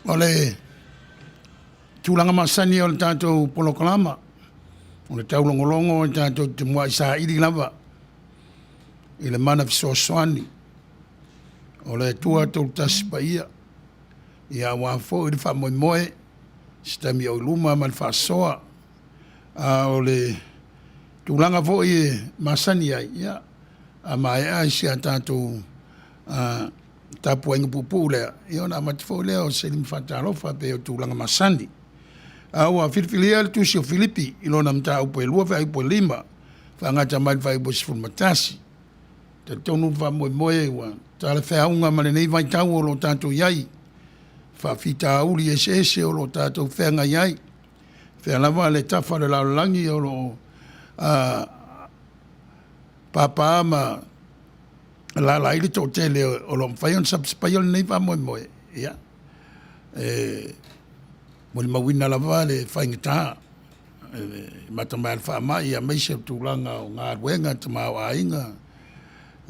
O le tulaga masani o le tatou polokalama, o le taulogologo e tatou te muai saili lava i le mana fesoasoani o le Atua Tolutasi Paia, ia aua foi le faamoemoe i se taimi o i luma ma le faasoa. A o le tulaga foi e masani ai, ia, a maea si a tatou tapuaiga puupuu lea, ia ona avatu foi lea o se lima faatalofa e pei o tulaga masani. A ua filifilia le tusi o Filipi i lona mataupu e 2 fuaiupu e 5 faagata mai le fuaiupu e 11. E talitonu le faamoemoe ua talafeauga ma lenei vaitau o lo o tatou i ai, faafitauli eseese o lo o tatou feagai ai, fea lava le tafa o le lalolagi o lo o papa ma alaala ai le toatele o lo o mafai ona sapasapaia lenei faamoemoe, ia, e molimauina lava le faigata e amata mai lava i le faamai aemaise o tulaga o galuega, tamaoaiga,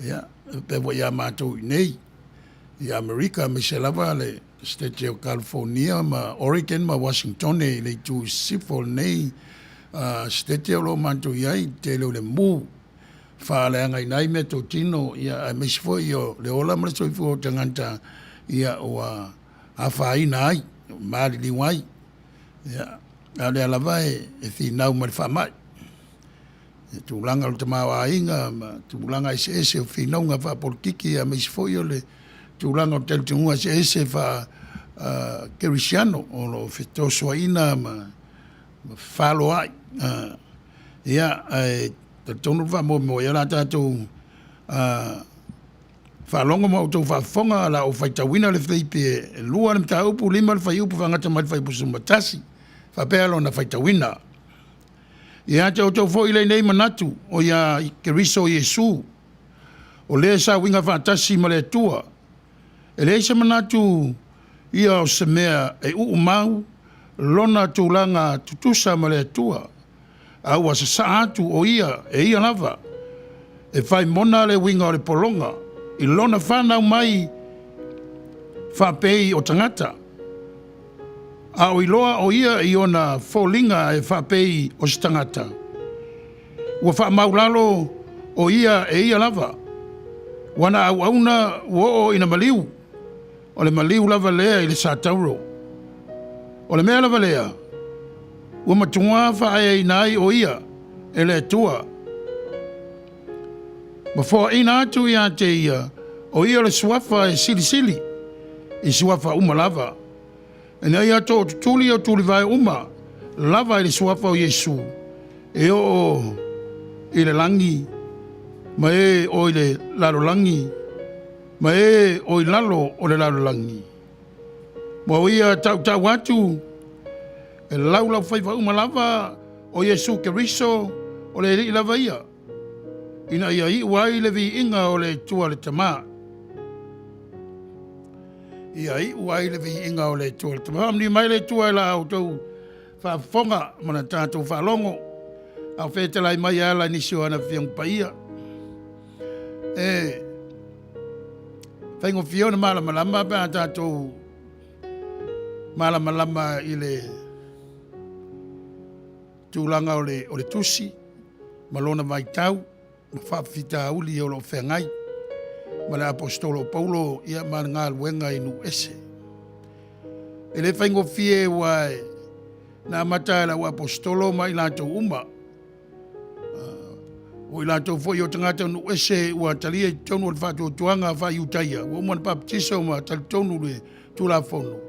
ia, faapea foi ia matou i inei i Amerika aemaise lava le Setete o Kalifonia ma Oregon ma Uasinitone i le itu i sisifo o lenei Setete o lo o matou i ai, i le tele o le mu faaleagaina ai meatotino, aemaise foi o le ola ma le soifua o tagata ua afaina ai, ua maliliu ai. Ia, a o lea lava e finau ma le faamai i le tulaga o le tamaoaiga ma tulaga eseese o finauga faapolokiki aemaise foi o le tulaga o talitonuga eseese faa-kerisiano o lo o fetosoaina ma fefaloai. Ia, ae talitonu le faamoemoe, o le a tatou faalogo ma outou faafofoga, o le a ou faitauina le Filipi e 2 le mataupu, 5 le fuaiupu faagata mai le fuaiupu 11, faapea lona faitauina. Ia te outou foi lenei manatu o ia Keriso Iesu, o le sa uiga faatasi ma le Atua, e leai se manatu ia o se mea e uumau lona tulaga tutusa ma le Atua, a ua sasaa atu o ia e ia lava, e fai mona le uiga o le pologa i lona fanau mai faapei o tagata, a o iloa o ia i ona foliga e faapei o se tagata, ua faamaulalo o ia e ia lava, ua na auauna ua oo ina maliu, o le maliu lava lea i le satauro. O le mea lava lea, ua matua faaeaina ai o ia e le Atua, ma foaina atu ia te ia, o ia le suafa e silisili i suafa uma lava, ina ia tootutuli o tulivae uma lava i le suafa o Iesu, e oo i le lagi ma e o i le lalolagi ma e o i lalo o le lalolagi. Ma o ia tautau atu e laulaufaiva uma lava o Iesu Keriso o le Alii lava ia, ina ia iu ai le viiga o le Atua le Tama. Ia iu ai le viiga o le Atua le Tama. Faamanuia mai le Atua i la outou faafofoga ma la tatou faalogo, a o fetalai mai e ala i nisi o ana Afioga Paia. E faigofie ona malamalama pe a tatou malamalama i le tulaga o le, o le tusi ma lona vaitau ma faafitauli o lo o feagai ma le aposetolo o Paulo ia ma le galuega i nuu ese. E le faigofie ua na amata e lau aposetolo ma i latou uma O i latou foi o tagata nuu ese ua talia i totonu o le faatuatuaga faa-Iutaia, ua uma ona baptiso ma talitonu le Tulafono,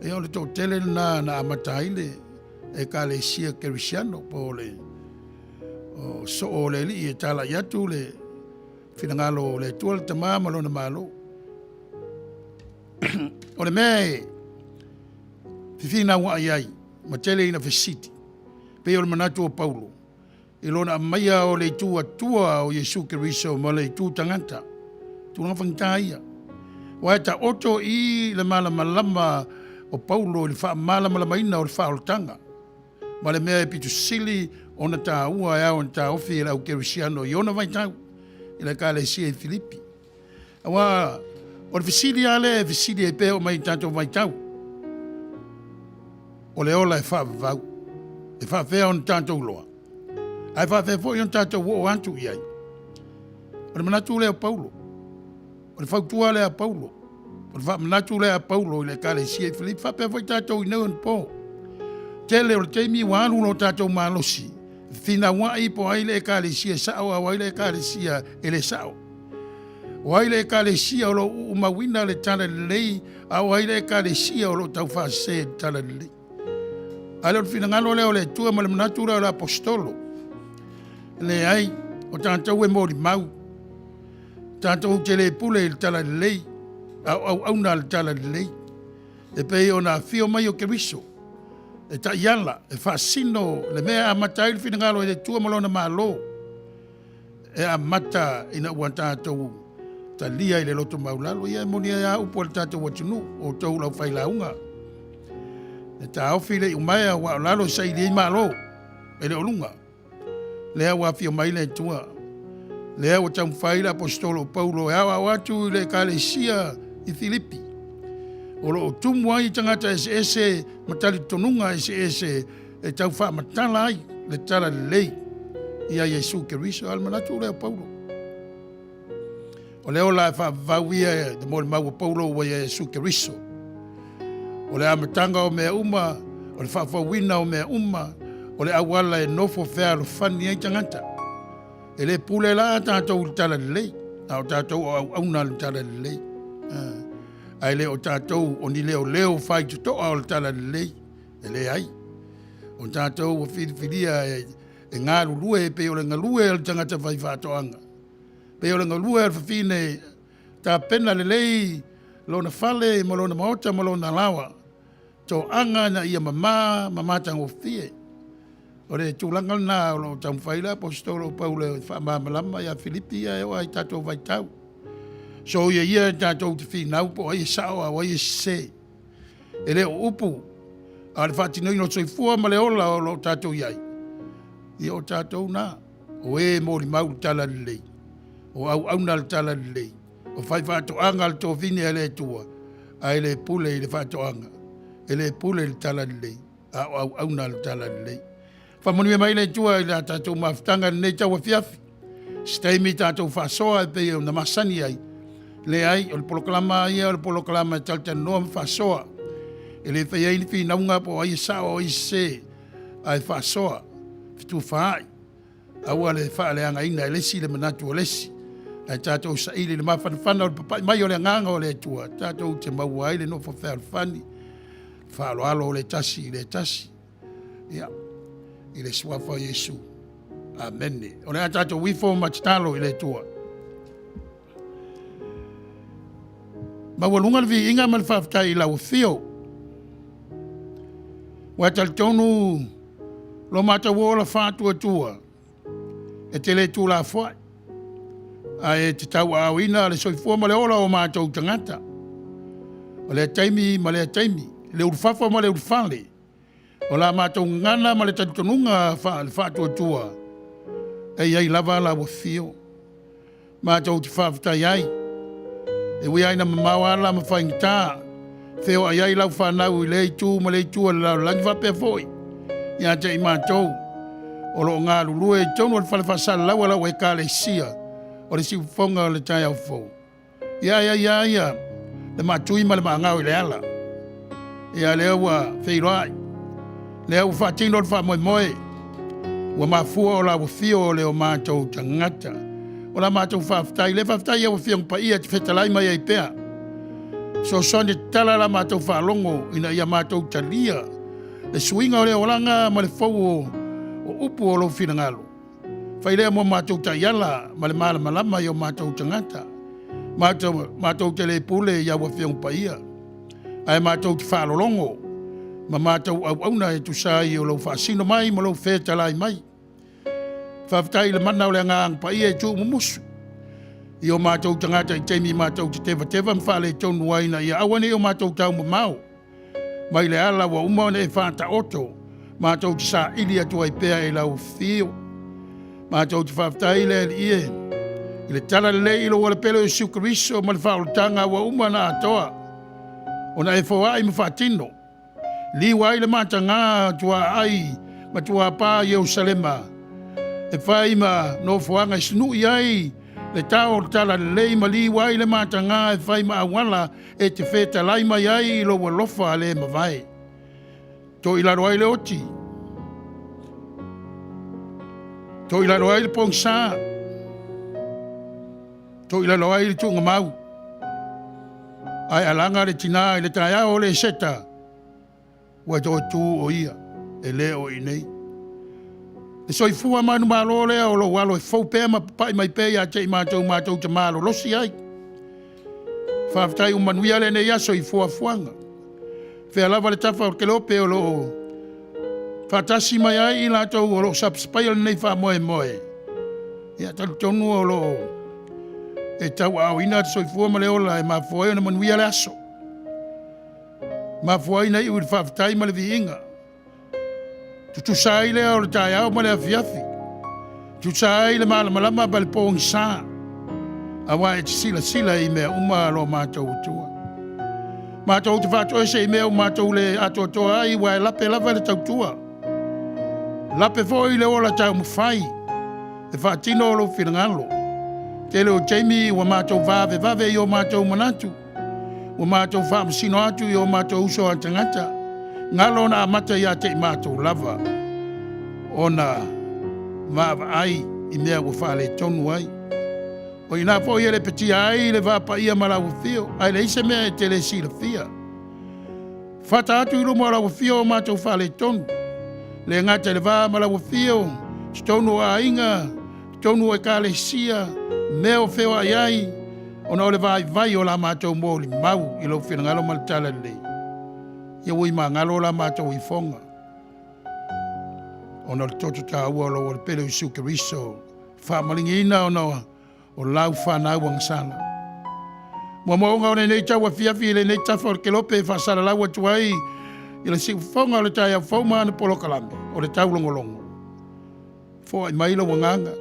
ia o le toatele lena na amata ai le Ekalesia Kerisiano po o le soo o le Alii e talai atu le finagalo o le Atua le Tama ma lona Malo. O le mea e fefinauai ai ma tele ina fesili, pei o le manatu o Paulo i lona aumaia o le itu Atua o Iesu Keriso ma le itu tagata, tulaga faigata ia. Aua e taoto i le malamalama o Paulo i le faamalamalamaina o le faaolataga ma le mea e pito sili ona taua e ao ona taofi e le au kerisiano i ona vaitau i le Ekalesia i Filipi. Aua o le fesili lava lea e fesili ai pea oo mai i tatou vaitau. O le ola e faavavau. E faafefea ona tatou iloa? Ae faafefea foi ona tatou oo atu i ai? O le manatu lea o Paulo. O le fautua lea a Paulo. O le faamanatu lea a Paulo i le ekalesia i Filipi faapea foi tatou i nei onapo. Tele o le taimi ua alu lo tatou malosi e fefinauai po o ai le ekalesia e sao a o ai le ekalesia e le sao. O ai le ekalesia o lo o uumauina le talalelei a o ai le ekalesia o lo o taufaasese i le talalelei. A le o le finagalo lea o le Atua ma le manatu lea o le Aposetolo. Leai, o tatou e molimau. Tatou te le pule i le talalelei, a o auauna a le talalelei. E pei ona afio mai o Keriso e taiala, e faasino le mea e amata ai le finagalo o le Atua ma lona Malo, e amata ina ua tatou talia i le loto maualalo. Ia e moni ai lava upu a le tatou atunuu, o outou le aufailauga, e taofi le iumaea aua o lalo e saili ai Malo, e le o luga. Lea ua afio mai le Atua, lea ua taumafai le Aposetolo o Paulo e aoao atu i le ekalesia i Filipi, o lo o tumu ai tagata eseese ma talitonuga eseese e tau faamatala ai le talalelei ia Iesu Keriso. A o le manatu lea o Paulo, o le ola e faavavau ia i le molimau a Paulo ua ia Iesu Keriso. O le amataga o mea uma, o le faafouina o mea uma, o le auala e nofo fealofani ai tagata. E le pule la tatou i le talalelei, a o tatou o auauna a le talalelei. Ae le o tatou o ni leoleo faitotoa o le talalelei, e leai. O tatou ua filifilia e galulue e pei o le galue a le tagata faifaatoaga, pei o le galue a le fafine tapena lelei lona fale ma lona maota ma lona alaoa, toaga ina ia mama ma matagofie. O le tulaga lena o lo o taumafai le Aposetolo o Paulo e faamalamalama ia Filipi ia e oo lava i tatou vaitau. Soia ia e tatou te finau po o ai e sao a o ai e sese. E le o upu, a o le faatinoina o le soifua ma le ola o lo o tatou i ai, ia o tatou na, o e molimau i le talalelei, o auauna a le talalelei, o faifaatoaga a le tovine a le Atua, ae le pule i le faatoaga, e le pule i le talalelei, a o auauna a le talalelei. Faamanuia mai le Atua i la tatou mafutaga i lenei tauafiafi. Se taimi tatou faasoa e pei ona masani ai. Leai, o le polokalama lava ia o le polokalama e talatalanoa ma faasoa. E le faia ai ni finauga po o ai e sao a o ai e sese, ae faasoa, fetufaai, aua le faaleagaina e le isi le manatu o le isi. Ae tatou saili i le mafanafana o le papai mai o le Agaga o le Atua, tatou te maua ai le nofo fealofani, faaaloalo o le tasi i le tasi. Ia, i le suafa o Iesu. Amene. O le a tatou ifo ma tatalo i le Atua. Maualuga le viiga ma le faafetai i lau afio. Ua e talitonu lo matou ola faatuatua e te le tuulafoai, ae e te tauaaoina le soifua ma le ola o matou tagata. O lea taimi ma lea taimi, le ulufafo ma le ulufale, o la matou gagana ma le talitonuga faale-faatuatua, e i ai lava lau afio. Matou te faafetai ai, e ui lava ina mamao ala ma faigata, feoai ai lau fanau i lea itu ma lea itu o le lalolagi faapea foi ia te i matou o lo o galulue i totonu o le fale faasalalau a lau Ekalesia o le Siufofoga o le Taeao Fou. Ia e ai lava ia le maatui ma le maagao i le ala. Ia lea ua feiloai, lea ua faatino le faamoemoe, ua mafua o lau afio o le o matou tagata. O la matou faafetai, lea faafetai i au Afioga Paia e te fetalai mai ai pea. Fesoasoani e tatala la matou faalogo ina ia matou talia le suiga o le olaga ma le fou o upu o lou finagalo. Fai lea mo matou taiala ma le malamalama i o matou tagata. Matou, matou te le pule i au Afioga Paia, ae matou te faalologo ma matou auauna e tusa ai o lou faasino mai ma lou fetalai mai. Faafetai i le mana o le Agaga Paia e tuumumusu i o matou tagata i taimi matou te tevateva ma faaletonu ai ina ia aua ne i o matou taumamao mai le ala ua uma ona e faataoto matou te saili atu ai pea i lau afio. Matou te faafetai le Alii e i le talalelei i lou alapele o Iesu Keriso ma le faaolataga ua uma ona atoa ona e foai ma faatino. Liua ai le matagā tuaai ma tuapā Ierusalema, e fai ma nofoaga e sunu'i ai le tao o le talalelei ma liua ai le matagā e fai ma auala e te fetalai mai ai i lou alofa le mavae. Toilalo ai le oti, toilalo ai le pogisa, toilalo ai le tuugamau, ae alaga le tinā i le taeao o le Eseta, ua toe tu o ia, e le o i inei. Le soifua manumalo lea o lou alo e fou pea ma papai mai pea ia te i matou matou te malolosi ai. Faafetai ua manuia lenei aso i fuafuaga. Fea lava le tafa o le kelope o lo o faatasi mai ai i latou o lo o sapasapai'a lenei faamoemoe. Ia talitonu o lo o e tauaaoina le soifua ma le ola e mafua ai ona manuia le aso. Mafua ai ona iu i le faafetai ma le viiga. Tutusa ai lea o le taeao ma le afiafi. Tutusa ai le malamalama ma le pogisa, aua e te silasila i mea uma lo matou Atua. Matou te faatoese i mea ua matou le atoatoa ai, aua e lape lava le tautua. Lape foi le ola taumafai e faatino lou finagalo. Tele o taimi ua matou vavevave i o matou manatu, ua matou faamasino atu i o matou uso a tagata, galo ona amata ia te i matou lava, ona vaavaai i mea ua faaletonu ai. O i ina foi e lepetia ai le vaapaia ma lau afio, ae leai se mea e te le silafia. Fata atu i luma o lau afio o matou faaletonu, le gata i le va ma lau afio, totonu o aiga, totonu o ekalesia, mea o feoai ai, ona o le vaivai o la matou molimau i lou finagalo ma le talalelei. Ia ua imagalo la matou ifoga, ona o le toto taua o lou Alopele o Iesu Keriso, faamaligiina ona o lau fanau agasala. Moomooga o lenei tauafiafi i lenei tafa o le kelope e faasalalau atu ai i le siufofoga o le taeao fou ma ana polokalame o le taulogologo. Foai mai lou agaga,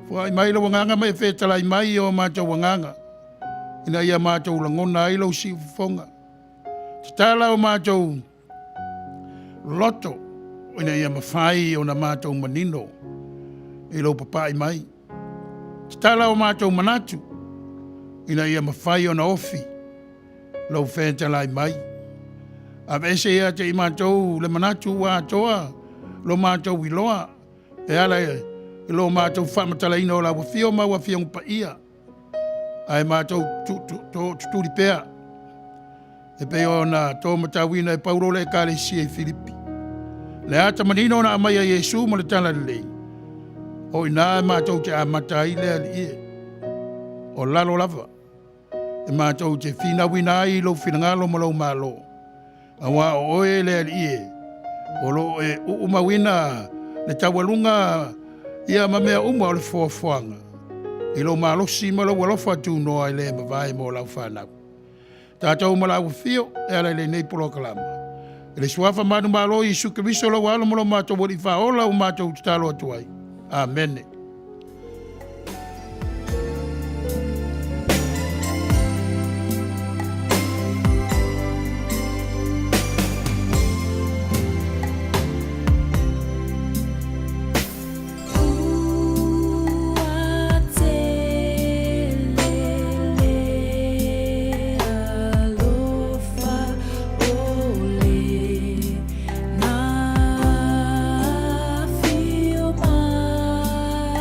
foai mai lou agaga ma e fetalai mai i o matou agaga, ina ia matou lagona ai lou siufofoga. Tatala o matou loto ina ia mafai ona matou manino i lou papai mai. Tatala o matou manatu ina ia mafai ona ofi lou fetalai mai. Aveese ia te i matou le manatu ua atoa lo matou iloa e ala i lo matou faamatalaina o lau afio ma au afioga paia, ae matou tutuli pea e pei ona to matauina e Paulo le ekalesia i Filipi. Le ata manino na aumai e Iesu ma le talalelei, o i ina matou te amata ai le alii e, o lalo lava e matou te finauina ai lou finagalo ma lou malo, aua o oe le alii e, o lo o e uumauina le taualuga ia ma mea uma o le foafoaga i lou malosi ma lou alofa tunoa e le mavae mo lau fanau. Tatou ma lau afio e ala i lenei polokalama. I le suafa manumalo Iesu Keriso lou alo ma lo matou Alii Faaola ua matou tatalo atu ai. Amene. Ua tele le alofa ʻole na afio mai.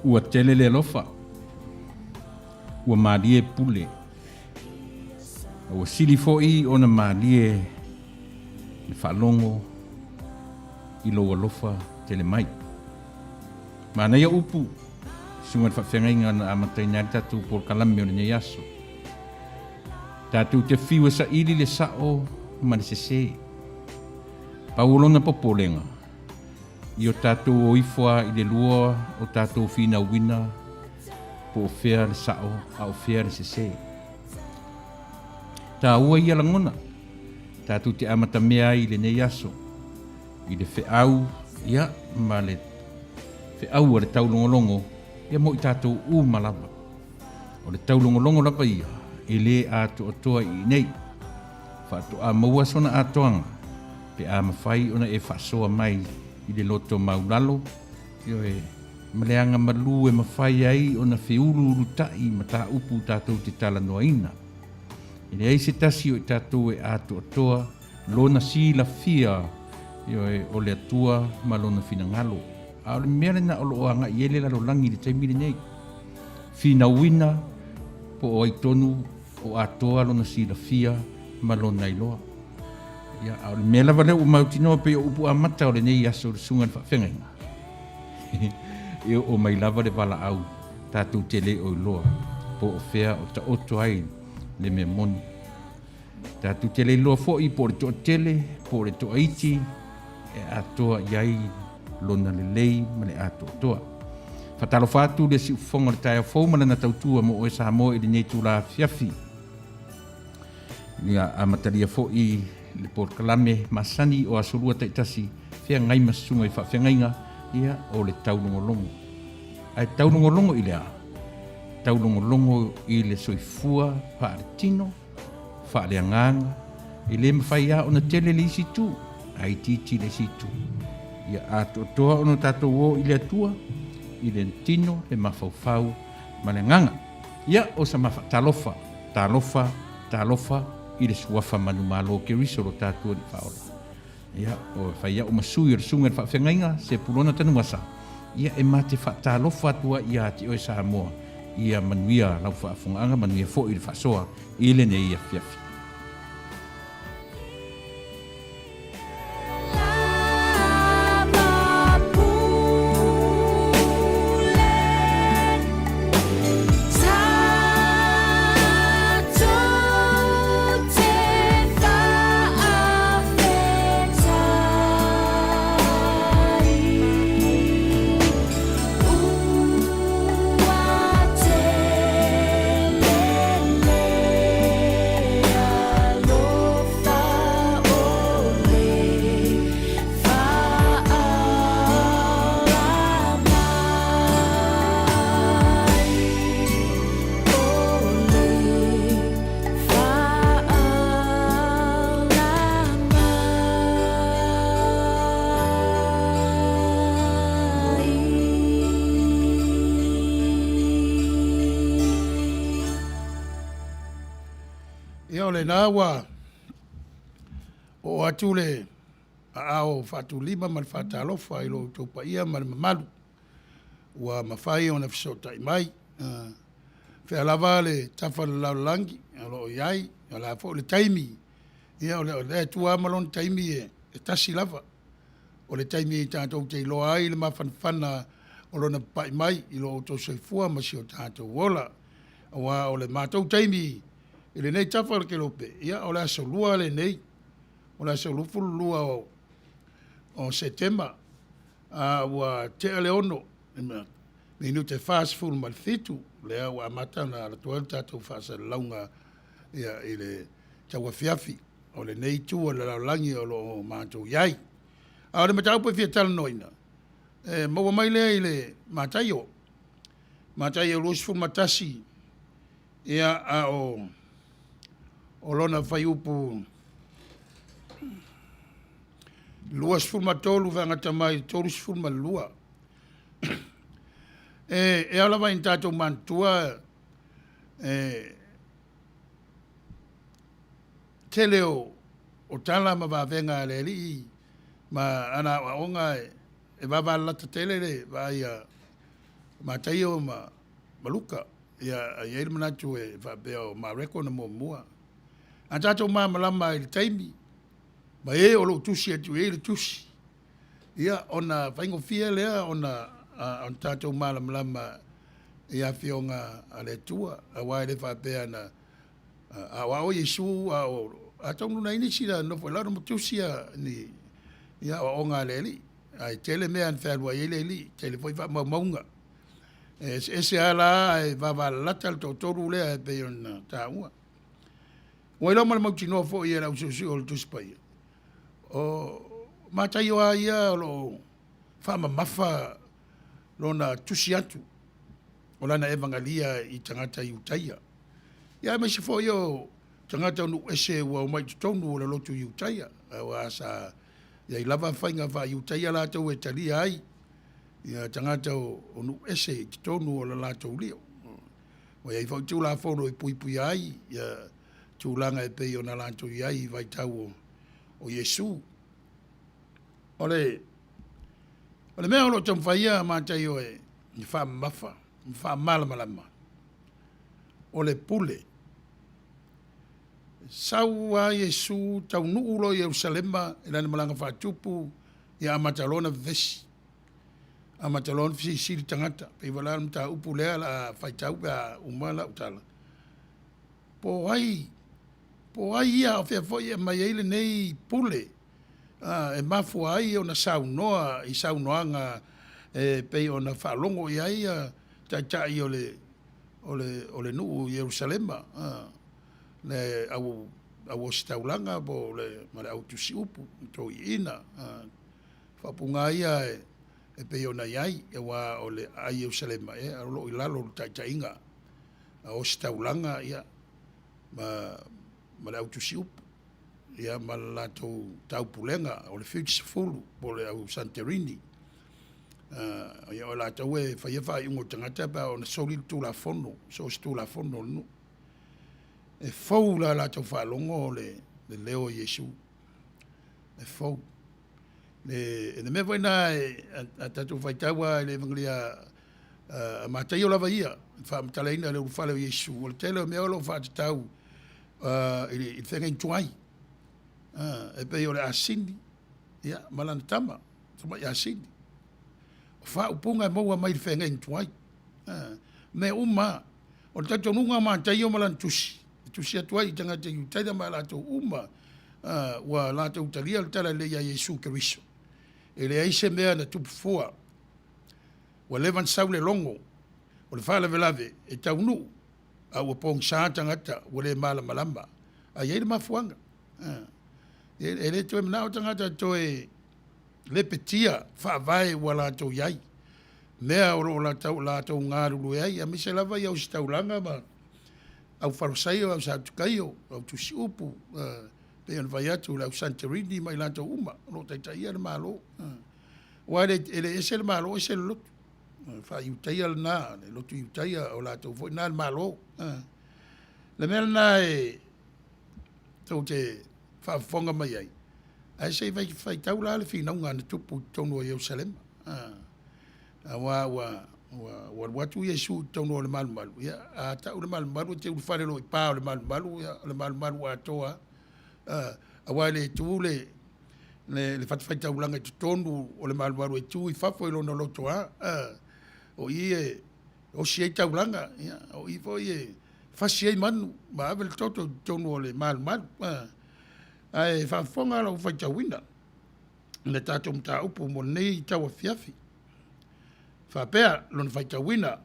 Ua tele le alofa, ua malie pule, a ua sili foi ona malie le faalogo i lou alofa tele mai. Manaia upu, susuga i le faafeagaiga na amataina ai le tatou polokalame o lenei aso. Tatou te fiu e saili le sao ma le sese. Pau o lona popolega, i o tatou o ifo a i le lua o tatou finauina po o fea le sao a o fea le sese. Taua ia lagona tatou te amatamea ai i lenei aso i le feau ia ma le feau a le taulogologo ia mo i tatou uma lava. O le taulogologo lava ia e le atoatoa i inei. Faatoa maua sona atoaga pe a mafai ona e faasoa mai i le loto maulalo, ioe, ma le aga malu e mafai ai ona feuluulutai mataupu tatou te talanoaina. E leai se tasi o i tatou e atoatoa lona silafia, ioe, o le Atua ma Lona finagalo. A o le mea lena o lo o agai i ai le lalolagi i le taimi lenei. Finauina po o ai tonu o atoa lona silafia ma lona iloa. Ia, a o le mea lava lea ua mautinoa pei o upu amata o lenei aso i le susuga i le faafeagaiga, e oo mai lava le valaau tatou te le o iloa po o fea o taoto ai le mea moni. Tatou te le iloa foi po o le toatele po o le toaiti e atoa i ai lona lelei ma le atoatoa. Faatalofa atu le siufofoga o le taeao fou ma lana tautua mo oe Samoa i lenei itula afiafi. Ia amatalia foi le polokalame masani o Aso Lua taitasi feagai ma susuga i faafeagaiga ia o le taulogologo. Ae taulogologo i le a? Taulogologo i le soifua faaletino, faaleagaga, e le mafai lava ona tele le isi itu, ae itiiti le isi itu. Ia atoatoa ona tatou o i le Atua, i le tino, le mafaufau ma le agaga. Ia, o sa ma faatalofa, talofa, talofa i le suafa manumalo o Keriso lo tatou Alii Faaola. Ia, o fai au ma sui o le Susuga i le Faafeagaiga, Sepulona Tanuvasa, ia e ma te faatalofa atu ai ia te oe Samoa, ia manuia lau faafogaaga, manuia foi le faasoa i lenei afiafi. Ia o lena ua oo atu le aao faatulima ma le faatalofa i lo outou paia ma le mamalu ua mafai ona fesootai mai. Fea lava le tafa o le lalolagi o lo o i ai, o le a foi le taimi, ia o le Atua lava ma lona taimi e tasi lava. O le taimi tatou te iloa ai le mafanafana o lona papai mai i lo outou soifua ma si o tatou ola. Aua o le matou taimi i lenei tafa o le kelope, ia o le aso Lua lenei, o le aso 22 o Setema, a ua tea le 6 minute 47, lea ua amata ona alu atu ai le tatou faasalalauga ia, i le tauafiafi o lenei itu o le lalolagi o lo o matou i ai. A o le mataupu e fia talanoaina, e maua mai lea i le Mataio, Mataio 21, ia, a o o lona fuaiupu 23 faagata mai i le 32. E, e ao lava ina tatou manatua e, tele o, o tala ma vavega a le Alii ma ana aoaoga e, e vavalalata tele le vaai a Mataio ma ma Luka, ia, e i ai le manatu e faapea o Mareko na muamua. A tatou malamalama i le taimi ma e o lo o tusi atu i ai le tusi, ia, ona faigofie lea ona ona tatou malamalama i afioga a le Atua, aua e le faapea na aoao Iesu a o atonu na i ai nisi na nofo i lalo ma tusi ni aoaoga a le Alii, ae tele mea na fealuai ai le Alii, tele foi faamaumauga. E eseese lava la ae vavalalata le toatolu lea e pei ona taua. Ua iloa ma le mautinoa foi e le au sueusue o le Tusi Paia, o Mataio lava ia o lo o faamamafa lona tusi atu o lana evagalia i tagata Iutaia, ia aemaise foi o tagata o nuu ese ua omai i totonu o le lotu Iutaia, aua sa i ai lava faiga faa-Iutaia latou e talia ai ia tagata o nuu ese i totonu o le latou lio. Ua i ai foi Tulafono e puipuia ai ia tulaga e pei ona latou i ai i vaitau o Iesu. O le o le mea o lo o taumafai ia Mataio e faamamafa ma faamalamalama, o le pule. Sau lava Iesu taunuu loa i Ierusalema i lana malaga faatupu, ia amata loa ona vevesi, amata loa ona fesilisili tagata. E pei foi la o le mataupu lea o le a faitau pe a uma lau tala, po o ai, po o ai ia a o fea foi e aumai ai lenei pule e mafua ai ona saunoa i saunoaga e pei ona faalogo i ai taitai o le o le o le nuu i Ierusalema, le au au ositaulaga po o le ma le au tusiupu, toeaiina. Faaupuga lava ia e pei ona i ai, aua o le a Ierusalema, o lo o i lalo o le taitaiga a ositaulaga ia ma ma le au tusiupu ia ma le latou taupulega o le 70 po o le au Saniterini. Ia o latou e faia faaiuga o tagata pe a oo ina soli le Tulafono, so o se Tulafono o le nuu. E fou i la latou faalogo le leo o Iesu, e fou. Le mea foi lena a tatou faitau lava i le Evagalia a Mataio lava ia, i le faamatalaina o le ulufale o Iesu, o le tele o mea o lo o faatatau i le feagaiga tuai. E pei o le asini ia ma lana tama, tamai asini. O faaupuga e maua mai le feagaiga tuai. Mea uma lava. O le talitonuga o Mataio ma lana tusi, e tusi atu ai i tagata Iutaia ma i latou uma ua latou talia le talalelei ia Iesu Keriso. E leai se mea na tupu fua. Ua leva ona sau le logo o le faalavelave e taunuu, a ua pogisa tagata ua le malamalama. Ae i ai le mafuaaga. E le toe manao tagata e toe lepetia faavae ua latou i ai, mea o lo o latou galulue ai, aemaise lava i ositaulaga ma au Farisaio, au Satukaio, au Tusiupu, pei ona fai atu le au Saniterini ma i latou uma o lo o taitaia le Malo. Aua e le ese le Malo ese le lotu. Faa-Iutaia lena, le lotu Iutaia o latou foi na le Malo. Le mea lena e tou te faafofoga mai ai, ae se i faitau la le finauga na tupu i totonu o Ierusalema. Aua ua ua alu atu Iesu i totonu o le malumalu, ia a tau le malumalu e te ulufale loa i pa o le malumalu, ia o le malumalu atoa lava. Aua e le tu le le fatafaitaulaga i totonu o le malumalu e tu i fafo i lona lotoa. O i e osi ai taulaga, ia o i foi e fasi ai manu ma ave le toto i totonu o le malumalu. Ae faafofoga lou faitauina i le tatou mataupu mo lenei tauafiafi. Faapea lona faitauina,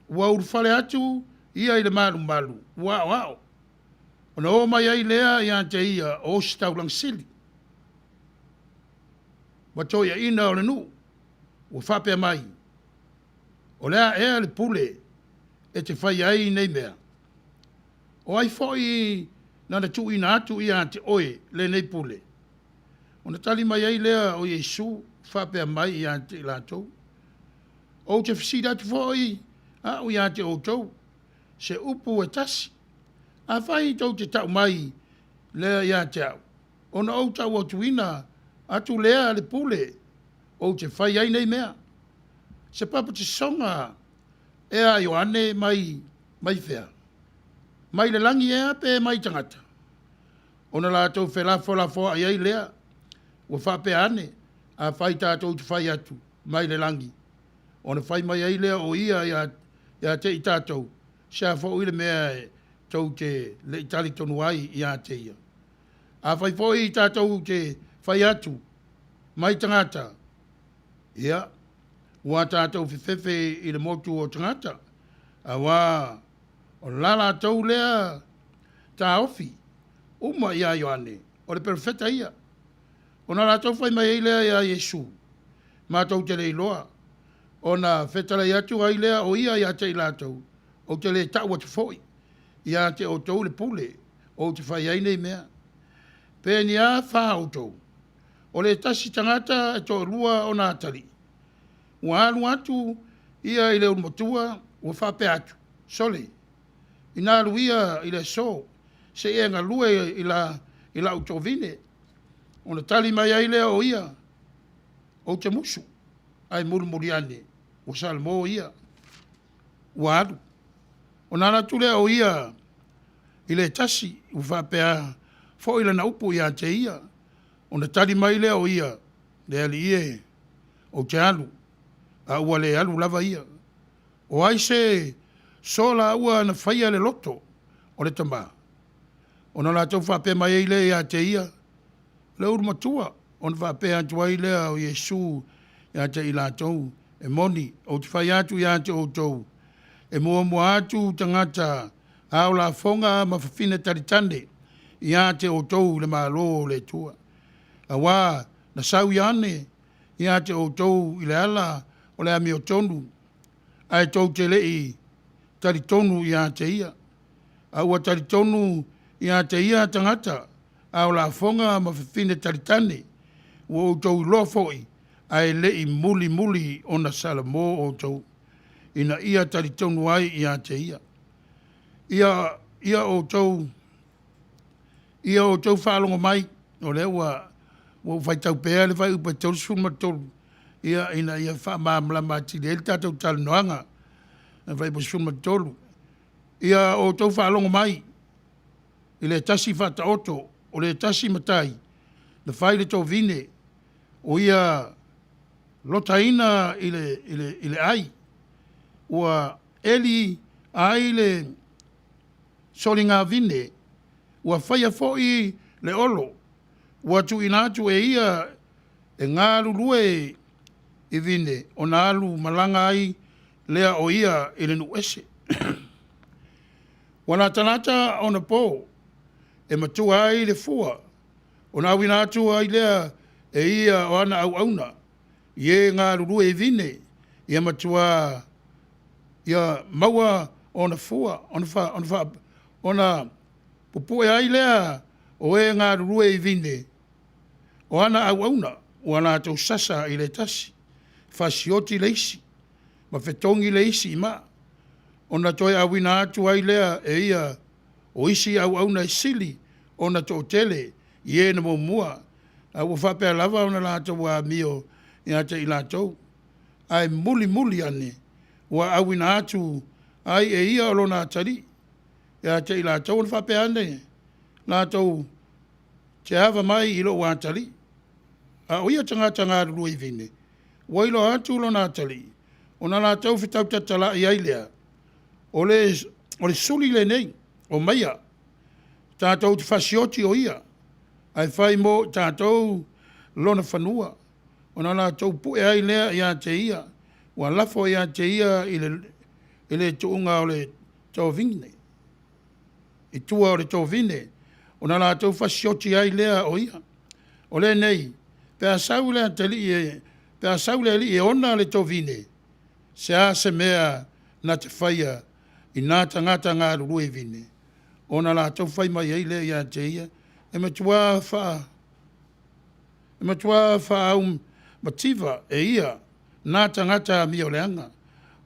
Ua ulufale atu ia i le malumalu ua aoao, ona oo mai ai lea ia te ia o Ositaulaga Sili ma toeaiina o le nuu, ua faapea mai, O le a ea le pule e te faia ai nei mea? O ai foi nana tuuina atu ia te oe lenei pule? Ona tali mai ai lea o Iesu faapea mai ia te i latou, Ou te fesili atu foi au ia te outou, se upu e tasi, afai tou te tau mai lea ia te au, ona ou tau atuina atu lea le pule ou te fai ai nei mea. Se papatisoga ea a Ioane mai, mai fea? Mai le lagi ea pe mai tagata? Ona latou felafolafoaʻi ai lea, ua faapea ane, Afai tatou te fai atu, Mai le lagi, ona fai mai ai lea o ia ia, ia te i tatou, Se a foʻi le mea e tou te le i talitonu ai ia te ia? Afai foi tatou te fai atu, Mai tagata, ia, ua tatou fefefe i le motu o tagata, auā o la latou lea taofi uma iā Ioane, o le perofeta ia. Ona latou fai mai ai lea iā Iesu, Matou te le iloa. Ona fetalai atu ai lea o ia ia te i latou, Ou te le tau atu foi ia te outou le pule ou te fai ai nei mea. Pe ni a fa outou, o le tasi tagata e toalua ona atalii, ua alu atu ia i le ulumatua ua faapea atu, Sole, ina alu ia i le aso, se i e galue i la, i lau toavine. Ona tali mai ai lea o ia, Ou te musu, ae mulimuli ane, ua salamo ia, ua alu. Ona alu atu lea o ia i le tasi, ua faapea foi lana upu ia te ia. Ona tali mai lea o ia, Le Alii e, ou te alu, a ua le alu lava ia. O ai se so laua na faia le loto o le tama? Ona latou faapea mai ai lea ia te ia, Le ulu matua. Ona faapea atu ai lea o Iesu ia te i latou, E moni, ou te fai atu ia te outou, e muamua atu tagata ao lafoga ma fafine talitane ia te outou i le Malo o le Atua. Auā na sau Ioane ia te outou i le ala o le amiotonu, ae tou te le i talitonu ia te ia. A ua talitonu ia te ia tagata ao lafoga ma fafine talitane, ua outou iloa foi, ae le i mulimuli ona salamo outou, ina ia talitonu ai ia te ia. Ia, ia outou, ia outou faalogo mai, o lea ua, ua ou faitau pea le fuaiupu e 33, ia, ina ia faamalamalama atili ai le tatou talanoaga. Le fuaiupu 13. Ia outou faalogo mai i le tasi faataoto, o le tasi matai na fai le tovine, o ia lotaina i le, i le, i le ai, ua eli ai le soligavine, ua faia foi le olo, ua tuuina atu e ia e galulue i vine, ona alu malaga ai lea o ia i le nuu ese. Ua latalata ona po, e matua ai le fua, ona auina atu ai lea e ia o ana auauna i e galulue i vine, ia matua ia maua ona fua, ona, fa, ona, fa, ona pupue ai lea o e galulue i vine, o ana auauna ua latou sasa i le tasi, fasioti le isi, ma fetogi le isi i maa, ona toe auina atu ai lea e ia o isi auauna e sili ona toatele i e na muamua, a ua faapea lava ona latou amio ia te i latou. Ae mulimuli ane ua auina atu ai e ia o lona atalii ia te i latou ona faapea ane, latou te ava mai i lou atalii. A o ia tagata galulue i vine, ua iloa atu lona atalii, ona latou fetautatalai ai lea, o le, o le suli lenei, omaia, tatou te fasioti o ia, ae fai mo i tatou lona fanua. Ona latou pue ai lea ia te ia, ua lafo ia te ia i le, i le tuuga o le tovine, i tua o le tovine, ona latou fasioti ai lea o ia. O lenei, pe a sau le atalii e, pe a sau le alii e ona le tovine, se a se mea na te faia i na tagata galulue i vine, ona latou fai mai ai lea ia te ia, e matua faa, e matua faaaumativa e ia na tagata amioleaga,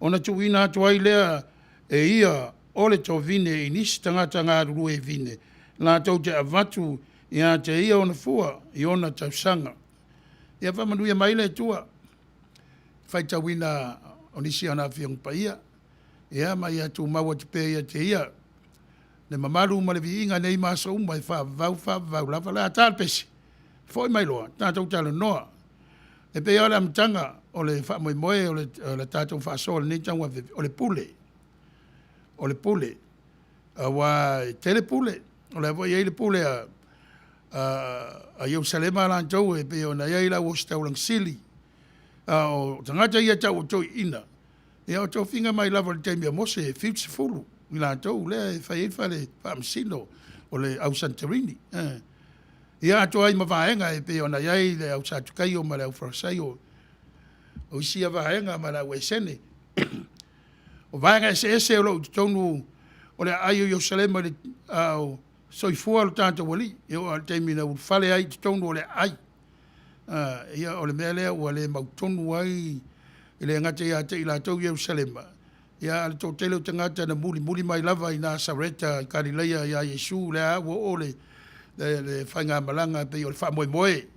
ona tuuina atu ai lea e ia o le tovine i nisi tagata galulue i vine, latou te avatu ia te ia ona fua i ona tausaga. Ia faamanuia mai le Atua i le faitauina o nisi o ana Afioga Paia, ia, ma ia tumau atu pea ia te Ia le mamalu ma le viiga nei ma aso uma e faavavau faavavau lava. O le a ta le pese, foi mai loa, tatou talanoa. E pei lava o le amataga o le faamoemoe o le tatou faasoa i lenei tauafiafi, o le pule. O le pule, aua e tele pule, o lea foi e i ai le pule a Ierusalema latou e pei ona i ai le au ositaulaga sili, a o tagata ia e tau o toeaiina, ia o tofiga mai lava i le taimi o Mose e 70 i latou lea e fai ai le fale faamasino o le au Saniterini. Ia atoa ai ma vaega e pei ona i ai le au Satukaio ma le au Farisaio, o isi ia vaega ma le au Esene. O vaega eseese o lo o i totonu o le aai o Ierusalema a o soifua lo tatou Alii, e oo lava i le taimi na ulufale ai i totonu o le aai, ia o le mea lea ua le mautonu ai, e le gata ia te i latou i Ierusalema, a o le toatele o tagata na mulimuli mai lava i Nasareta i Kalileia ia Iesu, lea lava ua oo le faigamalaga e pei o le faamoemoe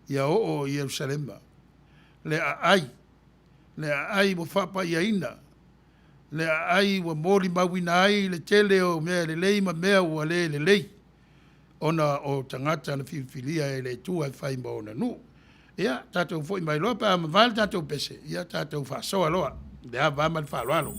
ia oo i Ierusalema. Le aai, le aai ua faapaiaina, le aai ua molimauina ai le tele o mea lelei ma mea ua le lelei, ona o tagata na filifilia e le Atua e fai ma ona nuu. Ia, tatou foi mai loa pe a mavae le tatou pese, ia tatou faasoa loa i le ava ma le faaaloalo.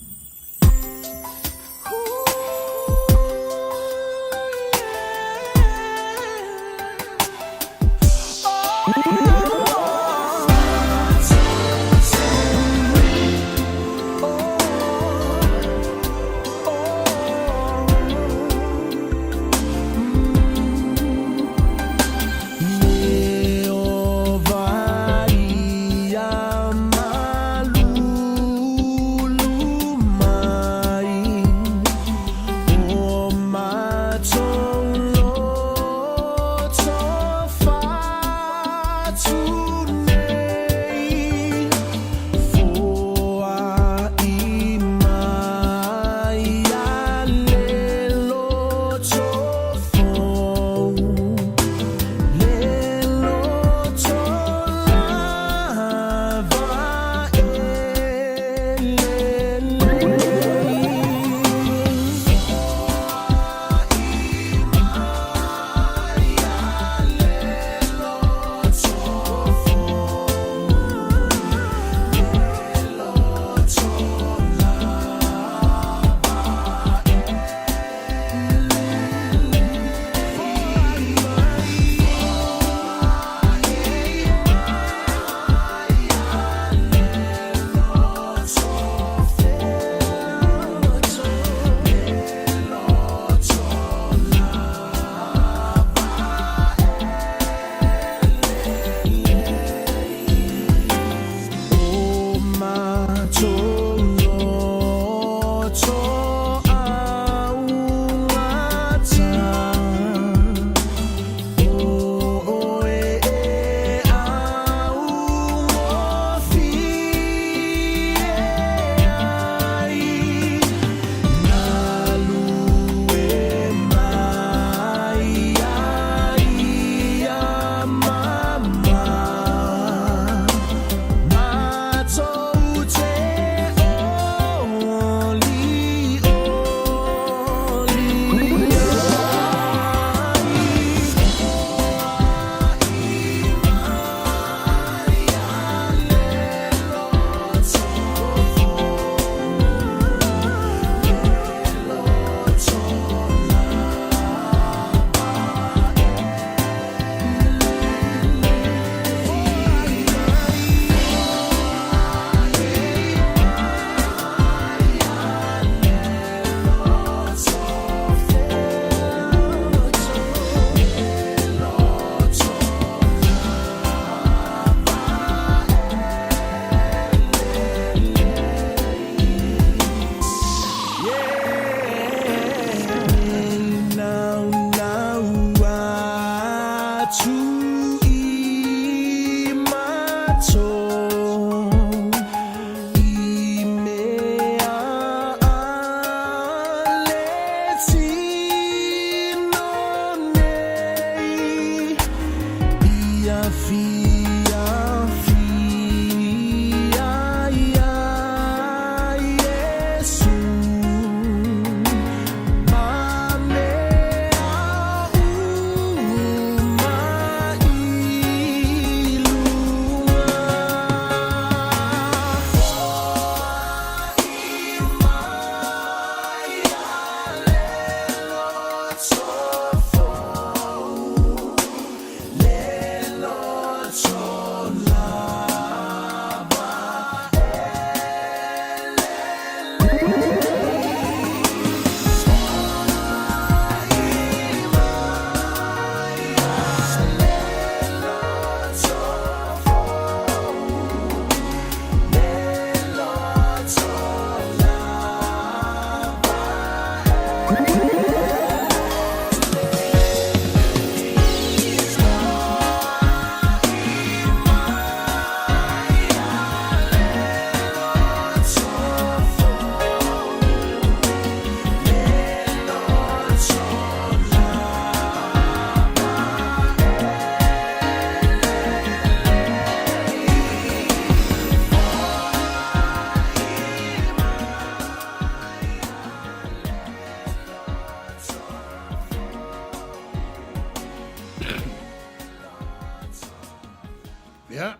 Ia,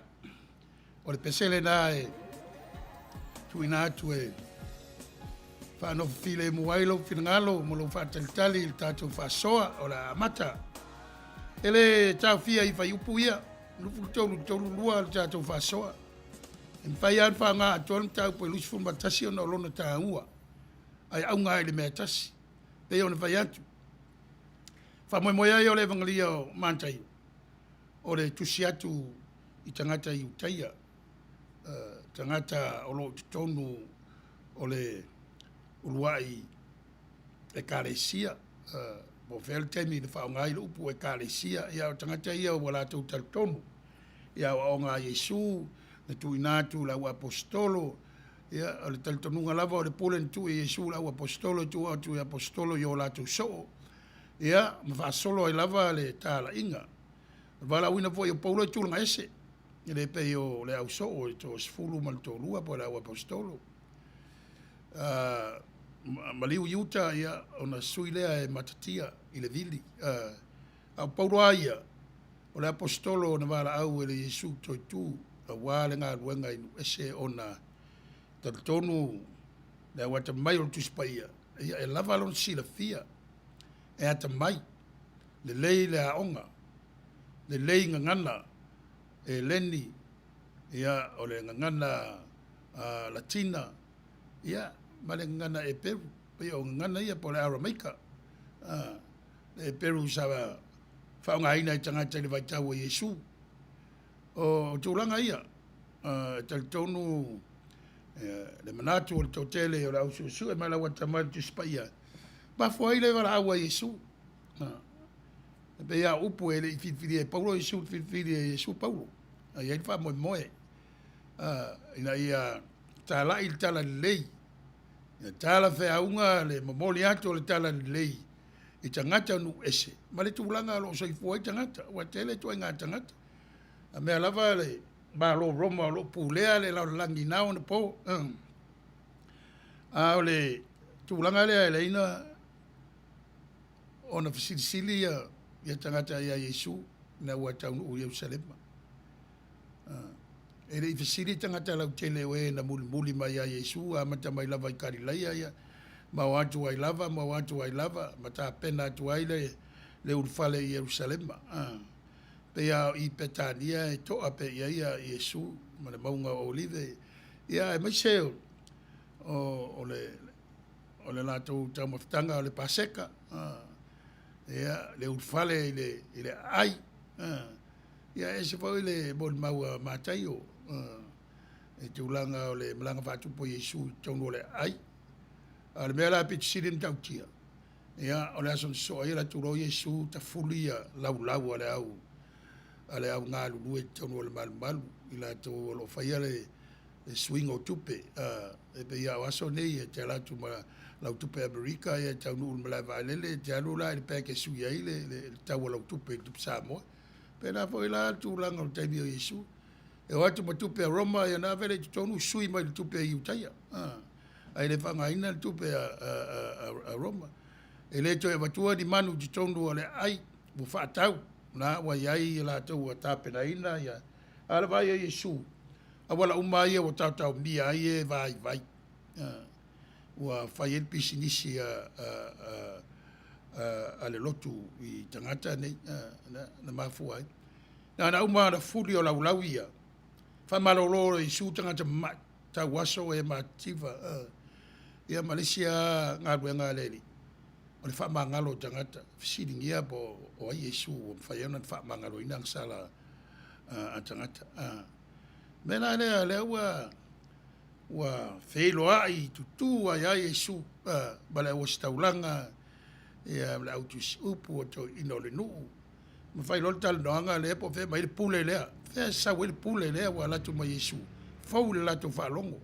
o le pese lena e tuuina atu e faanofo filemu ai lou finagalo ma lou faatalitali i le tatou faasoa o le a amata. E le taofia i fuaiupu ia, 23 32 le tatou faasoa. E mafai lava ona faaaoga atoa le mataupu e 21 ona o lona taua, ae auga lava i le mea e tasi. E pei ona fai atu, faamoemoe ai o le Evagalia o Mataio, o le tusi atu i tagata Iutaia, tagata o lo o i totonu o le uluai Ekalesia, po o fea le taimi na faaaoga ai le upu Ekalesia, ia o tagata ia ua latou talitonu i aoaoga a Iesu na tuuina atu i le auaposeitolo. Ia, o le talitonuga lava o le pule na tuu e Iesu i le auaposeitolo e tuu atu i aposetolo i o latou soo, ia, ma faasolo ai lava le talaiga. O le valaauina foi o Paulo e tulaga ese, e le pei o le au soo e toasefulu ma le toalua po o le auaposeitolo. Maliu Iuta, ia, ona sui lea e Matatia i le vili. A o Paulo lava ia, o le aposetolo na valaau e le Iesu toetu aua le galuega i nuu ese ona talitonu le au atamamai o le Tusi Paia, ia e lava lona silafia, e atamai, lelei le aoga, lelei gagana Eleni, ia o le gagana Latina, ia ma le gagana Eperu, pei o gagana ia po o le Aramaika. Le Eperu sa faaaogaina e tagata i le vaitau o Iesu. O tulaga ia, e talitonu le manatu o le toatele o le au suesue ma le au atamamai o le Tusi Paia, mafua ai le valaau a Iesu. E pei lava o upu e le i filifilia e Paulo Iesu, na filifili e Iesu Paulo. A i ai le faamoemoe ina ia talai le talalelei, ia talafeauga le momoli atu o le talalelei i tagata o nuu ese ma le tulaga o lo o soifua ai tagata, ua tele ituaiga tagata. A mea lava le Malo o Roma o lo o pulea le lalolagi i na ona po. A o le tulaga lea e leai ona fesilisili ia tagata ia Iesu ina ua taunuu i Ierusalema. E le i fesili tagata lautele o e na mulimuli mai ia Iesu amata mai lava i Kalilaia ia, ma o atu ai lava ma o atu ai lava ma tapena atu ai le ulufale i Ierusalema. Pei lava o i Petania e to'a pea i ai ia Iesu ma le mauga o Olive, ia aemaise o le latou taumafataga o le Paseka, ia, le ulufale i le aai. Ia e ese foi le molimau a Mataio i tulaga o le malaga faatupu a Iesu i totonu o le aai. A o le mea la pito sili ona matautia, ia, o le aso na sosoo ai alu atu loa Iesu tafuli ia laulau a le au a le au galulue i totonu o le malumalu, i latou o lo o faia le suiga o tupe. E pei lava o aso nei e te alu atu ma lau tupe Amerika e taunuu i le malae vaalele, e te alu la i le bank e sui ai le tau o lau tupe i le tupe Samoa. Pena foi la le tulaga o le taimi o Iesu. E o atu ma tupe a Roma ia ona ave lea i totonu sui mai le tupe a Iutaia. Ae le faaaogaina le tupe a Roma. E le toe avatua ni manu i totonu o le aai ua faatau, na ua i ai i latou ua tapenaina ia. A o le vaai a Iesu, auala uma lava ia ua taotaomia ai e vaivai, ua fai ai le pisinisi a le lotu i tagata nei, na mafua ai. Na ona uma ona fuli o laulau ia, faamalolo e Iesu tagata mamai, tauaso e matitiva, ia ma le isi lava galuega a le Alii, o le faamagalo o tagata, fesiligia po o ai Iesu ua mafai ai ona faamagaloina agasala a tagata. O le mea la lea, lea ua ua feiloai tutu ai lava Iesu ma le auositaulaga ma le autusiupu o toeaiina o le nuu, ma fai loa le talanoaga lea po o fea e aumai ai le pule lea, fea e sau ai le pule lea ua alu atu ma Iesu, fou i le latou faalogo.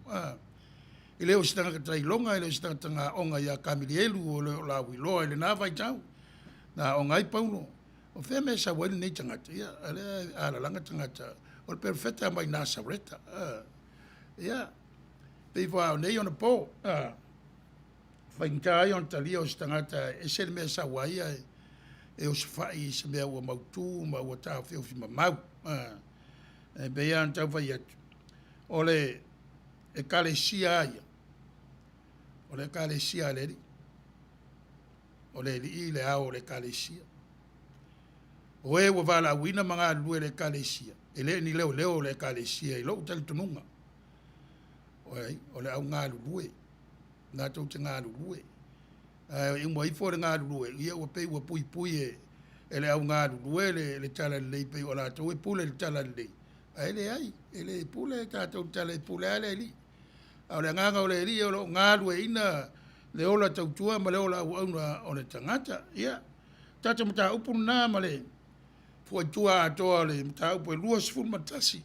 E le o se tagata tailoga, e le o se tagata na aoga ia Kamilielu o le o lauiloa i lena vaitau, na aoga ai Paulo. O fea mea e sau ai lenei tagata? Ia, a lea e alalaga tagata, o le perofeta mai Nasareta. Ia, pei foi o nei ona po, faigata ai ona talia o se tagata e ese le mea e sau ai ae e osofai i se mea ua mautu ma ua taofiofi mamau. E pei lava ona tau fai atu, o le Ekalesia lava ia, o le Ekalesia a le Alii. O le Alii le ao o le Ekalesia. O e ua valaauina ma galulue i le Ekalesia, e le o ni leoleo o le Ekalesia i lou talitonuga. O le au galulue, latou te galulue. Ae uma ifo le galulue, ia ua pei ua puipui e le au galulue le talalelei pei o latou e pule i le talalelei, ae leai, e le pule tatou i le tala, e pule lava le Alii. A o le agaga o le Alii o lo o galueaiina le ola tautua ma le ola auauna o le tagata. Ia, o tatou mataupu lena ma le fuaitua atoa o le mataupu e 21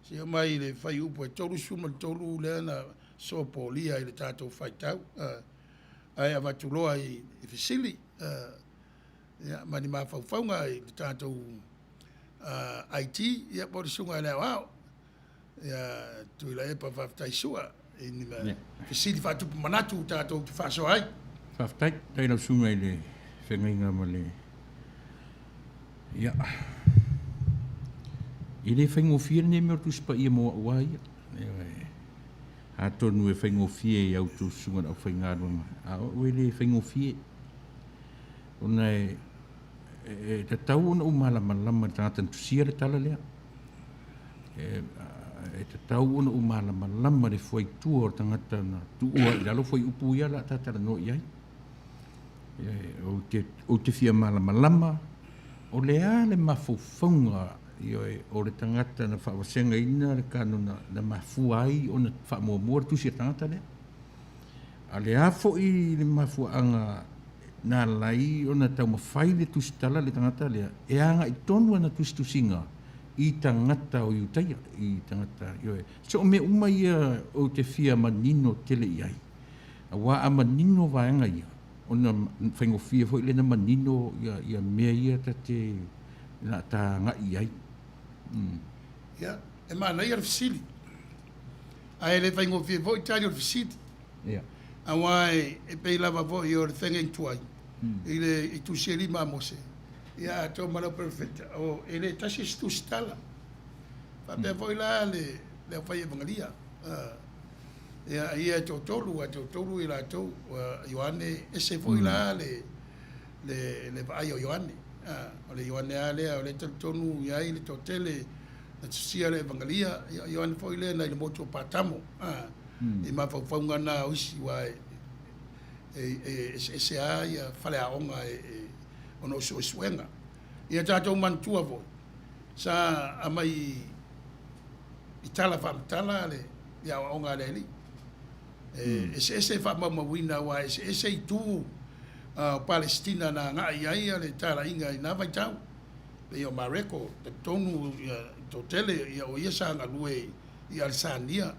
seia oo mai i le fuaiupu e 33 lea na sopolia i le tatou faitau, ae avatu loa i fesili ma ni mafaufauga i le tatou IT po o le Susuga i le Aoao ia Tuilaepa Faafetai Sua i ni fesili faatupu manatu tatou te faasoa ai. Faafetai. Faafetai i lau Susuga i le Feagaiga ma le Ia, e le faigofie lenei mea o le Tusi Paia mo au lava ia. Ioe. Atonu e faigofie i a outou susuga i le aufaigaluega, a o au e le faigofie. Ona e, e tatau ona ou malamalama i le tagata na tusia le tala lea. E, e tatau ona ou malamalama i le fuaitua o le tagata na tuua i lalo fuaiupu ia o le a ta talanoa i ai. Ou te, ou te fia malamalama o le a le mafaufauga ioe, o le tagata na faavasegaina le kanona na mafua ai ona faamuamua le tusi a le tagata lea. A le a foi le mafuaaga na ala ai ona taumafai le tusitala le tagata lea e agai tonu ana tusitusiga i tagata o Iutaia, i tagata, ioe. So o mea uma ia ou te fia manino tele i ai. Aua a manino vaega ia, ona faigofie foi lea ona manino ia, ia mea ia ta te la ta agai i ai. Mm. Ia, e manaia le fesili. Ae le faigofie foi tali o le fesili. Ia. Aua e, e pei lava foi o le feagaiga tuai mm. i le i tusi e lima a Mose. Ia atoa ma lau perofeta, o e le tasi se tusitala. Faapea mm. foi la le, le aufai evangeli'a. Uh, Ia, ia e toatolu, a toatolu i latou, ua Ioane, ese foi la le, le, le vaai o Ioane. A, o le Ioane lava lea o lea e talitonu i ai le toatele na tusia le Evangelia, ia o Ioane foi lea nai le motu o Patamo, a, i mafaufauga na o isi, aua e, e, e eseese lava ia faleaoga e, e, ona o suesuega. Ia tatou manatua foi, sa aumai i tala faamatala le i aoaoga a le Alii. E eseese e faamaumauina aua e eseese itu o Palesitina na agai i ai le talaiga i na vaitau. Pei o Mareko, talitonu ia toatele ia o ia sa galue i Alesania,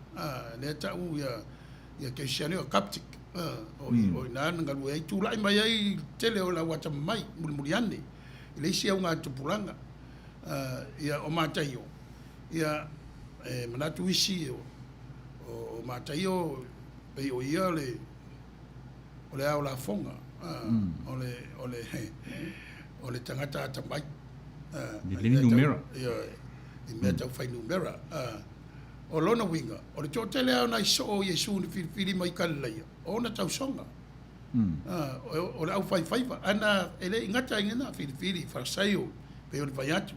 lea tau ia ia Kerisiano o Coptic, o i ina na galue ai. Tulai mai ai le tele o le au atamamai mulimuli ane i le isi augatupulaga. Ia o Mataio, Ia, e manatu isi o, o, o Mataio, pei o ia le, o le ao lafoga, mm. o le, o le, o le tagata atamai. Le numera. Ia, i mea tau fuainumera. O lona uiga, o le toatele lava o nai soo o Iesu na filifili mai Kalilaia, o ona tausoga. Mm. O, o le aufaifaiva. Ae na, e le i gata i lena, filifili, Farisaio, pei ona fai atu.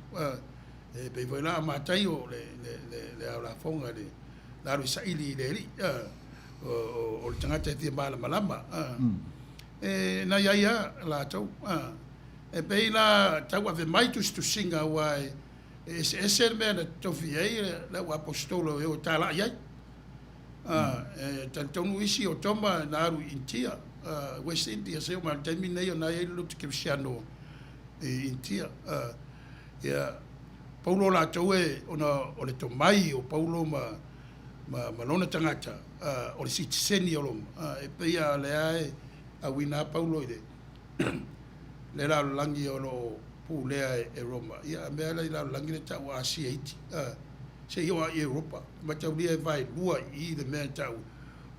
E pei foi la a Mataio le, le, le, le ao lafoga le, le alu e saili i le Alii, o, o, o le tagata e fia malamalama. Mm. E, na iai a latou. E pei la tauave mai tusitusiga aua e, e eseese le mea na tofi ai le au aposetolo e o e talai ai. Mm. E talitonu isi o Toma na alu i Initia, West India, seia oo mai le taimi nei o na i ai le lotu kerisiano i Initia. Ia, Paulo latou e, ona o le tomai o Paulo ma, ma, ma lona tagata, uh, o le sitiseni o Roma, uh, e pei a lea e auina a Paulo i le, le lalolagi o lo o pulea e, e Roma. Ia, a mea la i lalolagi le tau Asia iti, uh, se i oo a i Europa. Mataulia e vaelua i i le mea e tau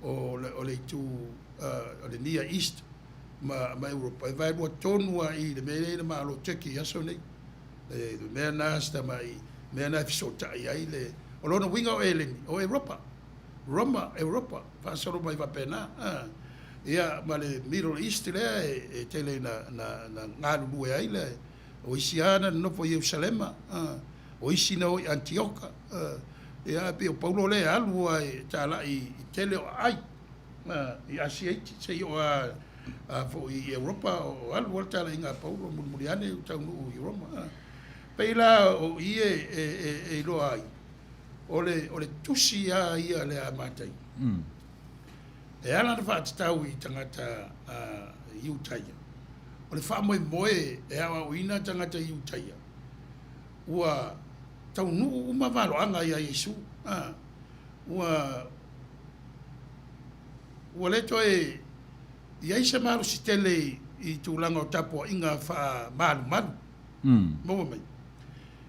o le, o le itu, uh, o le Near East, ma, ma Europa, e vaelua tonu a i le mea lea i le Malo Turkey i aso nei. Le, le mea na si tamai Mea na e fesootai ai le, o lona uiga o Eleni, o Europa, Roma, Europa, faasolo mai faapena, a. Ia, ma le Middle East lea e, e tele ina, na, na galulue ai le, o isi lava na nonofo i Ierusalema, a, o isi na o i Antioka, a, ia, ae pei o Paulo lea e alu lava e talai i tele o aai, a, i Asia iti, seia oo lava a foi i Europa, o alu lava le talaiga a Paulo, mulimuli ane ua taunuu i Roma, a. Pei la o i e, e, e, e iloa ai, o le, o le tusi lava ia lea a Mataio. E ala ona faatatau i tagata Iutaia, o le faamoemoe e aoaoina tagata Iutaia, ua taunuu uma valoaga ia Iesu, ua, ua le toe i ai se malosi tele i tulaga o tapuaiga faamalumalu. Maua mai.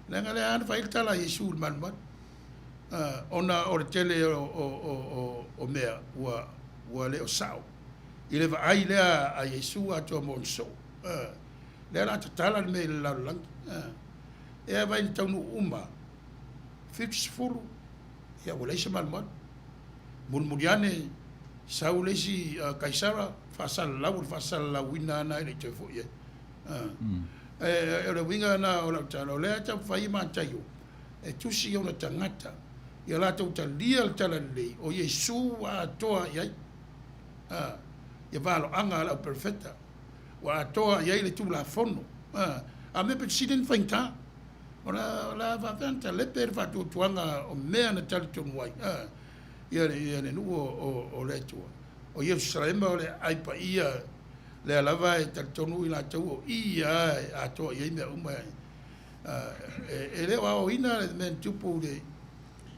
Leaga lea lava na fai ai le tala a Iesu i le malumalu. Ona o le tele o mea ua le o sao i le vaai lea a Iesu atoa mo ona soo. Lea o le a tatala le mea i le lalolagi. Ea vaai ina taunuu uma, 70, ia ua leai se malumalu. Mulimuli ane, sau le isi Kaisara, faasalalau, o le faasalalauina lava lena e le i toe foi ai. O le uiga lena o lau tala, o lea e taumafai e Mataio e tusi i ona tagata ia latou talia le talalelei o Iesu ua atoa i ai ia valoaga a le auperofeta, ua atoa i ai le Tulafono. A mea pito sili ona faigata, o le a faapefea ona talepe le faatuatuaga o mea na talitonu ai ia le nuu o le Atua. O Ierusalema o le aai paia, lea lava e talitonu i latou o i lava e atoa i ai mea uma. E le o aoaoina le mea na tupu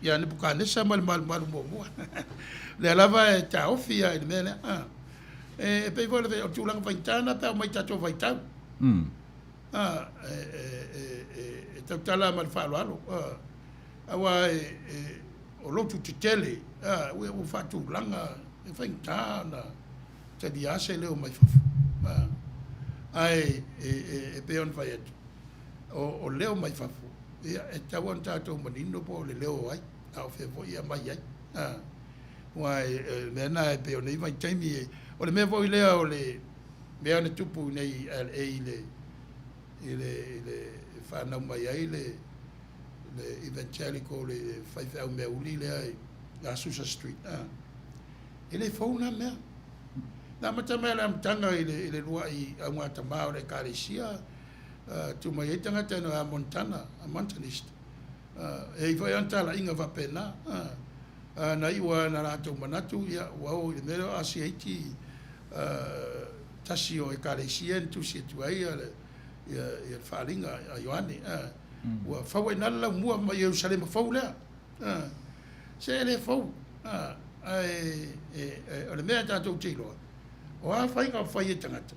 ia Nepukanesa ma le malumalu muamua. Lea lava e taofi lava i le mea lea. E pei foi o le tulaga faigata lena pe a omai i tatou vaitau. E tautala ma le faaaloalo, aua o lotu tetele ua faatulaga, e faigata ona talia se leo mai fafo. Ae e pei ona fai atu, o leo mai fafo, ia, e tatau ona tatou manino po o le leo o ai, a o fea foi e aumai ai. Aua o le mea lena e pei o nei vaitaimi, o le mea foi lea o le mea na tupu i nei i LA i le, i le, i le fanau mai ai le, le evangelical, le faifeau meauli lea i Azusa Street. E le fou na mea. Na amata mai le amataga i le, i le lua'i augatama o le Ekalesia, tu mai ai tagata na Montana, a Montanist. E i ai foi ana talaiga faapena. Na iu lava ina latou manatu, ia, ua o i le mea lea o Asia Iti, tasi o Ekalesia na tusi atu ai ia le, ia, ia le faaaliga a Ioane. Ua fau ai i ina le laumua ma Ierusalema fou lea. Se e le fou, ae o le mea tatou te iloa, o a faiga o fai e tagata,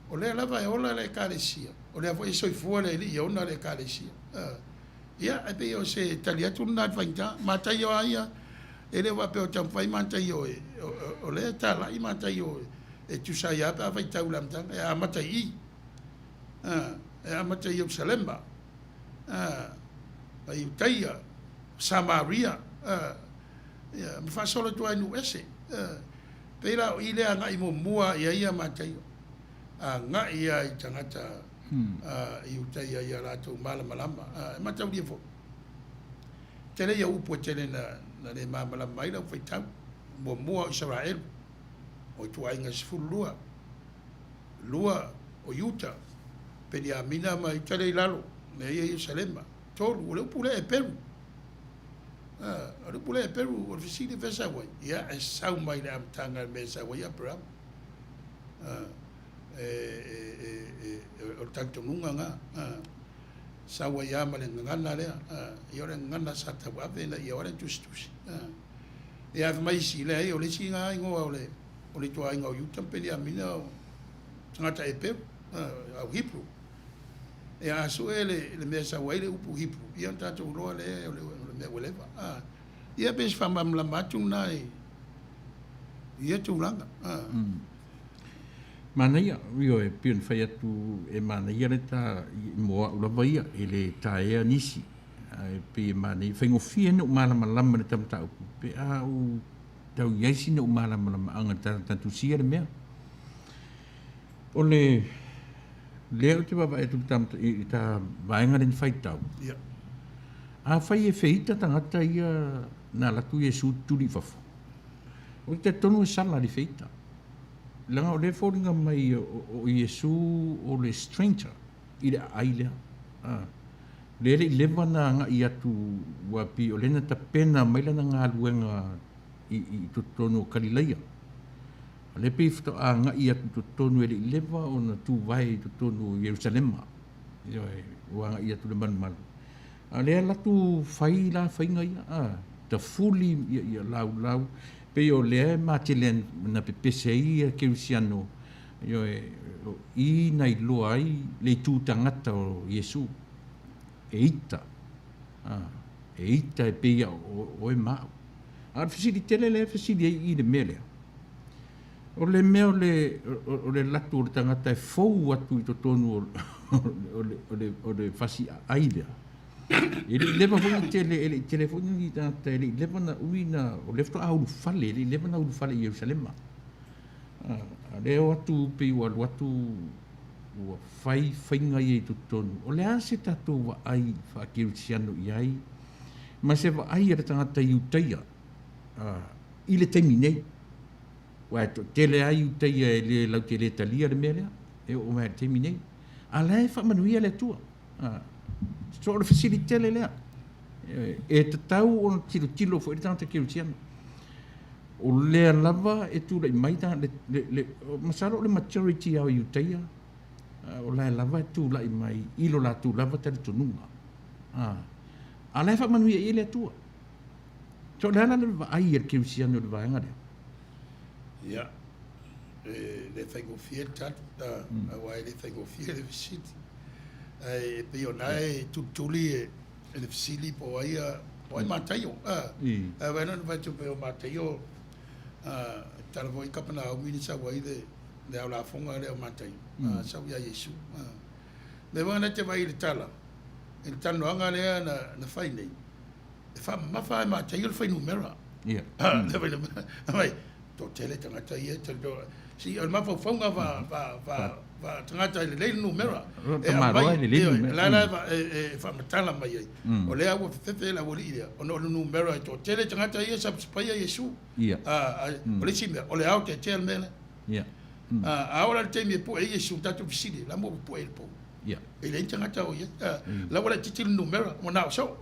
o lea lava e ola le Ekalesia, o lea foi e soifua le Alii e ona le Ekalesia. Ia, e pei o se tali atu lena i le faigata. Mataio lava ia, e le o faapea o taumafai Mataio e, o lea e talai Mataio e tusa ai lava pe a faitau i le amataga, e amata i i, e amata i Ierusalema. A Iutaia, Samaria, ia, ma faasolo atu lava i nuu ese. Pei la o i lea agai muamua i ai ia Mataio, agai lava i tagata Iutaia ia latou malamalama. E mataulia foi, tele ia upu e tele na le malamalama ai lau faitau. Muamua o Isaraelu, o ituaiga e 12, 2 o Iuta, Peniamina ma Iuta lea i lalo, mea ia i Ierusalema. 3, o le upu lea Eperu. O le upu lea Eperu, o le fesili fea e sau ai? Ia, e sau mai le amataga i le mea e sau ai Aperama. O le talitonuga lena. Sau ai lava ma le gagana lea. Ia o le gagana sa tauave ina ia o le tusitusi. Ia, ae fai mai isi, leai, o le isi lena igoa o le o le ituaiga o Iuta ma Peniamina o tagata Eperu, au Hebrew. Ia a sue le, le mea e sau ai le upu Hebrew, ia ona tatou iloa lea o le, o le mea ua leva. Ia pei se faamalamalama atu lena i ia tulaga. Manaia, ioe, pei ona fai atu e manaia le ta, mo au lava ia, e le taea nisi. Ae pei e manaia, faigofie ona ou malamalama i le ta mataupu pe a ou tau i ai sina ou malamalamaaga i le ta tusia le mea. O le lea ou te vaavaai atu i le ta vaega lea na faitau, afai e feita tagata ia na alu atu Iesu tutuli i fafo, ou te talitonu e sala i le feita. Leaga o lea e foliga mai o Iesu o le stranger i le aai lea. Lea e le i leva ona agai atu aua pei o lea na tapena mai lana galuega i totonu o Kalilaia. A o lea pei faatoa agai atu i totonu e le i leva ona tuvae i totonu o Ierusalema. Ioe, ua agai atu i le malumalu. A o lea e alu atu fai la faiga ia, a, tafuli ia laulau, pei o lea e matele na pepese ai ia kerisiano, ioe, o i na iloa ai le itu tagata o Iesu, e ita, a, e ita e pei a o oe ma au. A o le fesili tele lea e fesili ai i le mea lea, o le mea o le, o le alu atu o le tagata e fou atu i totonu o, o le, o le, o le fasi aai lea, e le i leva foi na tele, e le i tele foi ni tagata, e le i leva na umi na, o lea faatoa ulufale, e le i leva na ulufale i Ierusalema. A lea e o atu pei ua alu atu ua fai faiga ia i totonu. O le a se tatou vaai faakerisiano i ai ma se vaai a le tagata Iutaia i le taimi nei? Aua e toatele lava Iutaia e le lautele talia le mea lea e oo mai lava i le taimi nei. A o la e faamanuia le Atua. So o le fesili tele lea, e tatau ona tilotilo foi le tagata kerisiano. O lea lava e tulai mai le, le, le, masalo o le majority lava o Iutaia, o la e lava e tulai mai i lo latou lava talitonuga. A, a o la e faamanuia i ai le Atua. So o le a la le vaai a le kerisiano i le vaega lea? Ia, e le faigofie le tali, aua e le faigofie le fesili. Ae pei o lena e tulituli e le fesili po o ai, o ai Mataio. Ae vaai na fai atu pei o Mataio, e tatala foi Kapenaumi na sau ai le ao lafoga lea o Mataio, sau ia Iesu. O lea foi na te vaai i le tala, i le talanoaga lea na fai nei, e faamamafa lava e Mataio le fuainumera. Ia. Fai mai, toatele tagata ia, si o le mafaufauga faa-tagata e lelei le numera. E aumai, ioe, la la e faamatala mai ai, o lea ua fefefe le aualii lea, ona o le numera e toatele tagata ia sa paia Iesu. O le isi mea, o le aotetea le mea lea. A oo la i le taimi e pue ai Iesu, tatou fesili, la ua pue i le pou. E leai ni tagata o i ai. La ua laitiiti le numera, ua na o soo.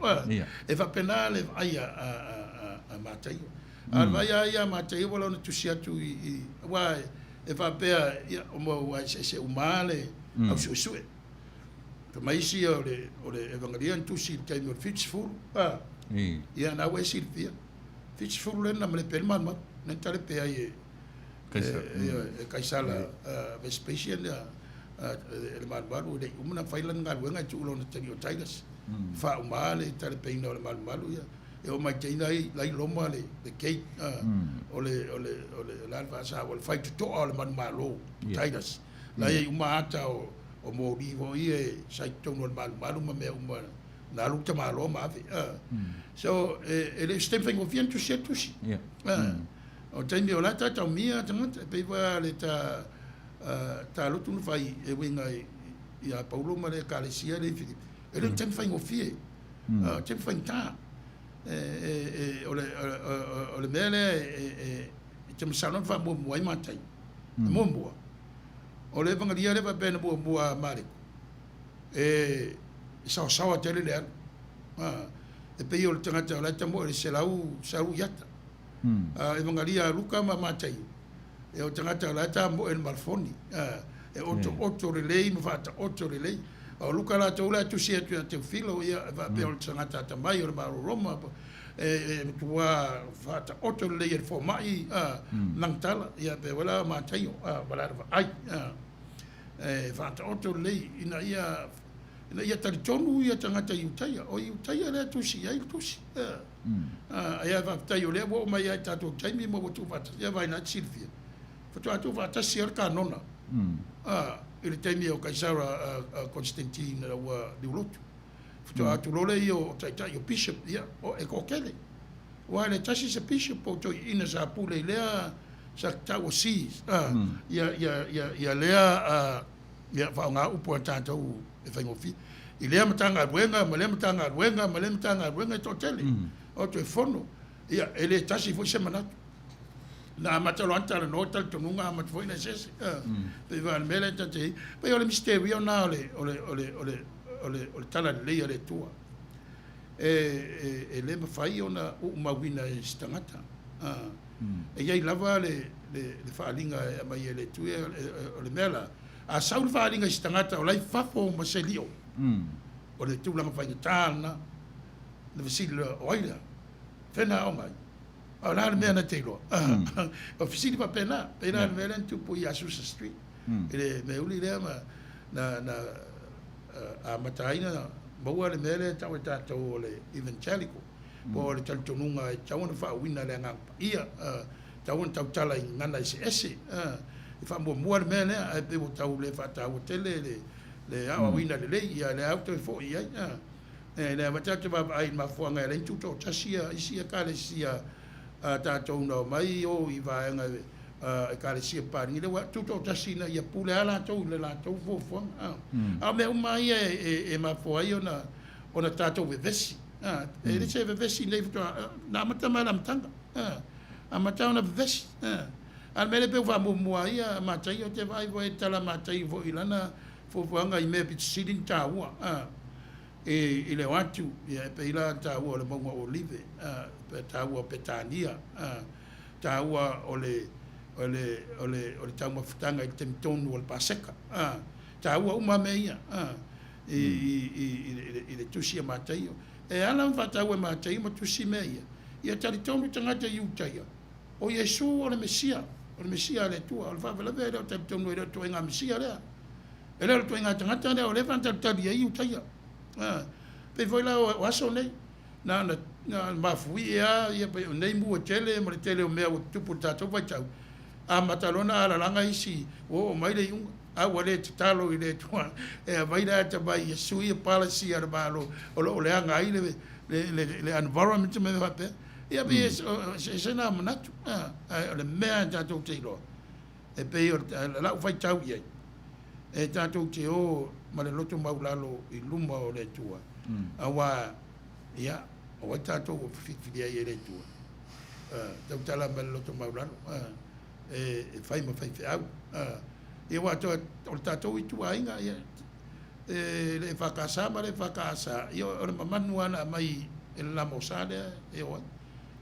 E faapena le vaai a Mataio. A o le vaai lava ia a Mataio ua lona tusi atu i, aua e faapea, ia, ua eseese uma lava le au suesue. Fai mai isi o le Evangelia na tusi i le taimi o le 70, ia na ua e silafia, 70 lea na malepe ai le malumalu, lea na talepe ai e e Kaisara Vespasian e le malumalu, e le i uma ona fai lana galuega e tuu lona tali o Titus. Faauma le talepeina o le malumalu ia. E oo mai taimi ai la i Roma le gate o le o le o le la le faasa o le faitotoa o le manumalo Titus. La i ai uma ata o o moli foi ia sa i totonu o le malumalu ma mea uma na alu tamaloa ma ave. So e le o se taimi faigofie ona tusi ai le tusi. O le taimi o la e taitaumia tagata, e pei foi lava le ta, ta lotu na fai e uiga ia Paulo ma le Ekalesia lea i Filipi, e le o ni taimi faigofie, o taimi faigata. O le mea lea e te masalo na faamuamua ai Mataio. E muamua, o le Evangelia lea faapea na muamua a Mareko, e saosaoa tele le alu. E pei o le tagata o la e tamoe i le 100 iata. Evangelia a Luka ma Mataio, e o tagata o la e tamoe i le malafoni, e otooto lelei ma faataoto lelei. A o Luka latou la e tusi atu ia Teofilo, ia, e faapea o le tagata atamai o le Malo Roma, e matua faataoto lelei e le fomai lana tala, ia pei foi la o Mataio, ma lana vaai, e faataoto lelei ina ia ina ia talitonu ia tagata Iutaia, o Iutaia lea e tusi i ai le tusi. Ae faafetai o lea ua oo mai lava i tatou taimi ma ua tuufaatasi, ia vaai la e te silafia, faatoa tuufaatasi lava le kanona i le taimi o Kaisara Constantine ua liulotu. Faatoa atu loa lea o taitai o bishop, ia, e toatele. Aua e le tasi se bishop po o toeaiina sa pule i lea sa taua seas, ia, ia, ia, ia lea, ia faaaoga upu a tatou e faigofie. I lea Matagaluega ma lea Matagaluega ma lea Matagaluega e toatele. O toe fono, ia, e le tasi foi se manatu. Na amata loa ona talanoa talitonuga amata foi ona eseese. Pei foi o le mea lea ta te i ai. Pei o le misiteria lena o le, o le, o le, o le, o le, o le talalelei a le Atua. E, e, e le mafai ona uumauina e se tagata. E i ai lava le, le, le faaaliga e aumai e le Atua, o le mea la, a sau le faaaliga i se tagata o la e i fafo ma se lio, o le tulaga faigata lena, na fesili loa, o ai lea? Fena aoga ai? A o le a le mea na te iloa? O fesili faapena, pei la o le mea lea na tupu i Azusa Street, i le mea uli lea ma na, na amata ai ona maua le mea lea e tau e tatou o le evangelical, po o le talitonuga e tatau ona faauuina le Agaga Paia, e tatau ona tautala i gagana eseese. E faamuamua le mea lea, ae pei ua tau le faataua tele le, le aoaoina lelei, ia lea lava ua toe foi i ai. E lea lava tatou te vaavaai i le mafuaaga e ala ai ona tutoatasi isi Ekalesia a tatou na omai i o i vaega Ekalesia Papalagi, lea ua tutoatasi ina ia pule lava latou i le latou fuafuaga. A o mea uma lava ia e mafua ai ona tatou vevesi. E le se vevesi nei faatoa, na amata mai i le amataga, amata ona vevesi. A o le mea lea pei ua faamuamua ai ia Mataio, ou te vaai foi i le tala a Mataio foi i lana fuafuaga i mea pito sili ona taua. I le o atu, ia e pei la taua o le mauga o Olive, taua o Petania, taua o le, o le, o le, o le taumafataga i le taimi tonu o le Paseka, taua uma mea ia, i, i, i, i, i le tusi a Mataio. E ala ona faataua e Mataio ma tusi mea ia, ia talitonu tagata Iutaia, o Iesu o le Mesia, o le Mesia a le Atua. O le faalavelave e le o talitonu e le o le ituaiga Mesia lea. E le o le ituaiga tagata lea o lea e faatalitali ai Iutaia. Pei foi la o aso nei, na ona mafuie lava ia pei o nei mu e tele ma le tele o mea ua tutupu i le tatou vaitau, amata loa ona alalaga isi ua oo mai le iuga, a ua le tatalo i le Atua e aumai le atamai ia sui policy a le Malo o lo o leaga ai le environment ma mea faapea. Ia pei e ese na manatu, ae o le mea tatou te iloa, e pei o lau faitau i ai, e tatou te o ma le loto maulalo i luma o le Atua, aua, ia, o ai tatou ua filifilia ai e le Atua? Tautala mai le loto maulalo, e fai ma faifeau. Ia aua o le tatou ituaiga, ia, e le EFKS ma le EFKS, ia o le mamanu lava na aumai e le lamosa lea e o ai.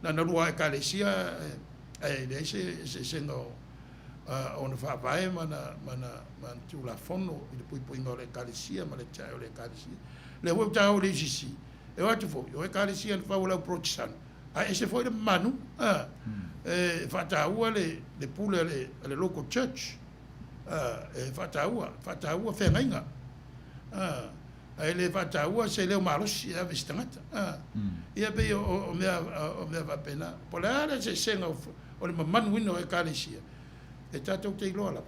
Na ona lua Ekalesia ae leai se eseesega o ona faavae ma ana tulafono i le puipuiga o le Ekalesia ma le tiae o le Ekalesia. O lea foi ua taua i le UCC, e o atu foi, o Ekalesia na fau e le au Porotesani, ae ese foi le mamanuga, e faataua le pule a le local church, e faataua, faataua feagaiga. Ae le faataua se leo malosi e ave i se tagata. Ia pei o mea, o mea faapena. Po o le a le eseesega o le mamanuina o Ekalesia, e tatou te iloa lava,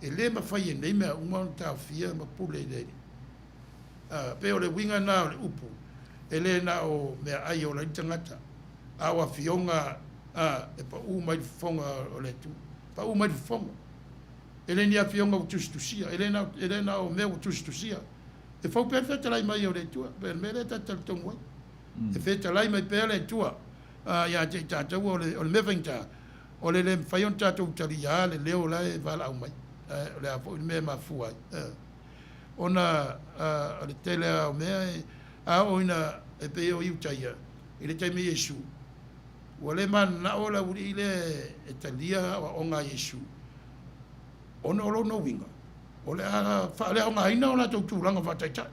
e le mafai e nei mea uma ona taofia ma pule i le Alii. E pei o le uiga lena o le upu, e le na o meaai e ola ai le tagata, a o afioga e pau mai le fofoga o le Atua, pau mai le fofoga. E le ni afioga ua tusitusia, e le na, e le na o mea ua tusitusia. E fou pea le fetalai mai o le Atua, pei o le mea lea ta te talitonu ai. E fetalai mai pea le Atua ia te i tatou, o le, o le mea faigata, o le le mafai ona tatou taliā le leo la e valaau mai. O le a foi le mea e mafua ai. Ona o le tele lava o mea e, a oo ina, e pei o Iutaia, i le taimi o Iesu, Ua le mananao le aualii lea e talia aoaoga a Iesu, ona o lona uiga, o le a faaleaogaina o latou tulaga faataitai.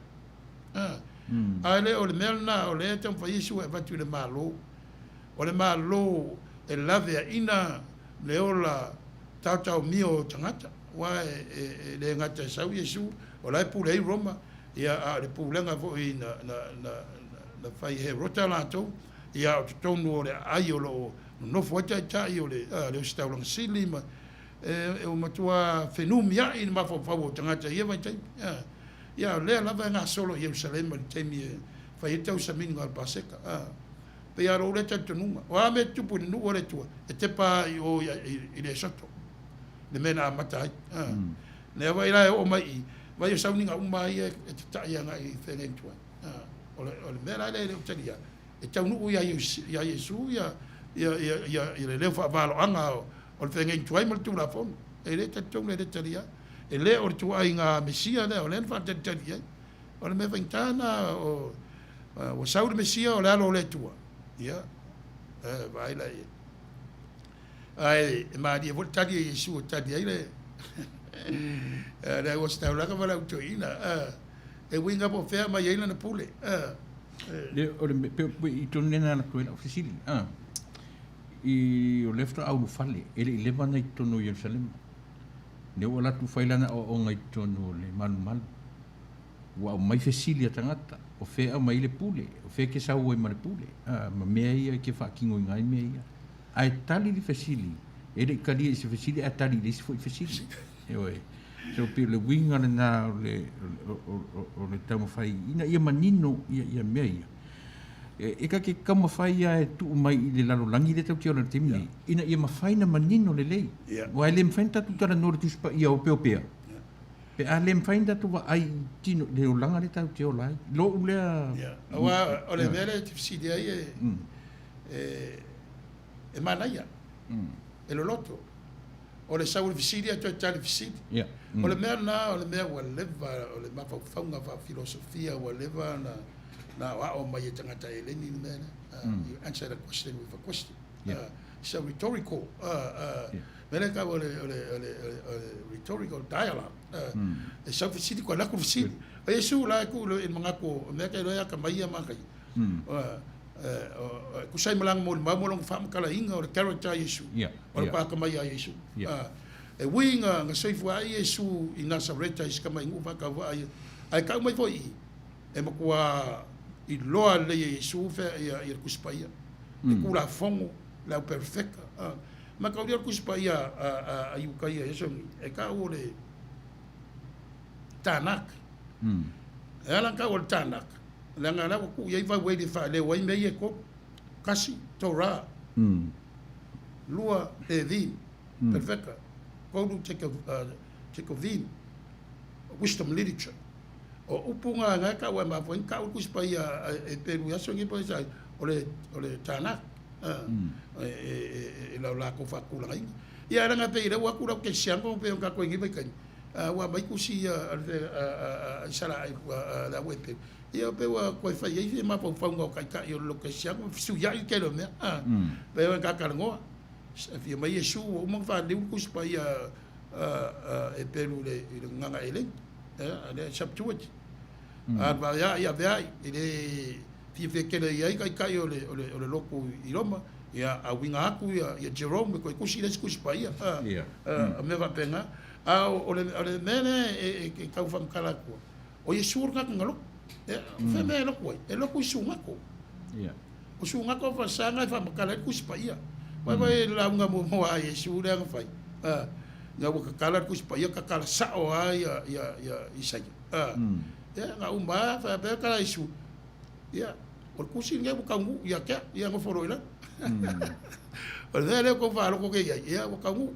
Ae le o le mea lena o lea e taumafai Iesu e avatu i le Malo. O le Malo e laveaina le ola taotaomia o tagata, aua e le gata e sau Iesu, o la e pule ai Roma, ia, a o le pulega foi na fai e Herota latou, Ia, o totonu o le aai o lo o nonofo ai taitai o le Ositaulaga Sili ma e ua matua fenumiai le mafaufau o tagata i ia vaitaimi. Ia, o lea lava e gasolo i Ierusalema i le taimi e fai ai le tausamiga o le Paseka. A, pei lava o lou lea talitonuga. O a mea e tutupu i le nuu a le Atua, e tepa lava i o i le Esoto, le mea na amata ai. A, lea foi la e oo mai i i, vaai o sauniga uma lava ia e tatai agai i feagaiga tuai. A, o le, o le mea la lea e le o talia, e taunuu ia Iesu ia, ia, ia, ia, ia le leo faavaloaga o le feagaiga tuai ma le Tulafono. E le talitonu e le talia. E le o le ituaiga Mesia lea o lea na faatalitali i ai. O le mea faigata lena, o, ua sau le Mesia o le Alo o le Atua, ia, e, vaai la i ai. Ae e malie foi le tali a Iesu e tali ai le, le auositaulaga ma le au toeaina, e uiga po o fea mai ai lana pule. Le, o le, pe, pe, i tonu lena na koe lau fesili, i, o lea faatoa aulufale, e le i leva ona i totonu o Ierusalema. Lea ua alu atu fai lana aoaoga i totonu o le malumalu. Ua aumai fesili a tagata, o fea e aumai ai le pule, o fea e te sau ai ma le pule, a, ma mea ia e te faatinoina ai mea ia. Ae tali le fesili, e le i talia i se fesili ae tali i le isi foi fesili. Ioe. So pei o le uiga lena o le, o, o, o, o le taumafai ina ia manino ia, ia mea ia. E, e ta te taumafai lava e tuu mai i le lalolagi lea tatou te ola i le taimi nei, ina ia mafai ona manino lelei. Aua e le mafai ona tatou talanoa i le Tusi Paia opeopea, pe a le mafai ona tatou vaai i tino, i le olaga lea tatou te ola ai. Lou lea... Ia, aua o le mea lea e te fesili ai e, e, e manaia, e loloto. O le sau o le fesili ae toe tali fesili. Ia. O le mea lena, o le mea ua leva, o le mafaufauga faafilosofia ua leva ona na aoao mai e tagata eleni le mea lea. You answer the question with a question. It's a rhetorical, mea lea e tau o le, o le, o le, o le rhetorical dialogue. E sau fesili, koe alu atu fesili. O Iesu la e tuu i le manatu o mea tailo e atamai ia ma kai. E tusa ai ma lana molimau ma lona faamatalaina o le character a Iesu, o le atamai ia Iesu. E ui na soifua ai Iesu i Nasareta i si tamai nuu faatauvaa ia, ae tau mai foi i i, e matua iloa lelei e Iesu fea ia le Tusi Paia, le Tulafono, le au perofeta. Ma taulia le Tusi Paia a Iutaia i aso nei, e tau o le Tanakh. E ala ona tau o le Tanakh, leaga o la ua tuu i ai vaueli e faaleo ai mea ia e tolu. Kasi, Torah. Lua, Levim, Perofeta. Tolu, Tekuvim, Wisdom Literature. O upu na na e tau ai mafua ai ona tau le Tusi Paia e Peru i aso nei po o le o le o le Tanakh i lo latou faatulagaina. Ia leaga e pei o lea ua atu lau kerisiano pei ona tatou i ai nei vaitaimi, ua aumai tusi ia a Isaraelu a le au Eperu, ia pei ua toe fai ai se mafaufauga o taitai o le lotu kerisiano, fesuiai le tele o mea. Pei ona ta talanoa, afio mai Iesu ua uma ona faaliliu le Tusi Paia a Eperu i le gagana eleni. le Septuagint. A avea'i avea'i, e le fiafia tele i ai taitai o le, o le, o le lotu i Roma, ia a uiga atu ia, ia Jerome e toe tusi le isi Tusi Paia, a mea faapena. A o le, o le mea lea e, e, e tau faamatala atua, o Iesu o le tagata na lotu. Ia, o fea mea e lotu ai? E lotu i sugato. O sugato o falesa na e faamatala ai le Tusi Paia. Vaai le lauga muamua a Iesu lea na fai, ina ua tatala le Tusi Paia, tatala sao lava ia, ia, ia Isaia. Ia, na uma lava, faapea tala Iesu, ia, o le tusi lenei ua taunuu ia te au, ia nofo loa i lalo. O le mea lea ua tou faalogo nei i ai, ia ua taunuu.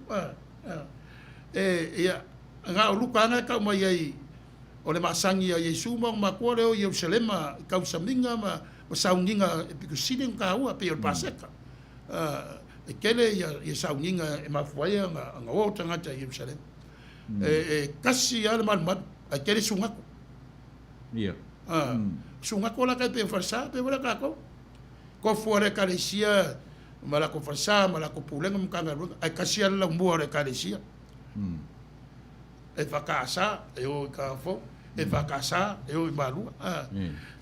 E, ia, na o Luka lava na e tau mai ai, o le masani a Iesu ma ona matua lea o Ierusalema i tausamiga ma sauniga e pito sili ona taua, pei o le Paseka. E tele ia sauniga e mafua ai ona o tagata i Ierusalema. E tasi lava le malumalu, ae tele sugato. Sugato la tai pei o falesa, pei foi la tatou. Tofu lava le Ekalesia ma latou falesa ma latou pulega ma Matagaluega, ae tasi lava le laumua o le Ekalesia. EFKS e o i Tafo, EFKS e o i Malua.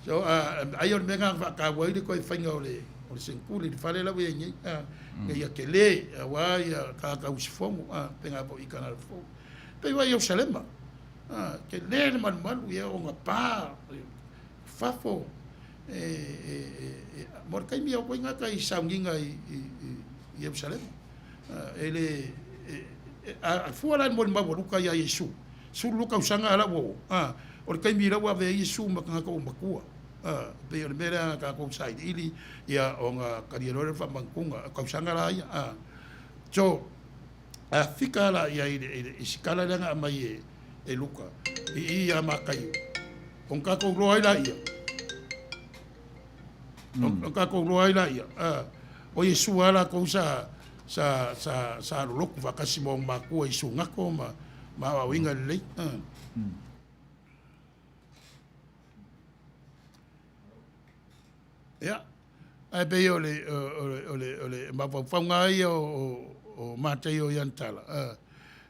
So, ai o le mea lena na faataua ai le toe faiga o le o le sengkuli i le fale la ua i ai nei, ina ia tele aua ia tagata usufono, faapena foi i Kanada Fou. Pei foi i Ierusalema, tele le malumalu, ia ona pa fafo e, mo le taimi e oo ai gata i sauniga i Ierusalema. E le, a fua la i le molimau a Luka ia Iesu, 12 tausaga la ua oo, O le taimi la ua avea ai Iesu ma tagata ua matua. A, pei o le mea lea na tatou sailiili, ia, ona talia loa lea o le faamanutuga, o tausaga la ia. A, so, a fika la ia i le, i le, i si tala lea na aumai e, e Luka, i i ia Mataio, ona tatou iloa ai laia, ona tatou iloa ai laia, a, o Iesu lava latou sa, sa, sa, sa lolotu faatasi ma ona matua i sugato ma, ma aoaoina lelei. A. Ia, ae pei o le, o le, o le, o le mafaufauga lava ia o, o Mataio i ana tala,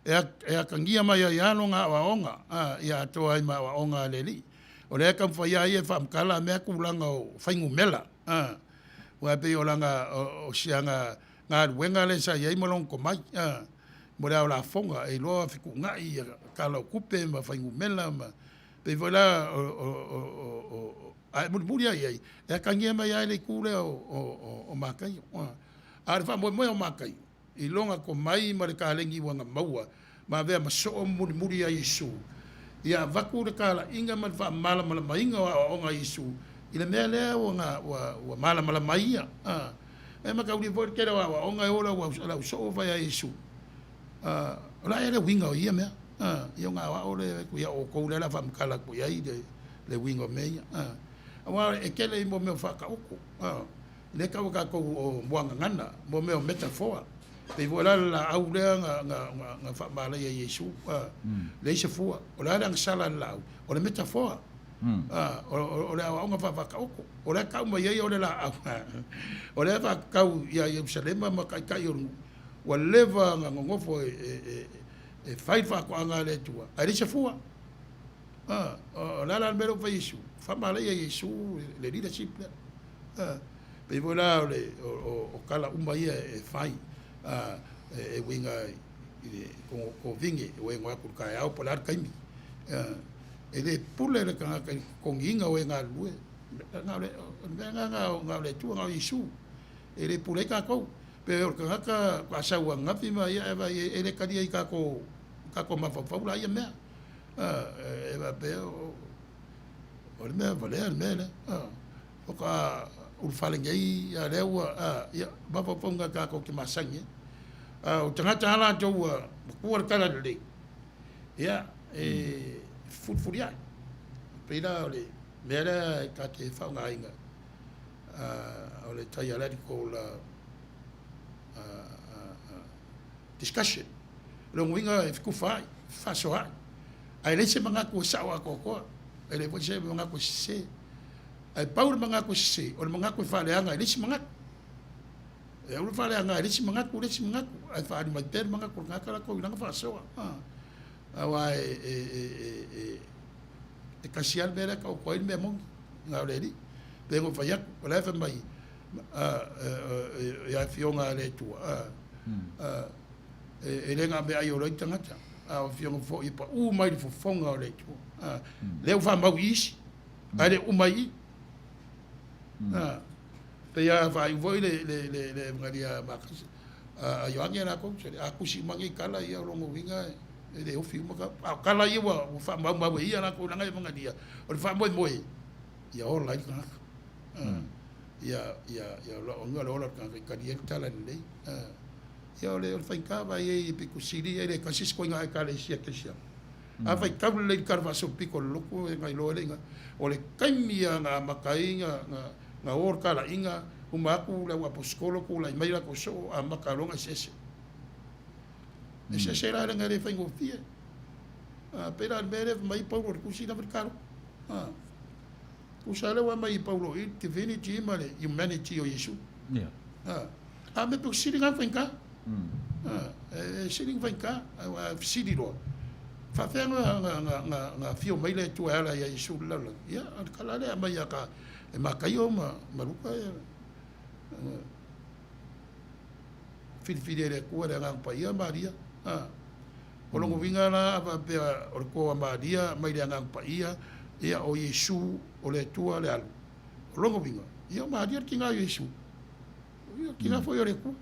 e, e atagia mai ai lava lona aoaoga, ia atoa ai ma aoaoga a le Alii. O lea e taumafai lava ia e faamatala mea tulaga o fuainumera, aua e pei o lana, o si ana galuega lea sa i ai ma lona tomai, mo le ao lafoga, e iloa fetuunai ia tala o tupe ma fuainumera ma, pei foi la o, o, o, o, a e mulimuli lava i ai, e atagia mai lava le itu lea o Mataio. A o le faamoemoe o Mataio, i lona tomai ma le kalegi ua na maua, ma avea ma soo ma mulimuli ia Iesu, ia avatu le talaiga ma le faamalamalamaina o aoaoga a Iesu i le mea lea ua na, ua, ua malamalama ai ia. E mataulia foi le tele o aoaoga e o le au soo fai a Iesu. O le a ea le uiga o ia mea? Ia ona aoao lea atu ia outou lea o le a faamatala atu i ai le uiga o mea ia. Aua e tele i mea o faataoto, lea e tau e tatou o muagagana, mo mea o metaphor. Pei foi la le laau lea na faamalaia e Iesu, leai se fua. O le a le agasala a le laau? O le metaphor. O le aoaoga faafaataoto. O lea e tau mai ai o le laau. O lea e faatatau ia Ierusalema ma taitai o le nuu. Ua leva ona nonofo e fai le faatoaga a le Atua, ae leai se fua. O le a la le mea lea ua fai e Iesu? Faamalaia e Iesu le leadership lea. Pei foi la o le o tala uma ia e fai e uiga i le kovine ua ego atu i le taeao po o le a le taimi. E le pule le tagata i le totogiina o e galulue. O le mea lena na o le Atua, na o Iesu. E le pule ai tatou. Pe o le tagata faatoa sau ananafi ma ia e vaai e le talia i tatou mafaufau la ia mea. E faapea o le mea valea le mea lea. Faatoa ulufale nei a lea ua ia mafaufauga tatou te masani ai. A o tagata lava latou ua matua le tala lelei, ia e fefulifuliai. Pei la o le mea lea e ta te faaaogaina o le dialectical discussion. O lona uiga e fetufaai, fefaasoaai, ae leai se manatu e sao atoatoa, e leai foi se manatu e sese. Ae pau le manatu e sese, o le manatu e faaleaga i le isi manatu. E aua le faaleaga i le isi manatu le isi manatu, ae faaali mai pea le manatu o le tagata latou i lana faasoa. Aua e tasi lava le mea lea e taoto ai le mea moni, na o le Alii. Pei ona ou fai atu, o la e fai mai i afioga a le Atua, e le gameai ola ai tagata, a o afioga foi e pau mai le fofoga o le Atua. Lea ua faamau i isi, ae le uma i i. Pei lava faaiu foi le Evagelia a Makasi, a Ioane latou, a tusi uma nei tala ia, o lona uiga e le ofi uma tala. A o tala ia ua faamaumau e ia latou i lana Evagelia, o le faamoemoe ia ola ai le tagata. Ia loaga le ola o le tagata i tali ai le tala lelei. Ia o le faigata vaai ai e pito sili e le tasi se ituaiga Ekalesia Kerisiano. A faitau lelei i le tala faasolopito o le lotu e na iloa ai le iga. O le taimi lava na amata ai na o le talaiga, uma atu le au aposetolo tulai mai latou soo amata loa ona eseese. Eseese la leaga e le faigofie. A pei la o le mea lea fai mai ai Paulo i le tusi lava le talofa. A tusa lea ua aumai e Paulo i le divinity ma le humanity o Iesu. A a mea pito sili na faigata. E sili ona faigata, aua e fesili loa, e faapefea ona afio mai le Atua e ala ia Iesu i le lalolagi? Ia, o le tala lea e aumai ia e Mataio ma Luka, e filifili e le Atua le Agaga Paia Maria. O lona uiga la, a faapea o le toa a Maria mai le Agaga Paia, ia o Iesu o le Atua le Alu. O lona uiga, ia o Maria le tina o Iesu. Ia, tina foi o le Atua.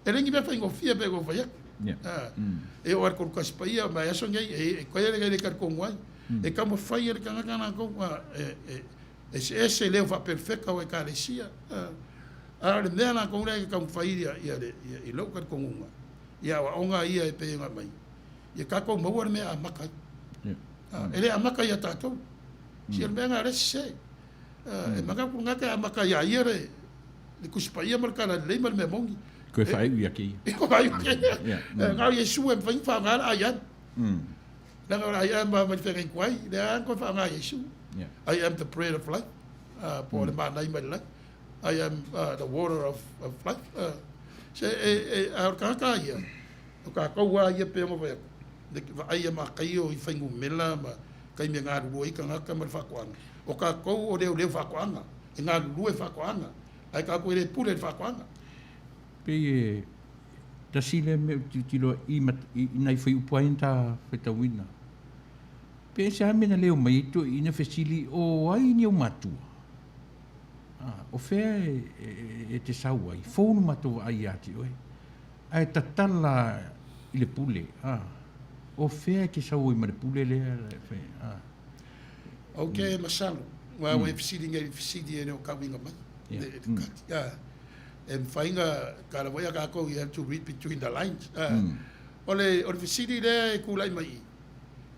E le ni mea faigofie pei ona ou fai atu. E oo lava i le Kolokasi Paia ma aso nei, e koe le le talitonu ai. E taumafai e le tagata latou e, e, eseese leo faaperefeka o ekalesia, a o le mea latou lea e taumafai ia, ia, le, ia, i lou talitonuga, ia aoaoga ia e pei ona aumai, ia tatou maua le mea e amata ai. E le amata ia tatou. Si o le mea lena o lea e sese. E manatu le tagata e amata ia ia le, le Tusi Paia ma le Tala Lelei ma le mea moni. Toe faaiu ia kēia. Toe faaiu ia kēia. Na o Iesu e mafai ona faaaoga le I am. Leaga o le I am mai le feagaiga tuai, lea lava na toe faaaoga e Iesu. I am the bread of life, po o le manai mai le lagi. I am the water of life. Se e, e, a o le tagata ia, o tatou lava ia pei ona fai atu, le vaai ia Mataio i fuainumera ma taimi e galulue ai tagata ma le faatoaga. O tatou o leoleo faatoaga, e galulue faatoaga, ae tatou e le pule i le faatoaga. Pei e tasi lea mea ou te tilotilo i, i, i nai fuaiupu lava ia na ta faitauina. Pe se a mea na leo mai ai toeaiina fesili, o ai ni ou matua? A, o fea e, e, e te sau ai? Fou lo matou vaai ia te oe. Ae tatala i le pule, a, o fea e te sau ai ma le pule lea e fai, a. Ou te masalo, aua ua e fesili nei i le fesili e le o tauiga mai, le kati, a, e mafai ona tala foi a tatou, you have to read between the lines. A, o le, o le fesili lea e tulai mai i,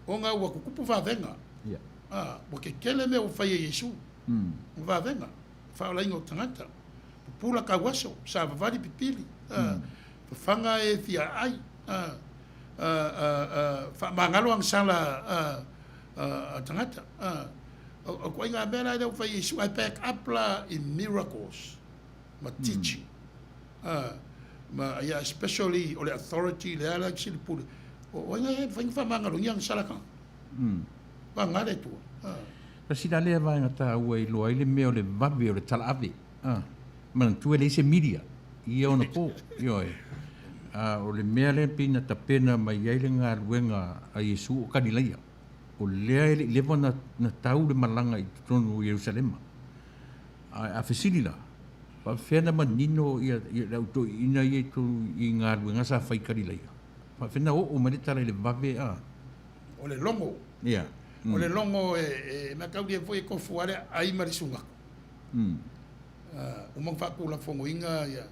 ona ua tutupu vavega, a, ua tetele mea ua fai e Iesu, o vavega, faaolaina o tagata, pupula tauaso, savavali pipili, fafaga e fia ai, faamagalo agasala a tagata. O ituaiga mea la lea ua fai e Iesu, ae back up la i miracles ma teaching. Ma ia especially o le authority lea la e pule. O ai e mafai ona faamagaloina agasala tagata? Paga le Atua. Tasi la lea vaega taua e iloa ai le mea o le vave o le talaave. A, manatua e leai se media i ia ona po. Ioe. A o le mea lea pei na tapena mai ai le galuega a Iesu o Kalilaia, o lea e le i leva ona na tau le malaga i totonu o Ierusalema. A, a fesili la, faapefea na manino ia, ia le au toeaiina ia i totonu i galuega sa fai i Kalilaia? Faapefea na oo mai le tala i le vave a? O le logo. Ia. O le logo e, e mataulia foi e tofu lava le aai ma le sugaku. Uma ona faatulafonoina ia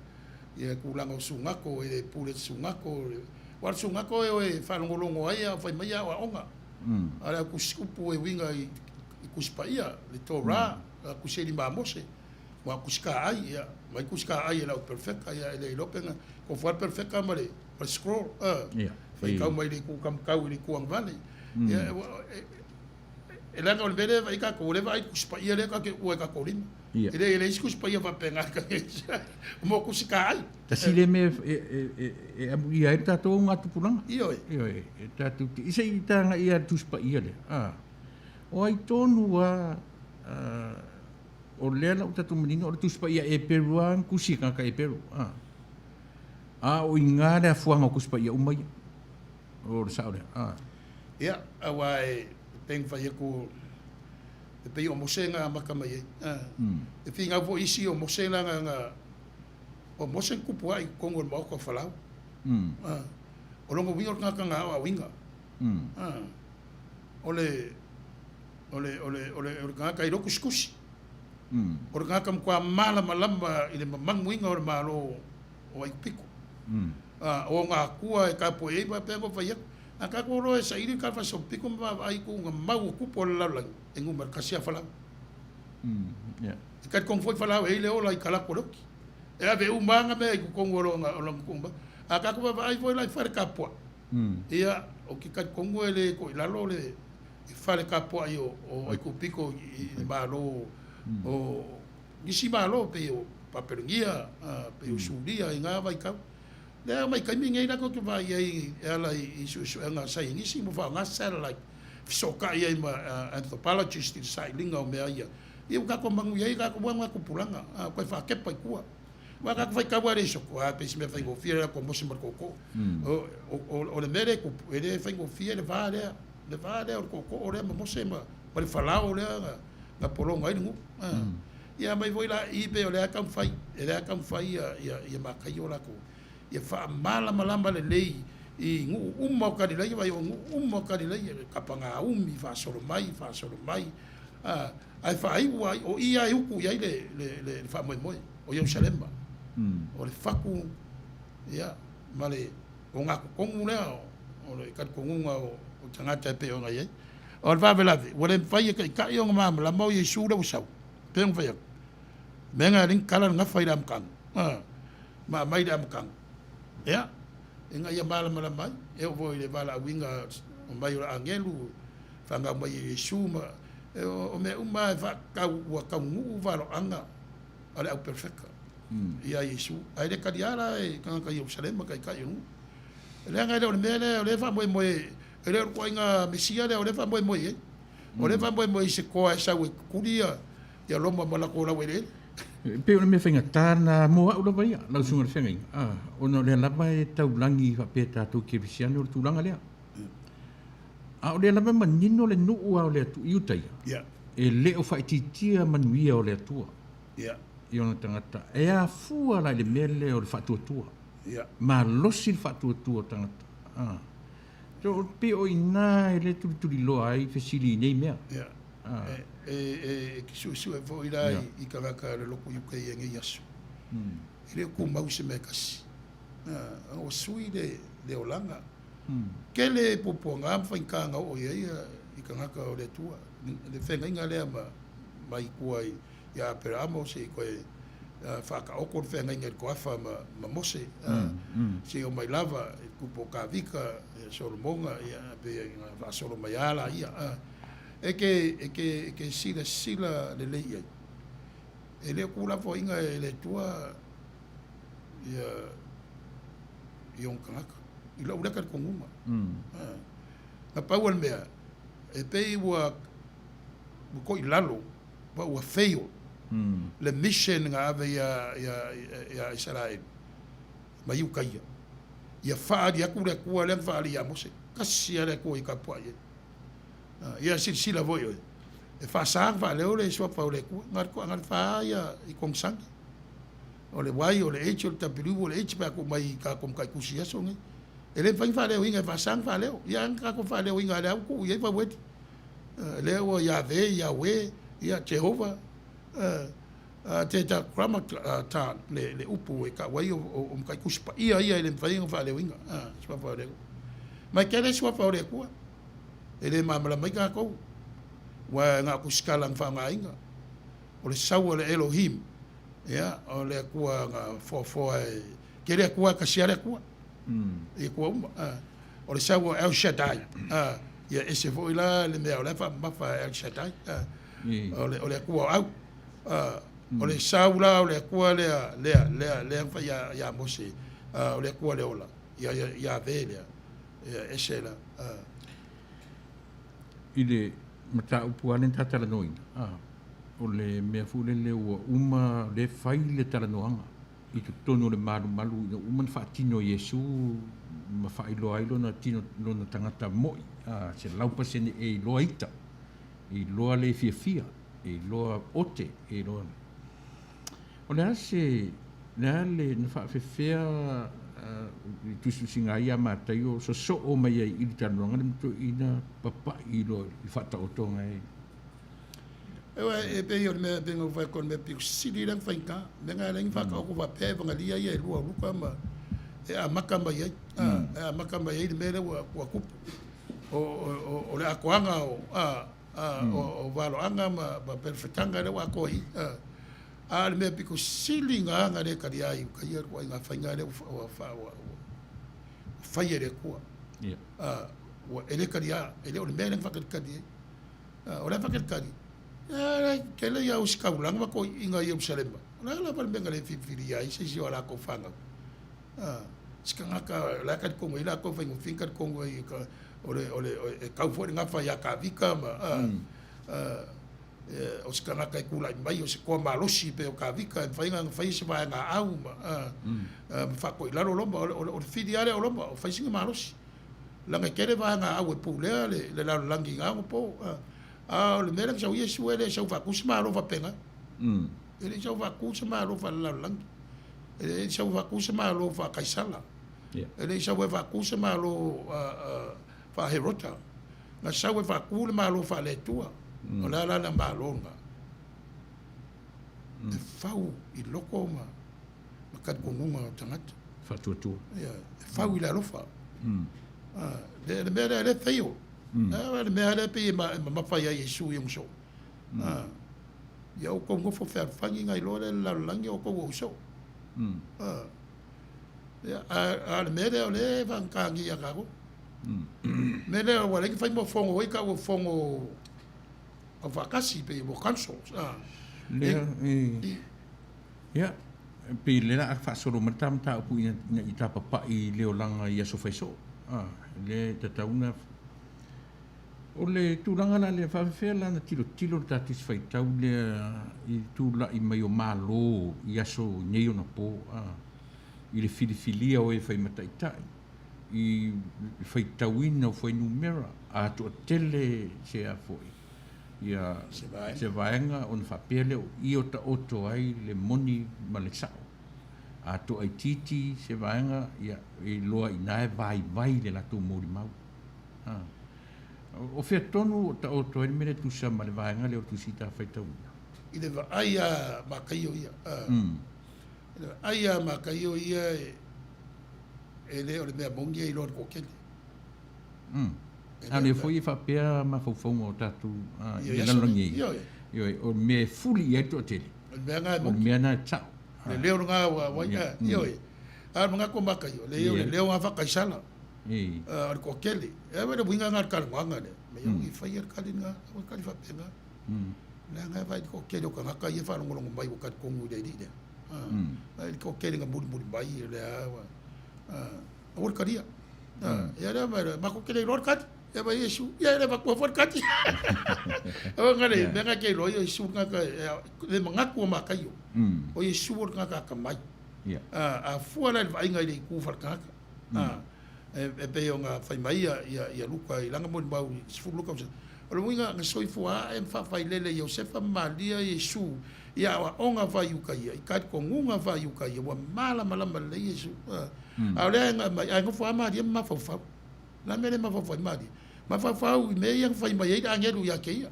ia tulaga o sugato, e le pule sugato. Aua o le sugato e o e faalogologo ai a o fai mai aoaoga. A o le au tusi upu e uiga i Tusi Paia, le Torah, Tusi e lima a Mose, ma o tusi kaai, ia, mai tusi kaai e le au perofeta, ia, e le iloa pe na tofu lava le perofeta ma le, ma le scroll, faitau mai le itu taumatau i le itu agavale. Ia, e leaga o le mea lea e vaai tatou, o lea e vaai i le Tusi Paia lea tatou te uua i tatou lima. E le, e leai se Tusi Paia faapena mo tusi kaai. Tasi lea mea e amuia ai le tatou augatupulaga. Ioe. Ioe, e tatou te, se i tagaia i le Tusi Paia lea. A, o ai tonu lava o lea la ua tatou manino o le Tusi Paia Eperu lava na tusi e tagata Eperu. A, a o i ina le afuaga o Tusi Paia uma ia. O le sao lea. A. Ia, aua e pei ona fai atu, e pei o Mose na amata mai ai. E finau foi isi o Mose la na, o Mose na tupu ae i totonu o le maota o Farao. O lona uiga o le tagata na aoaoina. O le, o le, o le, o le, o le tagata iloa tusitusi. O le tagata matua malamalama i le mamanuina o le Malo o Aikupito. O ona akua e tapuai ai faapea ona fai atu. A tatou loa e saili le talafaasolopito ma vaavaai i tulaga mau o tupu o le lalolagi, e numera tasi lava Farao. E talitonu foi Farao e i ai le ola i talaatu o le oti. E ave uma lava ana mea i totonu o lona tumau. A tatou vaavaai foi la i fale tapuai, ia, ou te talitonu e le toe i lalo le fale tapuai o Aikupito i le Malo o nisi Malo pei o Papelonia, pei o Suria i na vaitau. Lea mai taimi nei latou te vaai ai e ala i suesuega a saienisi ma faaaoga satellite e fesootai ai ma anthropologist i le sailiga o mea ia. Ia ua tatou manuia ai tatou ua tupulaga, a toe faatepa i tua. Aua a tatou faitau lava i le isoto, a pei se mea faigofie le latou mosi ma le tootoo. O le mea lea e tupu, e le faigofie le va lea, le va lea o le tootoo lea ma Mose ma le Farao lea na pologa ai le nuu. Ia aumai foi la i i pei o lea taumafai, o lea taumafai ia Mataio latou, ia faamalamalama lelei i nuu uma o Kalilaia, vai o nuu uma o Kalilaia, Kapagaumi, faasolo mai, faasolo mai, a, ae faaiu ai, o i lava e utu i ai le, le, le, le faamoemoe, o Ierusalema. O le fatu, ia, ma le ogatotonu lea o, o le talitonuga o, o tagata e pei ona i ai. O le faalavelave, ua le mafai e taitai ona malamalama o Iesu lea ua sau, e pei ona fai atu, mea na e alii ona tala le gafa i le amataga, a, ma aumai le amataga. Ia, ina ia malamalama ai, e oo foi i le valaauina mai o le agelu, fanau mai e Iesu ma, e, o, o mea uma lava e faatatau ua taunuu valoaga a le auperefeta ia Iesu. Ae le talia la e tagata i Ierusalema, taitai o nuu. Leaga e le o le mea lea o lea e faamoemoe, e le o le ituaiga Mesia lea o lea e faamoemoe i ai. O lea e faamoemoe i se toa e sau e tutuli ia Roma ma latou laueleele. E pei o le mea faigata lena mo au lava ia, lau Susuga i le Feagaiga, a, ona o lea lava e taulagi faapea tatou kerisiano le tulaga lea. A o lea lava e manino le nuu lava o le Atua i uta ia, e le o faaitiitia manuia o le Atua i ona tagata. E afua la i le mea lea o le faatuatua, malosi le faatuatua o tagata. A, so, pei o i ina e le tulituliloa ai fesili i nei mea. E, e, e te suesue foi la i, i tagata o le lotu UK i nei aso. E le o tumau se mea e tasi. A, ua sui le, le olaga. Tele puapuaga ma faigata na oo i ai i tagata o le Atua. Le feagaiga lea ma, mai tua i, ia Aperaamo se i toe faataoto le feagaiga i le toafa ma, ma Mose. Se i omai lava i le tupu o Kavika, ia Solomona, ia pei ona faasolo mai lava laia. E te, e te, e te silasila lelei i ai. E le o tuulafoaiina e le Atua ia, i ona tagata. I lou lea talitonuga. Na pau o le mea, e pei ua, ua toilalo, ma ua fail le mission na ave ia, ia, ia Isaraelu ma Iuta ia. Ia faaali atu le Atua lea na faaali ia Mose. Tasi lava le Atua i tapuai ai. Ia silasila foi oe, e faasa ona faaleo le suafa o le Atua, na o le fa ia i konesane. O le Y, o le H, o le W, o le H pe a tuu mai i tatou mataitusi i aso nei. E le mafai ona faaleoina, e faasa ona faaleo. Ia a na tatou faaleoina lea ua tuu i ai vaueli. Lea ua Iave, Iawe, ia Jehovah, Tetragrammaton le upu e tau ai o mataitusi paia ia e le mafai ona faaleoina, suafa o le Atua. Ma e tele suafa o le Atua. E le malamalama ai tatou, aua na o tusitala na faaaogaina. O le sau a le Elohim, ia, o le Atua na foafoa e, tele Atua, e tasi lava le Atua, i Atua uma. O le sau a El Shaddai, ia ese foi la le mea o la e faamamafa e El Shaddai, o le, o le Atua o au. O le sau la o le Atua lea, lea, lea, lea na fai ia, ia Mose, o le Atua le ola, ia, ia, Iave lea. Ia ese la. I le mataupu lava lea na ta talanoaina, o le mea foi lele ua uma lea e fai le talanoaga i totonu o le malumalu ina ua uma ona faatino e Iesu ma faailoa ai lona tino, lona tagata mo'i, 100% e iloa ita, e iloa le fiafia, e iloa ote, e iloa. O le a se, le a le, na faafefea le tusitusiga ai ia Mataio sosoo mai ai i le talanoaga lea ma toeaiina papai loa i le faataotoga e. Ewa, e pei o le mea, pei ona ou fai atu o le mea pito sili lea ona faigata. O le mea lena e ala ai ona faataoto faapea Evagalia ia e lua o Luka ma e amata mai ai, e amata mai ai le mea lea ua, ua tupu. O, o, o le atoaga o, a, a, o, o valoaga ma, ma perofetaga lea ua atoa i i. A. A o le mea pito sili na aga le talia ai i uta ia ituaiga faiga lea ua fai e le Atua. Ua e le talia, e le o le mea lea na faatalitali ai. O le a faatalitali? E tele ia ositaulaga ma toeaiina i Ierusalema. O le a lava le mea na le filifilia ai se isi o a latou fanau? Se tagata o la e talitonu ai latou e faigofie ona talitonu ai o le, e tau foi le gafa ia Kavika ma o se tagata e tulai mai, o se toa malosi pei o Kavika e mafai ona fai se vaega au ma, ma faatoilalo Roma. O le fili lava lea o Roma, o fai sina malosi. Leaga e tele vaega au e pulea le lalolagi i na ona po. A o le mea lea na sau ai Iesu, e le sau faatu se malo faapena. E le i sau faatu se malo faalelalolagi. E le i sau faatu se malo faakaisala. E le i sau e faatu se Malo faa-Herota. Na sau e faatu le Malo faale-Atua. O le a la le Malo lena? E fau i loko ma talitonuga o tagata. Faatuatua. Ia, e fau i le alofa. Le mea lea, e le fail. Le mea lea pei e mamafa ia Iesu i ona soo. Ia outou nofo fealofani na iloa lea e le lalolagi o outou o ou soo. Ia, a o le mea lea o lea e faagata nei ia tatou. Mea lea ua leai ni fai mo fono ai tau o fono aufaatasi pei mo councils. Lea, ia, pei lea o le a faasolo mai le ta mataupu ina ia tapapai i le olaga i aso fai soo. Lea e tatau ona O le tulaga la lea, faafefea la ona tilotilo le ta Tusi Faitau lea i le tulai mai o Malo i aso nei ona po, a, i le filifilia o e fai ma taitai, i le faitauina o fuainumera, a toatele se a foi, ia, se vaega ona faapea lea o i o taoto ai le moni ma le sao. A toaitiiti se vaega, ia, e iloa i ina e vaivai le latou molimau. A. O fea tonu o taoto ai le mea lea e tusa ma le vaega lea o le Tusi ta faitauina? I le vaai a Makaio ia, a. I le vaai a Makaio ia e le o le mea moni e iloa e le toatele. A o lea foi e faapea mafaufauga o tatou i le lalolagi nei. Ioe, o le mea e fuli i ai le toatele. O le mea lena e moni. O le mea lena e sao. Le leo lena ua ia, ioe. A o le manatu o Makaio, leai o le leo lena faakaisala. O le toatele. E le uiga lena o le talanoaga lea, mea aua ne i faia le tali lena, aua le tali faapena. Leaga e vaai i le toatele o tagata ia e faalogologo mai ua talitonu i le alii lea. Vaai i le toatele na mulimuli mai o lea ua, aua le talia. Ia lea ma matou te le iloa le tali. Ia fai Iesu, ia e le avatua foi le tali. O le mea lena e te iloa ai o Iesu le tagata, le manatu o Mataio, o Iesu o le tagata atamai. A fua la i le vaaiga i le itu faaletagata, e pei ona fai mai ia Luka i lana molimau i le 12 tausaga, o le uiga na soifua ae ma faafailele e Iosefa ma Maria Iesu i aoaoga faa-Iuta ia, i talitonuga faa-Iuta ia, ua malamalama lelei Iesu. A o lea e aumai, ae nofo lava Maria ma mafaufau. O le a le mea lea e mafaufau ai Maria? Mafaufau i mea ia na fai mai ai le agelu ia te ia.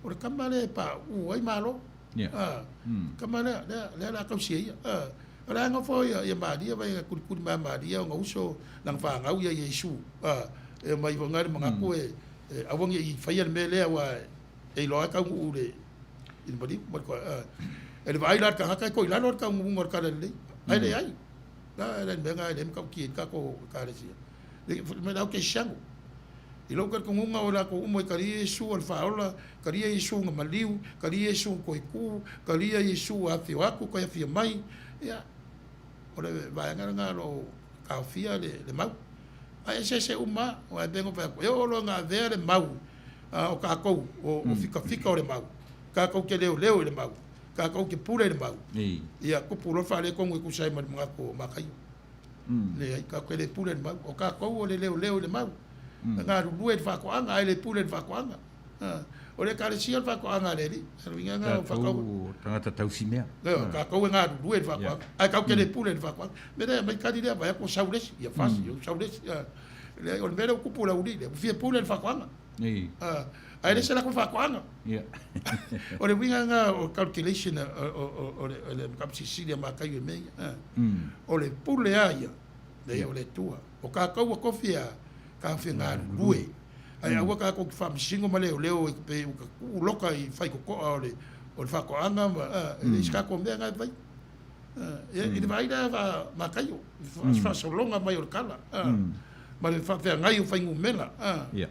O le tama lea e pauu ai Malo. Tama lea, lea, lea o le a tausi e ia. O le a nofo ia Maria, vai e kulikuli mai a Maria ona uso lana fanau ia Iesu. E omai foi le manatu e aua ne i faia le mea lea aua e iloa lava e taunuu i le maliu. E le vaai la le tagata e toilalo le taunuuga o le tala lelei, ae leai. La le mea lena e le matautia ai le tatou Ekalesia. Le au kerisiano. I lou talitonuga o i latou uma i talia Iesu o le Faaola, talia Iesu na maliu, talia Iesu na toe tu, talia Iesu a afio atu toe afio mai, ia, o le vaega lena o lo o taofia le mau. Ae eseese uma lava, aua e pei ona fai atu, e oo loa ina avea le mau o tatou, o fikafika o le mau, tatou te leoleo i le mau, tatou te pule i le mau, ia tupu loa le faaletonu e tusa ai ma le manatu o Mataio. Leai, tatou te le pule i le mau. O tatou o le leoleo i le mau. E galulue i le faatoaga, ae le pule i le faatoaga. O le Ekalesia o le faatoaga a le Alii. O le uiga lena o faatoaga. Tatou o tagata tausi mea. Ioe, tatou e galulue i le faatoaga, ae tatou te le pule i le faatoaga. O le mea lea, aumai tali lea, vaai atu ua sau le isi, ia fasi, ua sau le isi. Leai, o le mea lea ua tupu i le aualii lea, ua fia pule i le faatoaga. Ae le se latou faatoaga. O le uiga lena o calculation o le mataupu silisili a Mataio i mea ia. O le pule lava ia, leai o le Atua. O tatou ua tofi a, tatou te galulue. Ae aua tatou te faamasino ma leoleo pe ua tuu loka i faitotoa o le faatoaga ma, e leai se tatou mea lena e fai. I le vaai la a Mataio, i le faasologa mai o le tala ma le faafeagai o fuainumera. Ia.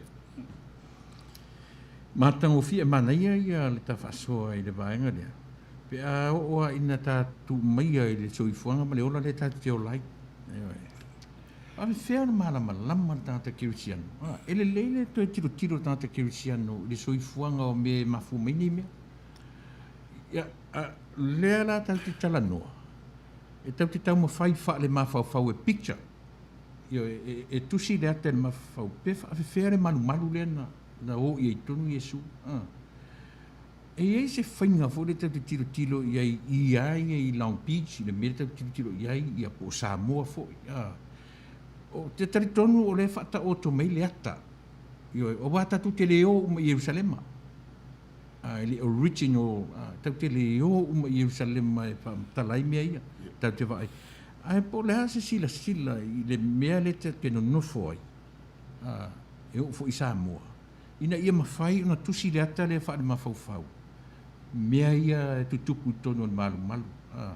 Matagofie, manaia ia le ta faasoa i le vaega lea, pe a oo lava ina ta tuu maia i le soifuaga ma le ola lea tatou te ola ai. Ioe. Faafefea ona malamalama le tagata kerisiano? A, e lelei le toe tilotilo o le tagata kerisiano i le soifuaga o mea e mafua mai nei mea. Ia, a, lea la tatou te talanoa, e tatou te taumafai faale-mafaufau e picture. Ioe, e, e tusi le ata i le mafaufau, pe faafefea le malumalu lea na, na o i ai tonu Iesu. A. E i ai se faiga foi lea tatou te tilotilo i ai i a ia i Long Beach i le mea lea tatou te tilotilo i ai ia po o Samoa foi a. Ou te talitonu o lea e faataoto mai le ata, ioe, aua tatou te le o uma i Ierusalema. A, e le original, a, tatou te le o uma i Ierusalema e faamatala ai mea ia, tatou te vaai. Ae po o le a se silasila i le mea lea tatou te nonofo ai, a, e oo foi i Samoa, ina ia mafai ona tusi le ata lea faalemafaufau, mea ia e tutupu i totonu o le malumalu. A.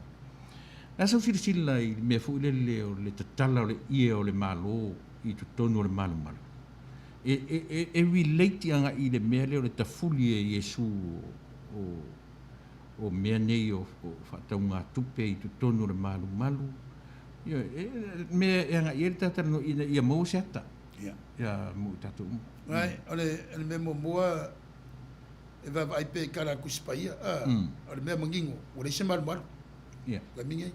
O le a sau silasila i le mea foi lele o le tatala o le ie o le Malo i totonu o le malumalu? E, e, e, e relate agai i le mea lea o le tafuli e Iesu o, o, o mea nei o, o faataugatupe i totonu o le malumalu. Ia, e, mea e agai i ai le talatalanoa ina ia maua se ata. Ia. Ia, mo i tatou uma. Ai, o le, o le mea muamua e vaavaai pea i tala a le Tusi Paia, a, o le mea manino, ua leai se malumalu. Ia. Taimi nei.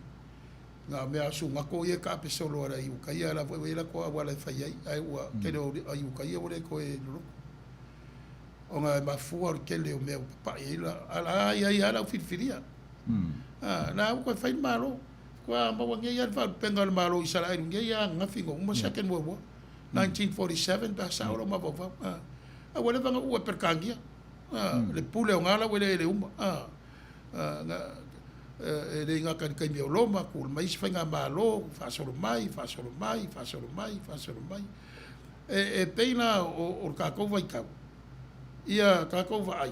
Na o mea sugato ia e taape solo a le Iutaia, la foi ua i ai latou auala e fai ai, ae ua tele o Iutaia ua le toe loloto. Ona e mafua o le tele o mea ua papa'i ai la, a la i ai lava le au filifilia. A, la ua toe fai le Malo. Faatoa maua nei lava le faalupega o le Malo o Isaraelu nei lava ananafi ina ua uma Second World War, 1947 pe a sao lou mafaufau. A, a ua leva ona uu e Peretania, a, le pule o na laueleele uma. A, a, na, e le gata i le taimi o Roma, tu mai isi faigamalo, faasolo mai, faasolo mai, faasolo mai, faasolo mai. E, e pei la o, o le tatou vaitau, ia tatou vaai,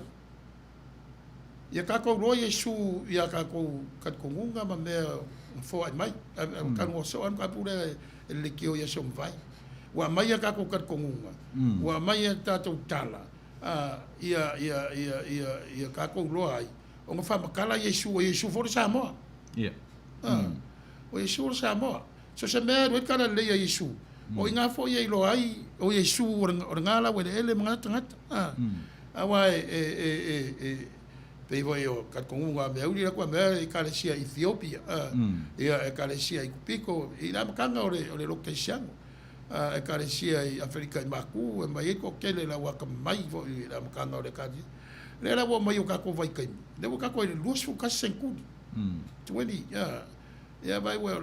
Ia tatou iloa Iesu i a tatou talitonuga ma mea na foai mai. Talanoa soo lava le mataupu lea e le leitio i aso ua mavae. Ua aumai a tatou talitonuga, ua aumai a tatou tala ia, ia, ia, ia, ia tatou iloa ai ona faamatala Iesu, o Iesu foi o le Samoa. O Iesu o le Samoa. So se mea e alu ai le tala lelei a Iesu, o i ina foi e iloa ai o Iesu o lena laueleele ma na tagata. Aua e, e, e, e, e pei foi o talitonuga a mea uli la kua mea ekalesia i Ethiopia, ia ekalesia i Kupiko, i le amataga o le, o le lotu kerisiano. Ekalesia i Aferika i Maku, e mai ai toatele le au atamamai foi i le amataga o le ekalesia. Lea la ua omai i o tatou vaitaimi, lea ua tatou i le 21 seneturi, 20, ia vai ua,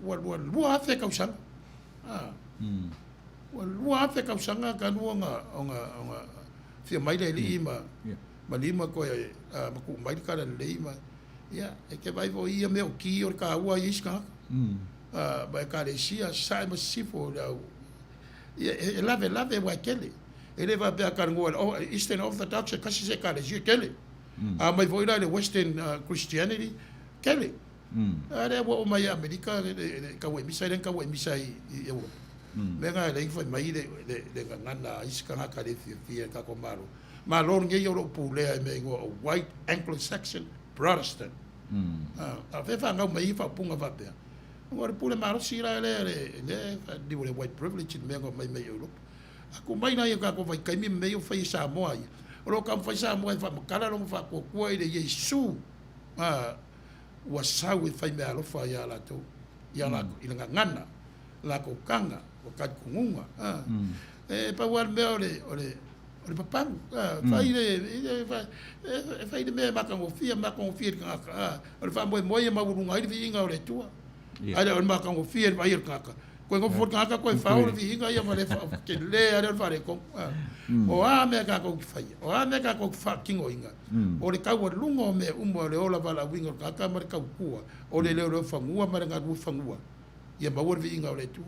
ua, ua 2000 tausaga. Ua 2000 tausaga talu ona, ona, ona fia mai le Alii ma, ma lima koe ma tuu mai le talalelei ma, ia, e te vaai foi i ia mea o ki o le taua ai e isi tagata. Ma Ekalesia, Sasae ma Sisifo, le au, ia, e lavelave aua e tele. E le faapea a talanoa i le Eastern Orthodox e tasi se Ekalesia, e tele. A omai foi la i le Western Christianity, tele. A lea ua oo mai ia Amerika le tauemisa lea na tauemisa ai i Europa. Mea na e leai na fai mai le gagana a isi tagata le fiafia i le tatou Malo. Malo lenei o lo o pulea e mea igoa o White Anglo-Saxon Protestant. A o fea e fanau mai ai faaupuga faapea? Ona o le pule malosi la lea lea e faaliu o le white privilege le mea na omai mai Europa. A tuu mai la i o tatou vaitaimi ma mea ia ua fai e Samoa ia, o lo o taumafai Samoa e faamatala lona faatuatua i le Iesu ua sau e fai meaalofa iā latou, iā latou, i le gagana, latou taga, o talitonuga, a. E pau lava le mea o le, o le, o le papagu, a, fai le, e fai le mea e matagofie, matagofie i le tagata, a. O le faamoemoe ia maualuga ai le viiga o le Atua. Ae le o le matagofie i le vaai a le tagata. Toe nofo foi le tagata toe fao le viiga ia ma le tele lava lea o le faaletonu. O a mea tatou te faia, o a mea tatou te faatinoina, o le taualuga o mea uma o le ola valaauina o le tagata ma le tautua, o le leoleo fanua ma le galue fanua, ia maua le viiga o le Atua.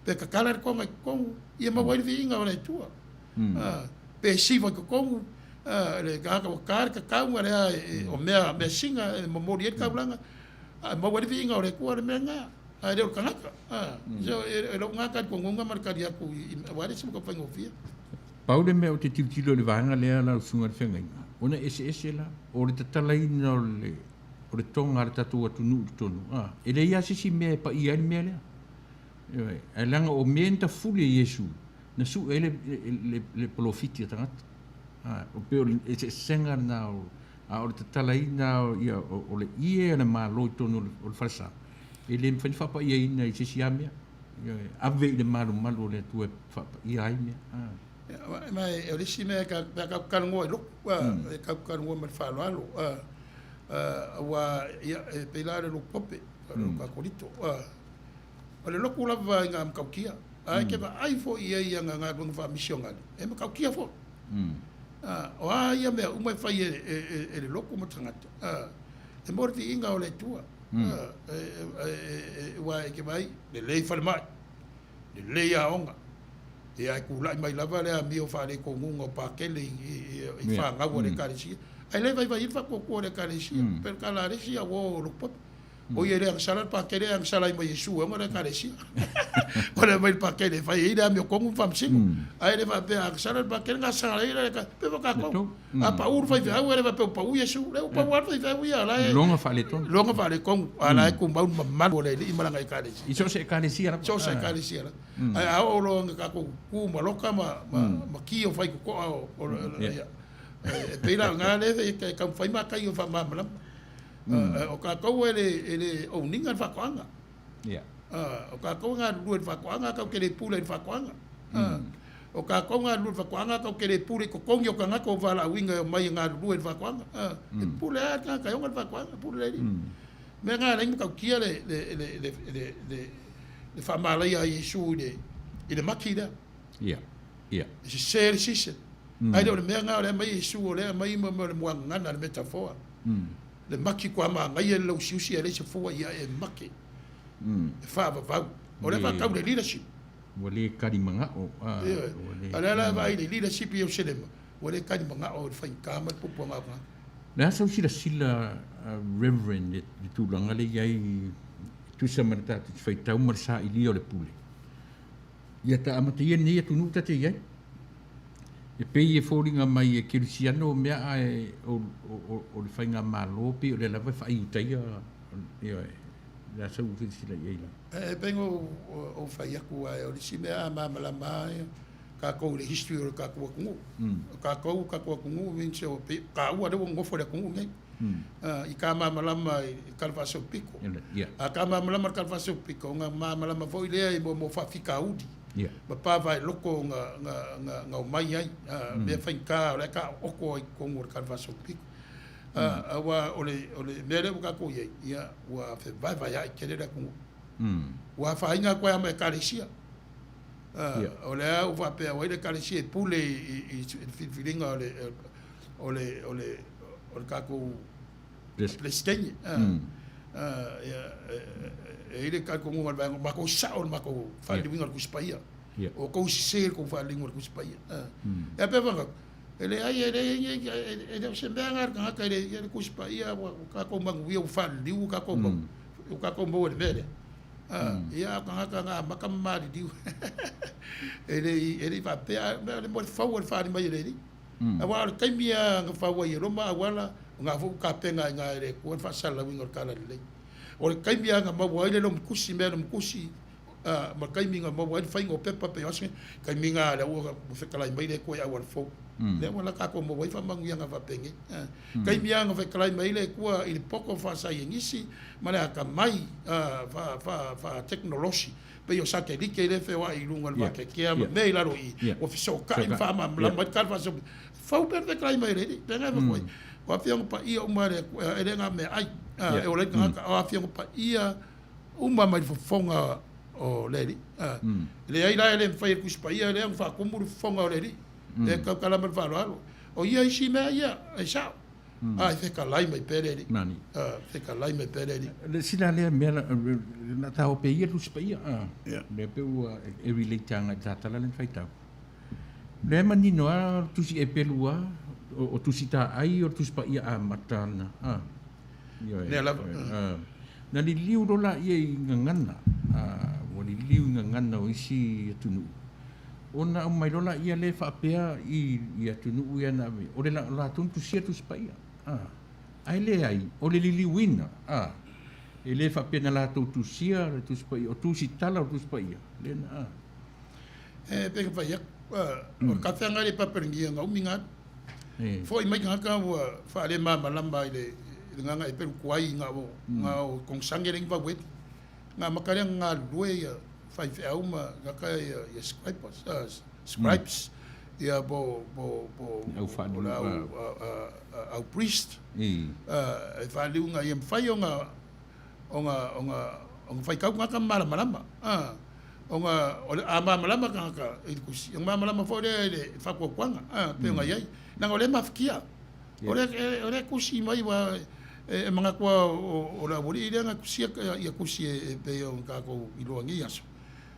Pe tatala le toga i totonu, ia maua ai le viiga o le Atua. Pe siva i totonu, le tagata ua ta le tatauga lea o mea measina e momoli ai le taulaga, ae maua ai le viiga o le Atua le mea lena. Ae le o le tagata. So, e lou lena talitonuga ma le tali atu aua e le o se mea tau faigofie. Pau le mea ou te tilotilo i le vaega lea lau Susuga i le Feagaiga, ona e eseese la, o le tatalaina o le, o le toga a le tatou atunuu i totonu, a, e leai lava se isi mea e paia ai le mea lea. Ioe, ae leaga o mea na tafuli e Iesu, na sue ai le, le, le polofiti a tagata. A, o pei o le eseesega lena o, a o le tatalaina o, ia, o, o le ie a le Malo i totonu o le, o le falesa, E le mafai ona faapaiaina i se isi lava mea. Ioe, ave i le malumalu o le Atua e faapaia ai mea. Ma e o le isi mea pe a tatou talanoa i lotu, e tatou talanoa ma le faaaloalo, aua e pei la o le lotu Pope, o le lotu Kakolito. O le lotu lava i ga matautia, ae e te vaai foi i ai i ana galuega faamisionale, e matautia foi. O a ia mea uma e fai e le lotu ma tagata, e mo le viiga o le Atua. Aua e te vaai, lelei falemai, lelei aoga, ia ae tulai mai lava le amio faaletonuga o Pakele i fanau a le Ekalesia, ae le vaivai ai le faatuatua o le Ekalesia. Pei o le tala a le isi au uo o lotu Pope, o ia e le agasala le Pakele ae agasala ai ma Iesu e ona le Ekalesia. O le aumai le Pakele e fai ai le amiotonu ma faamasino, ae le faapea a agasala le Pakele gasala ai le Ekalesia. Pei o tatou, a pau le faifeau e le faapea ua pau Iesu, lea ua pau lava le faifeau ia, o la e Loga faaletonu. Loga faaletonu, a o la e tumau le mamalu o le Alii ma lana Ekalesia. I so o se Ekalesia lava. I so o se Ekalesia lava. Ae a oo loa ina tatou tu ma loka ma ki o faitotoa o ia, e pei la o i ina lea e taumafai matai e faamalamalama. O tatou e le own ina le faatoaga. O tatou e galulue i le faatoaga, tatou te le pule i le faatoaga. O tatou e galulue i le faatoaga, tatou te le pule i totogi o tagata ua valaauina e omai e galulue i le faatoaga. E pule lava le tagata e ona le faatoaga, e pule le Alii. O le mea lena e ala ai ona matautia le faamalaia a Iesu i le mati lea. Ia, ia. E sese le season. Ae le o le mea lena o lea e aumai Iesu, o lea e aumai mo le muagagana, le metafoa. Le mati ua manaia le lausiusi ae leai se fua, ia e make. E faavavau. O lea e faatatau i le leadership. Ua le kali manao. Ioe. A o lea la e vaai i le leadership i Ierusalema, ua le kali manao i le faigata ma le puapuaga o tagata. O le a sau silasila Reverend i le tulaga lea e i ai e tusa ma le tatou faitau ma le sailia o le pule? Ia ta amata ia lenei atunuu ta te i ai. E pei e foliga mai e kerisiano mea ae o, o, o le faigamalo pei o lea lava e faaiutaia ioe. O le a sau silasila i ai la? E pei ona ou fai atu ae o le isi mea a malamalama lava tatou i le history o le tatou atunuu. O tatou, o tatou atunuu means o taua lea ua nonofo i le atunuu lenei. I ka malamalama i le Tala Faasolopito. A ka malamalama i le Tala Faasolopito, ona malamalama foi lea i mea o faafitauli ma pavaeloko na omai ai, mea faigata o la e taooto ai i totonu o le Tala Faasolopito. Aua o le mea lea ua tatou i ai, ia, ua fevaevaea'i tele le atunuu. Ua afaina atu ai lava ma Ekalesia. O lea ua faapea o ai le Ekalesia e pule i le filifiliga o le o le o le o le tatou Peresetene. Ia, e i ai le talitonuga o le vaega, o matou sao i le matou faaliliuina o le Tusi Paia. O outou sese i le tou faaliliuga o le Tusi Paia. Ia pei ona fai atu, e leai, e leai, e le o se mea lena a le tagata, e le le Tusi Paia ua tatou manuia, ua faaliliu, ua tatou maua, ua tatou maua i le mea lea. Ia, a o tagata na amata ma maliliu, e le i faapea, a o le fau o le faaali mai e le Alii. Aua o le taimi lava na fau ai e Roma auala, o na foi ua tapena ai i ina e le Atua le faasalalauina o le talalelei. O le taimi lava na maua ai le lomutusi, mea lomutusi, ma le taimi na maua ai le faiga o pepa pei o aso nei, taimi na lea ua fetalai mai le Atua i auala fou. Lea ua tatou maua ai faamanuiaga faapenei. Taimi lava na fetalai mai ai le Atua i le poto faasaienisi ma le atamai faatekonolosi, pei o satelite lea e feoai i luga o le vateatea ma mea i lalo i i, ua fesootai ma faamalamalama ai le tala faasoa. Fau pea le fetalai mai e le Alii, pea na e avatu ai. O afioga paia uma a le Atua, e le na meaai e ola ai le tagata, o afioga paia uma mai le fofoga o le Alii. E leai la e le mafai e le Tusi Paia lea ona faatumu le fofoga o le Alii, e tautala ma le faaaloalo. O ia isi mea ia e sao. A e fetalai mai pea le Alii. Nani. A, fetalai mai pea le Alii. Le sila lea mea na ta ope ia Tusi Paia. A. Lea pe ua e relate agai i le tala lea na faitau. Lea e manino lava o le Tusi Epelu lava, o Tusi Taai o le Tusi Paia amata ana. A. Ioe. Lea lava. A. Na liliu loa laia i gagana, a, ua liliu i gagana o isi atunuu. Ona aumai loa laia lea faapea i atunuu ia na ave, o le latou na tusia Tusi Paia. A, ae leai, o le liliuina, a, e le faapea na latou tusia le Tusi Paia, o tusitala o le Tusi Paia, lea na, a. E pei ona fai atu, o le tafeaga lea i Papua-Niu na umi na alu. Foi mai tagata ua faalemalamalama i le gagae pelu tuai na o konesage lea na vaueli. Na amata lea ona galulue ia faifeau ma tagata ia scribes. Ia po po po o le au au priest e faaliliuga ia mafai ona ona ona ona faitau tagata ma malamalama a ona o le a malamalama tagata i le tusi ona malamalama foi lea i le faatuatuaga a pei ona i ai leaga o lea e mafatia o lea o lea e tusi mai ua e manatu lava o le aualii lea na tusia ia tusi e pei ona tatou iloa i nei aso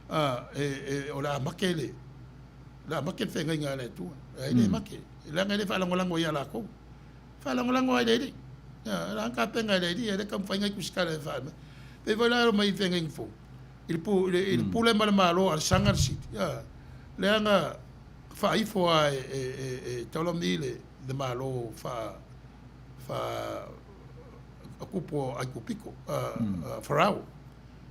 a e o le a make le O le a make le feagaiga a le Atua. E le make, leaga e le faalagolago ia latou. E faalagolago lava i le Alii. Ioe, o le a tapena e le Alii, e le taumafai nai tusitala e faa. Pei foi la e omai i feagaiga fou, i le pu, i le pule ma le malo a le Saga le Sili, ioe, leaga faaifo lava e, e, e, e Ptolemy le, le malo faa, faa tupu o Aikupito, a, a Farao.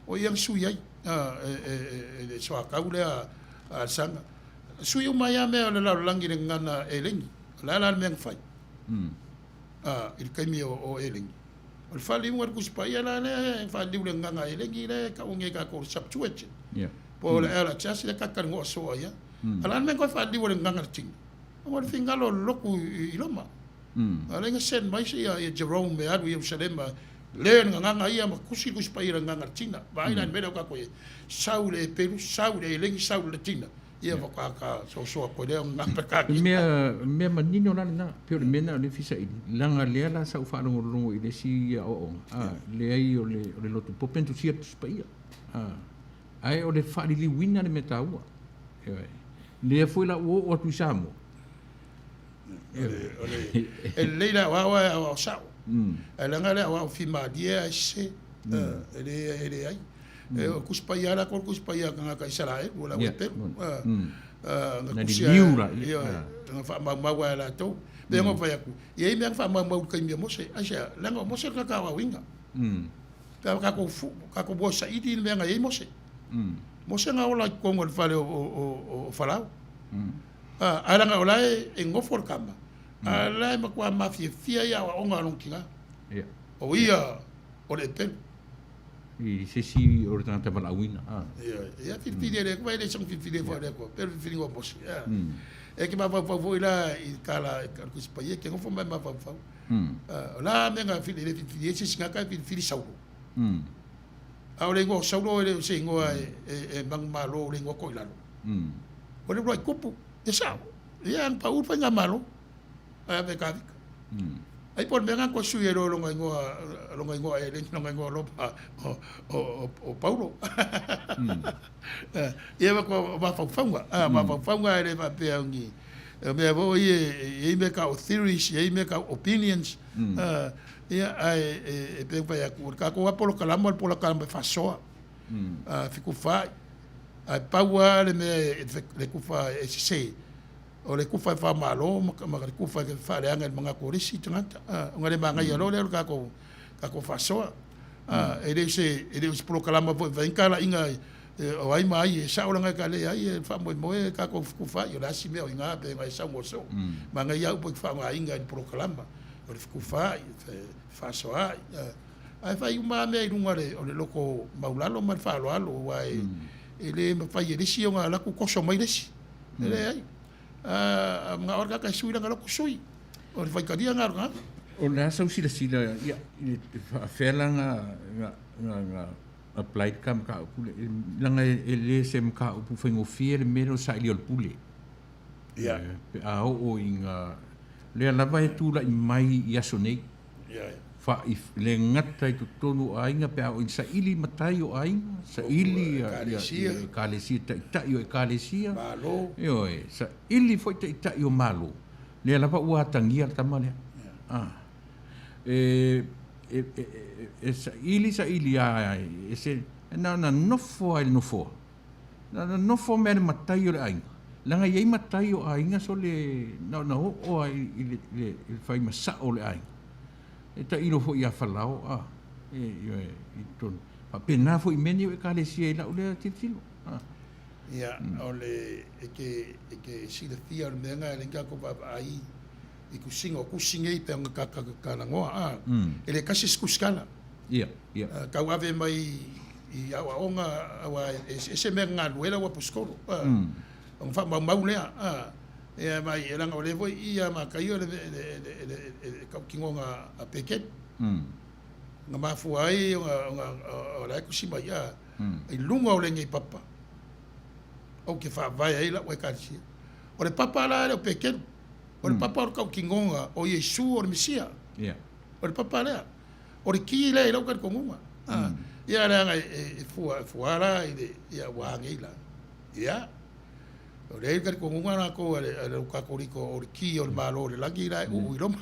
O ia na sui ai e le soatau lea a le Saga. Sui uma ai lava mea o le lalolagi i le gagana elegi. O le a la le mea na fai i le taimi o elegi? O le faaliliuga o le Tusi Paia la lea e faaliliu i le gagana elegi lea e tau nei e tatou o le Septuagint po o le LHS lea ta te talanoa soo ai lava. A o le a le mea na toe faaliliu e le gagana Latina? O le finagalo o le lotu i Roma. A lea na send mai ia Jerome e alu i Ierusalema, le le gagana ia ma tusi le Tusi Paia i le gagana Latina. Vaai la i le mea lea ua tatou i ai, sau i le Eperu, sau i le Elegi, sau i le Latina. Ia faatoa ta soasoa atu ai lea o gagana Peretania. Mea, mea manino la lena, pei o le mea lena o lea e fia saili, leaga lea la sa ou faalogologo i le isi aoaoga, a, leai o le, o le lotu pope na tusia le Tusi Paia, a, ae o le faaliliuina le mea taua. Ioe. Lea foi la ua oo atu i Samoa, E lelei le aoao ae aoao sao. Ae leaga le aoao fimalie ae sese. E le e leai. O le Tusi Paia lava latou o le Tusi Paia a tagata Isaraelu, o le au Heperu. Na tusia na faamaumau lava e latou. Pei ona ou fai atu, e i ai mea na faamaumau i le taimi o Mose. Aisea? Leaga o Mose le tagata aoaoina. Pe a tatou tatou o e saili le mea na i ai Mose. Mose na ola i totonu o le fale o Farao. Ae leaga o la e nofo le tama, a o la e matua mafiafia ia aoaoga a lona tina. O ia o le Epelu. I se isi o le tagata valaauina. Ia, filifili e le Atua, e le soona filifilia foi e le Atua, pei o le filifiliga o Mose. E te mafaufau foi la i tala a le Tusi Paia, e te nofo ma e mafaufau. O le a mea na le filifili ai se isi tagata ae filifili Saulo. A o le igoa o Saulo e le o se igoa e manumalo o le igoa toilalo. O le uluai tupu, e sao. Ia, na pau le faigamalo, ae ave e Kavita. Ai po o le mea lena na toe sui ai loa lona igoa, lona igoa Eleni, lona igoa Roma o Paulo. Ia, o mafaufauga, mafaufauga e le faapea o ni mea foi ia e i ai mea tau o theories, e i ai mea tau opinions, ia, ae e pei ona fai atu, o le tatou lava polokalama o le polokalama e faasoa, fetufaai. Ae pau lava le mea le tufa e sese, o le tufa e faamalo ma le tufa e faaleaga i le manatu o le isi tagata. Ona le manaia loa lea o le tatou, tatou faasoa. E le o se, e le o se polokalama foi e fai ai ni talaiga o ai ma ai e sao lana e leai, e faamoemoe tatou fetufaai, o le a si mea o i ina pei ona e saunoa soo. Manaia lava upu e te faaaogaina i le polokalama, o le fetufaai, fefaasoaai. Ae fai uma lava mea i luga o le loto maulalo ma le faaaloalo, aua e le mafai e le isi ona alu atu toso mai le isi. E leai. A manao lava le tagata e sui lana loto, sui. O le faitalia lena o le tagata. O le a sau silasila ia i le faafefea la na apply le ta mataupu lea, leaga e le se mataupu faigofie le mea lea o le sailia o le pule. Ia. Pe a oo ina lea lava e tulai mai i aso nei. Fa, le gata i totonu o aiga pe a oo ina saili matai o aiga, saili ekalesia, taitai o ekalesia, ioe, saili foi taitai o Malo, lea lava ua atagia le tama lea. A, e, e, e, e saili saili a e se, na ona nofo lava i le nofoa. Na ona nofo mea le matai o le aiga, leaga e i ai matai o aiga sole na ona oo lava i le, i le, i le fai masao o le aiga. E tailo foi ia Falao, a, e, ioe, i totonu. Faapena foi i mea nei o Ekalesia i lau lea tilotilo. A. Ia, o le, e te, e te silafia o le mea lena e leai ni tatou vaavaai i tusiga o tusi nei pei ona talanoa, a, e le tasi se tusitala. Ia, ia. Tau ave mai i aoaoga aua e eseese mea na galulue ai le au aposetolo. Ona faamaumau lea. Ia mai e leaga o lea foi i ia Mataio le le le le tautinoga a Petelu. Na mafua ai ona ona o la e tusi mai a i luga o lenei papa ou te faavae ai lau Ekalesia. O le papa la e le o Petelu. O le papa o le tautinoga o Iesu o le Mesia. O le papa lea. O le ki lea i lau talitonuga. Ia leaga e fua e fua la i le ia ua a nei la. Ia. O lea e i ai le talitonuga latou a le au Katoliko o le ki o le Malo o le lagi la e uu i Roma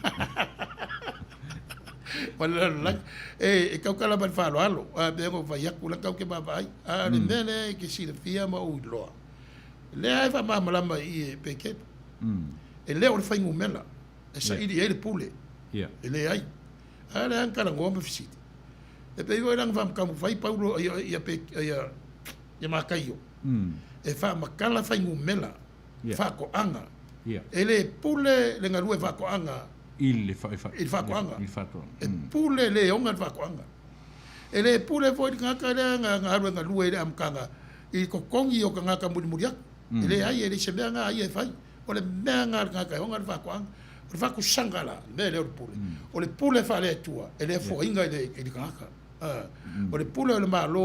ma le lalolagi. E tautala ma le faaaloalo, a pei ona ou fai atu, la tatou te vaavaai. A o le mea lea e te silafia ma ou iloa, lea e faamalamalama i i e Petelu, e le o le fuainumera e saili i ai le pule, e leai. A lea na talanoa ma fesili. E pei foi la na faamataumafai Paulo ia Mataio. E faamatala fuainumera faatoaga. E le pule le galue faatoaga i le faatoaga. E pule le ona le faatoaga. E le pule foi le tagata lea na alu e galue i le amataga i totogi o tagata mulimuli atu. E leai, e leai se mea na a ia e fai. O le mea na a le tagata e ona le faatoaga. O le faakusaga la, le mea lea o le pule. O le pule faale-Atua e le afoaina i le tagata. O le pule o le Malo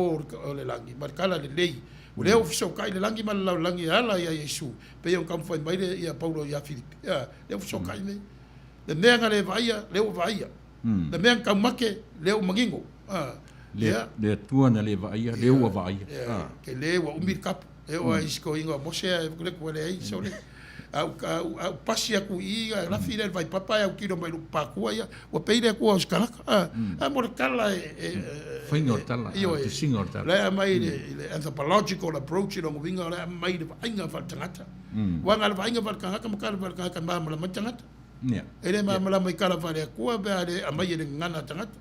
o le lagi ma le tala lelei, o lea ua fesootai le lagi ma le lalolagi e ala ia Iesu, pei ona taumafai mai le ia Paulo ia Filipi, lea ua fesootai nei. Le mea na le vaaia, lea ua vaaia. Le mea na taumate, lea ua manino. Le Atua na le vaaia, lea ua vaaia. Tele ua umi le kapu. E oo lava i isi toeaiina o Mose ae ua leai, sole. A ou pasi atu i i, lafi lea i le vaipapa ae autilo mai i lou patua, ia, ua pei le Atua o se tagata. A mo le tala e... Faiga o le tala, ioe, tusiga o le tala. O la e aumai i le anthropological approach i lona uiga, o la e aumai i le vaaiga faaletagata. Aua na o le vaaiga faaletagata ma tala faaletagata e malamalama ai le tagata. E le malamalama i tala faale-Atua pe a le aumai e le gagana a tagata.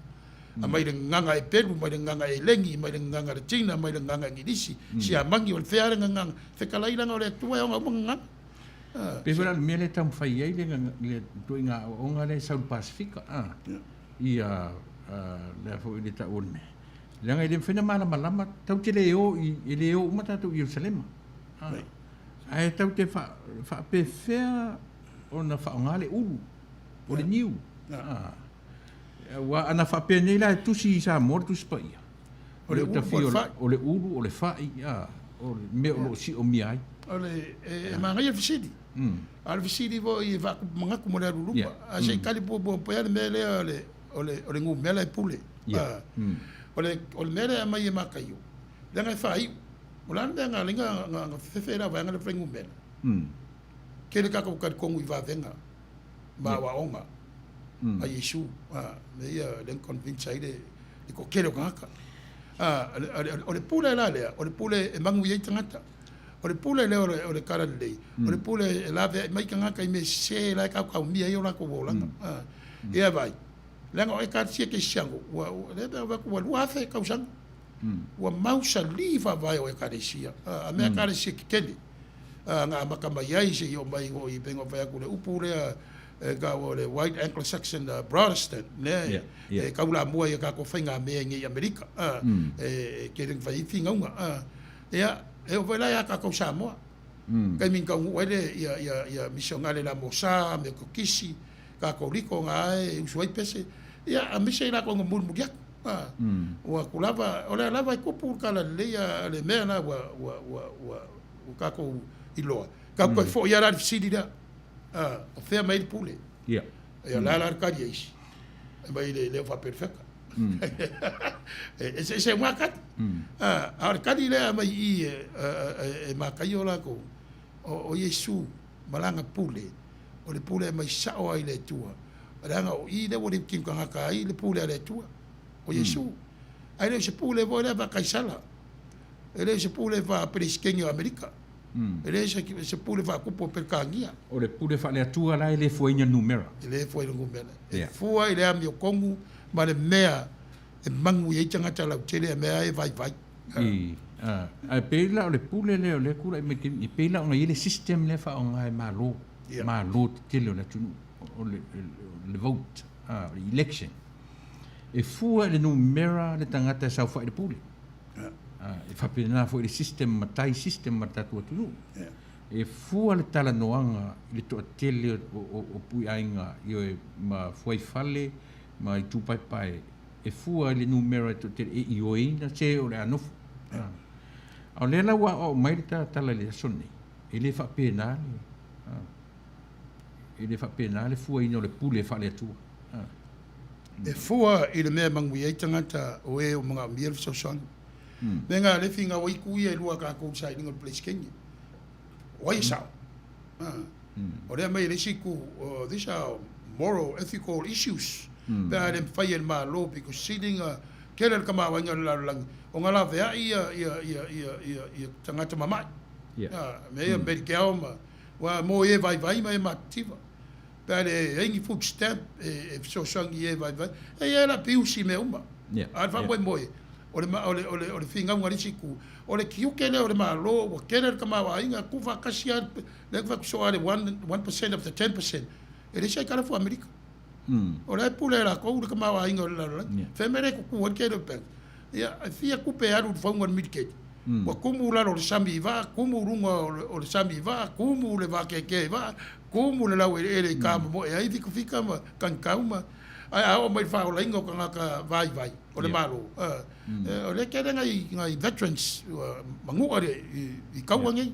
Mai le gagana Eperu, mai le gagana Eleni, mai le gagana Latina, mai le gagana Egilisi, Siamani, o le fea le gagana, fetalai leaga o le Atua e ona uma gagana. Pei foi la o le mea lea e taumafai ai le ituaiga aoaoga lea e sau i le Pasefika, ia lea foi le tau o le mea. Leaga e le mafai ona malamalama, tatou te le o i, e le o uma tatou i Ierusalema. Ae tatou te faapefea ona faaaoga le ulu, o le niu. Aua ana faapea nei la e tusi i Samoa le Tusi Paia, o le ulu, o le fai. O le ulu, o le fai, o le mea o lo o siomia ai. O le, e manaia le fesili. A o le fesili foi e faatupu manatu mo le alu i luma. Ae se i tali puapua pea le mea lea o le, o le, o le numera e pule. O le, o le mea lea e aumai e Mataio, leaga e faaiu. O le a le mea na ala ai ona fefefe ai la vaega lea o le fuainumera? Tele tatou talitonu i vavega. ma aoaoga a Iesu, mea ia lea na convince ai le toatele o tagata. O le pule la lea, o le pule e manuia ai tagata. O le pule lea o le talalelei, o le pule e laveai mai tagata i mea sese la e taotaomia ai o latou olaga. Ia vaai, leaga o Ekalesia Kerisiano, lea pe avatu ua 2000 tausaga, ua mausali faavae o Ekalesia, a mea Ekalesia tetele. na amata mai ai seia oo mai foi pei ona ou fai atu i le upu lea e tau o le White Anglo-Saxon Protestant lea e taulamua i a tatou faigamea i nei i Amerika e tele ina fai ai finauga. Ia, e oo foi la ia tatou Samoa, taimi na taunuu ai le ia misionare Lamosa, Metotisi, Katoliko na e usu ai pese, ia aemaise i latou na mulimuli atu. Ua atu lava, o lea lava e tupu le talalelei a le mea lena ua ua ua ua ua tatou iloa. Tatou toe foi lava la i le fesili lea, o fea mai ai le pule? Ia. Ia, o le a la le tali a isi? Fai mai e le o faaperefeta. E eseese uma lava tali. A o le tali lea e aumai i i e Mataio latou, o Iesu ma lana pule, o le pule e aumai sao lava i le Atua, leaga o i lea ua liutinu tagata ai le pule a le Atua, o Iesu. Ae le o se pule foi lea faa-Kaisara. E le o se pule faa-Peresetene o Amerika. E le o se pule faa-Tupu o Peretania. O le pule faale-Atua la e le fuaina i le numera. E le fua i le numera. E fua i le amiotonu ma le mea e manuia ai tagata lautele a mea e vaivai. Ae pei la o le pule lea o lea e tulai mai i le taimi, e pei la ona i ai le system lea e faaaoga e Malo, Malo tetele o le atunuu, o le vote, o le election. E fua i le numera le tagata e saofai i le pule. E faapena foi i le system matai, system a le tatou atunuu. E fua le talanoaga i le toatele o, o, o puiaiga, ioe, ma fuaifale ma itu paepae, e fua i le numera e toatele e ioeina se o le a nofo. A o lea la ua aoao mai le ta tala i le aso lenei, e le faapena le, e le faapena le fuaina o le pule faale-Atua. E fua i le mea e manuia ai tagata o e o manaomia le fesoasoani. Mea na le finau ai itu ia e lua a tatou i le sailiga o le Peresetene. O ai e sao? O lea aumai e le isi itu, these are moral, ethical issues. Pe a le mafai e le Malo pito sili ona tele le tamaoaiga o le lalolagi ona laveai ia, ia, ia, ia, ia, ia tagata mamai. Mea ia Medicare ma, aua mo e vaivai ma e matitiva. Pe a leai ni food stamp e fesoasoani i e vaivai, e i ai la piusi i mea uma. A o le faamoemoe, o le, o le, o le, o le finauga a le isi itu, o le tiute lea o le Malo, ua tele le tamaoaiga, tuufaatasi lava lea na fai atu soo lava le 1% of the 10%, e leai se aitalafu a Amerika. O la e pule e latou le tamaoaiga o le lalolagi. Fea mea lea e tutu ai le tele o banks? Ia, e fia tupe e alu i le fauga o le miliketi? Ua tumu i lalo o le sami i vaa, tumu i luga o le sami i vaa, tumu le vakeakea i vaa, tumu le laueleele i ka momoe ai fikafika ma tagitau ma, ae a oo mai i le faaolaina o tagata vaivai o le Malo, o lea e tele nai veterans ua manua i taua nei.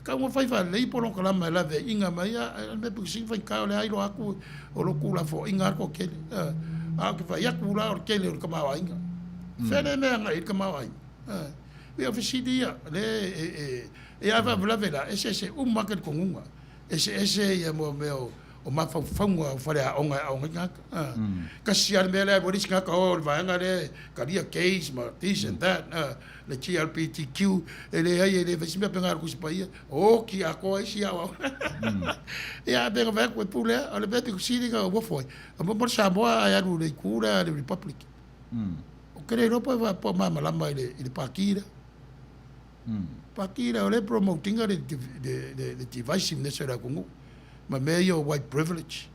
Tau ua fai faalelei polokalama e laveaiina mai, a o le mea pito sili faigata o lea iloa atu o lo o tuulafoaiina lava le toatele. A ou te vaai atu la o le tele o le tamaoaiga. Fea lea mea e agai i ai le tamaoaiga? Ia o fesili ia, o lea e, ia a faalavelave la, eseese uma lava talitonuga, eseese ia mea o mafaufauga o faleaoga e aoga ai tagata. Tasi lava le mea lea e alu ai le isi tagata, o le vaega lea e talia gays ma this and that, le GLBTQ, e leai e le fai se mea pe na o le Tusi Paia, oti atoa isi aoaoga. Ia, pe na fai atu e pule lava, o le mea pito sili ona uafo ai, o mo le Samoa ae alu i le itu lea a le Republic. Ou te le iloa po o malamalama i le Pati lea. Pati lea o lea e promote ina le divisiveness o le atunuu ma mea ia o white privilege,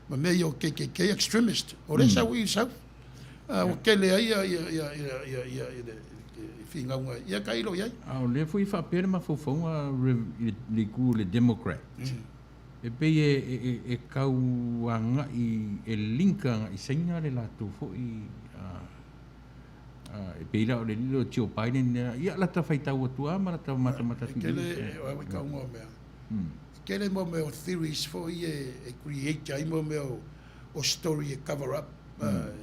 ma mea ia o KKK extremist, o lea e sau i i le South. Ua tele ai le finauga ia tailo i ai. A o lea foi e faapea le mafaufauga i le itu o le Democrat, e pei e tau agai, e link agai i Saina le latou foi, e pei la o le alii lea o Joe Biden, ia lata faitau atu lava ma lata matamata atu i i. E tele, o au e tau o mea, e tele mo mea o theories foi ia e create ai mo mea o story e cover up,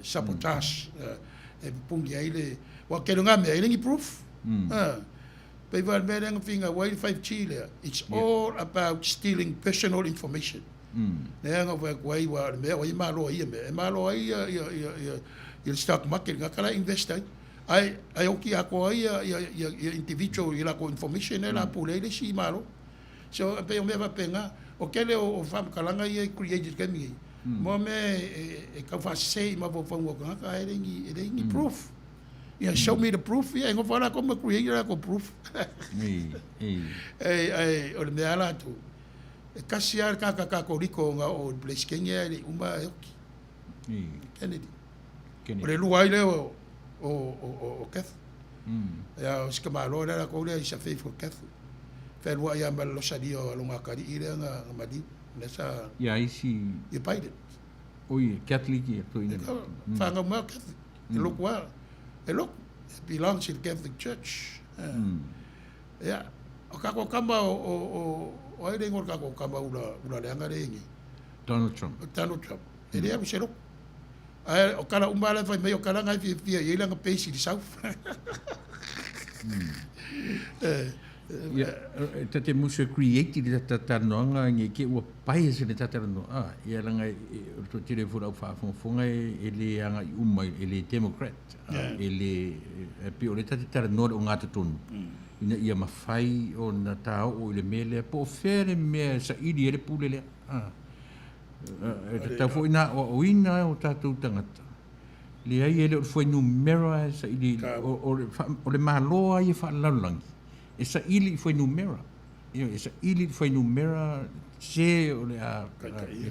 sabotage, e pupuni ai le, aua o le tele o na mea e le ni proof. Pei foi o le mea lea na finau ai le 5G lea, it's all about stealing personal information. Lea na ou fai atu ai, aua o le mea o ai e malo ai ia mea, e malo ai ia le stock market, tagata la e invest ai. Ae, ae oti atoa ai ia individual i latou information lea o le a pule ai le isi malo. So, e pei o mea faapena, o tele o faamatalaga ia e create i le taimi nei, mo mea e tau faasese i mafaufauga o tagata ae le i ni proof. Ia, show me the proof, ia e nofo lava latou ma create a latou proof. Ae o le mea lava latou, e tasi lava le tagata Katoliko na oo i le Peresetene ae le i uma ae oti. Kennedy. O le lua ai lea o Catholic. Ia, o si tamaloa lea latou lea is a faithful Catholic. Fealuai lava ma le Losalia o lona atalii lea na maliu. Lea sa... Ia isi... Ia Biden. Oi, Catholic ia toeaina. Fanau mai o Catholic. E lotu lava. E lotu. It belongs in the Catholic Church. Ia, o tatou tama o, o ai le igoa o le tatou tama ula, ula leaga lea e i ai nei? Donald Trump. Donald Trump. E le alu i se lotu. Ae o tala uma lava la e fai mai, o tala na e fiafia i ai lana base i le South. Ia, ta te musu e create i le tata talanoaga nge ke ua bias i le tata talanoa. Ah, ia langa o le toatele foi o le au faafogafoga e le agai uma e le Democrat. E le, e pei o lea ta te talanoa i le ogatotonu ina ia mafai ona ta oo i le mea lea po o fea le mea e saili ai le pule lea. Ah. E tatau foi ona aoaoina o tatou tagata. Leai, e le o le fuainumera e saili, o le Malo lava ia faalelalolagi, e saili i fuainumera. Ioe, e saili i le fuainumera se o le a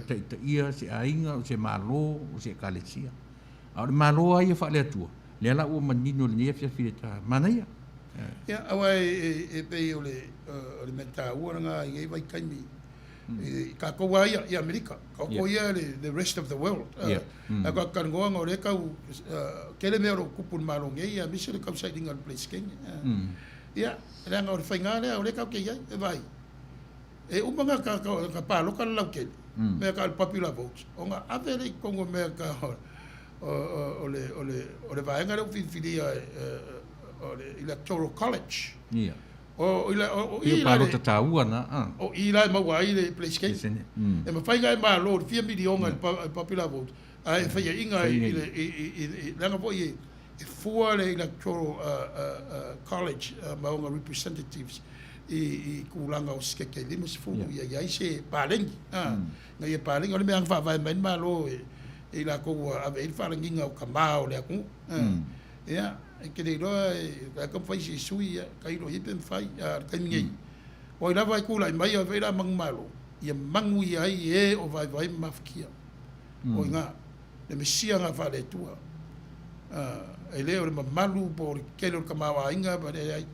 taitaia se aiga, o se Malo, o se Ekalesia. A o le Malo lava ia faale-Atua, lea la ua manino i lenei afiafi i le ta manaia. Ia, aua e pei o le mea taua lena i nei vaitaimi, i tatou lava ia i Amerika, taoto ia le rest of the world. Ae tatou talanoa ona o lea e tau tele mea o lo o tupu i le Malo nei aemaise le tausailiga o le Peresetene. Ia, leaga o le faiga lea o lea tatou te i ai, e vaai, e uma ona palota le lautele, mea e tau o le popular vote, ona ave lea i totonu o mea e tau o le vaega lea ua filifilia o le Electoral College. Ia. O i la palota taua na. O i la e maua ai le Peresetene. E mafai ona e malo i le fia miliona i le popular vote, ae e faiaina i le, leaga foi e fua le Electoral College ma ona representatives i tulaga o sekete 50 ia i ai se paleni. Ina ia paleni, o le mea na faavae mai le Malo e i latou ua ave i ai le faalagiga o tama o le atunuu. Ia, e te le iloa e taumafai se sui, ia, tailo i ai pe mafai. A o le taimi nei, o ai lava e tulai mai, o ai foi o le a manumalo, ia manuia ai e o vaivai ma mafatia. O i ina le Mesia na faale-Atua. E le o le mamalu po o le tele o le tamaoaiga ma le leai.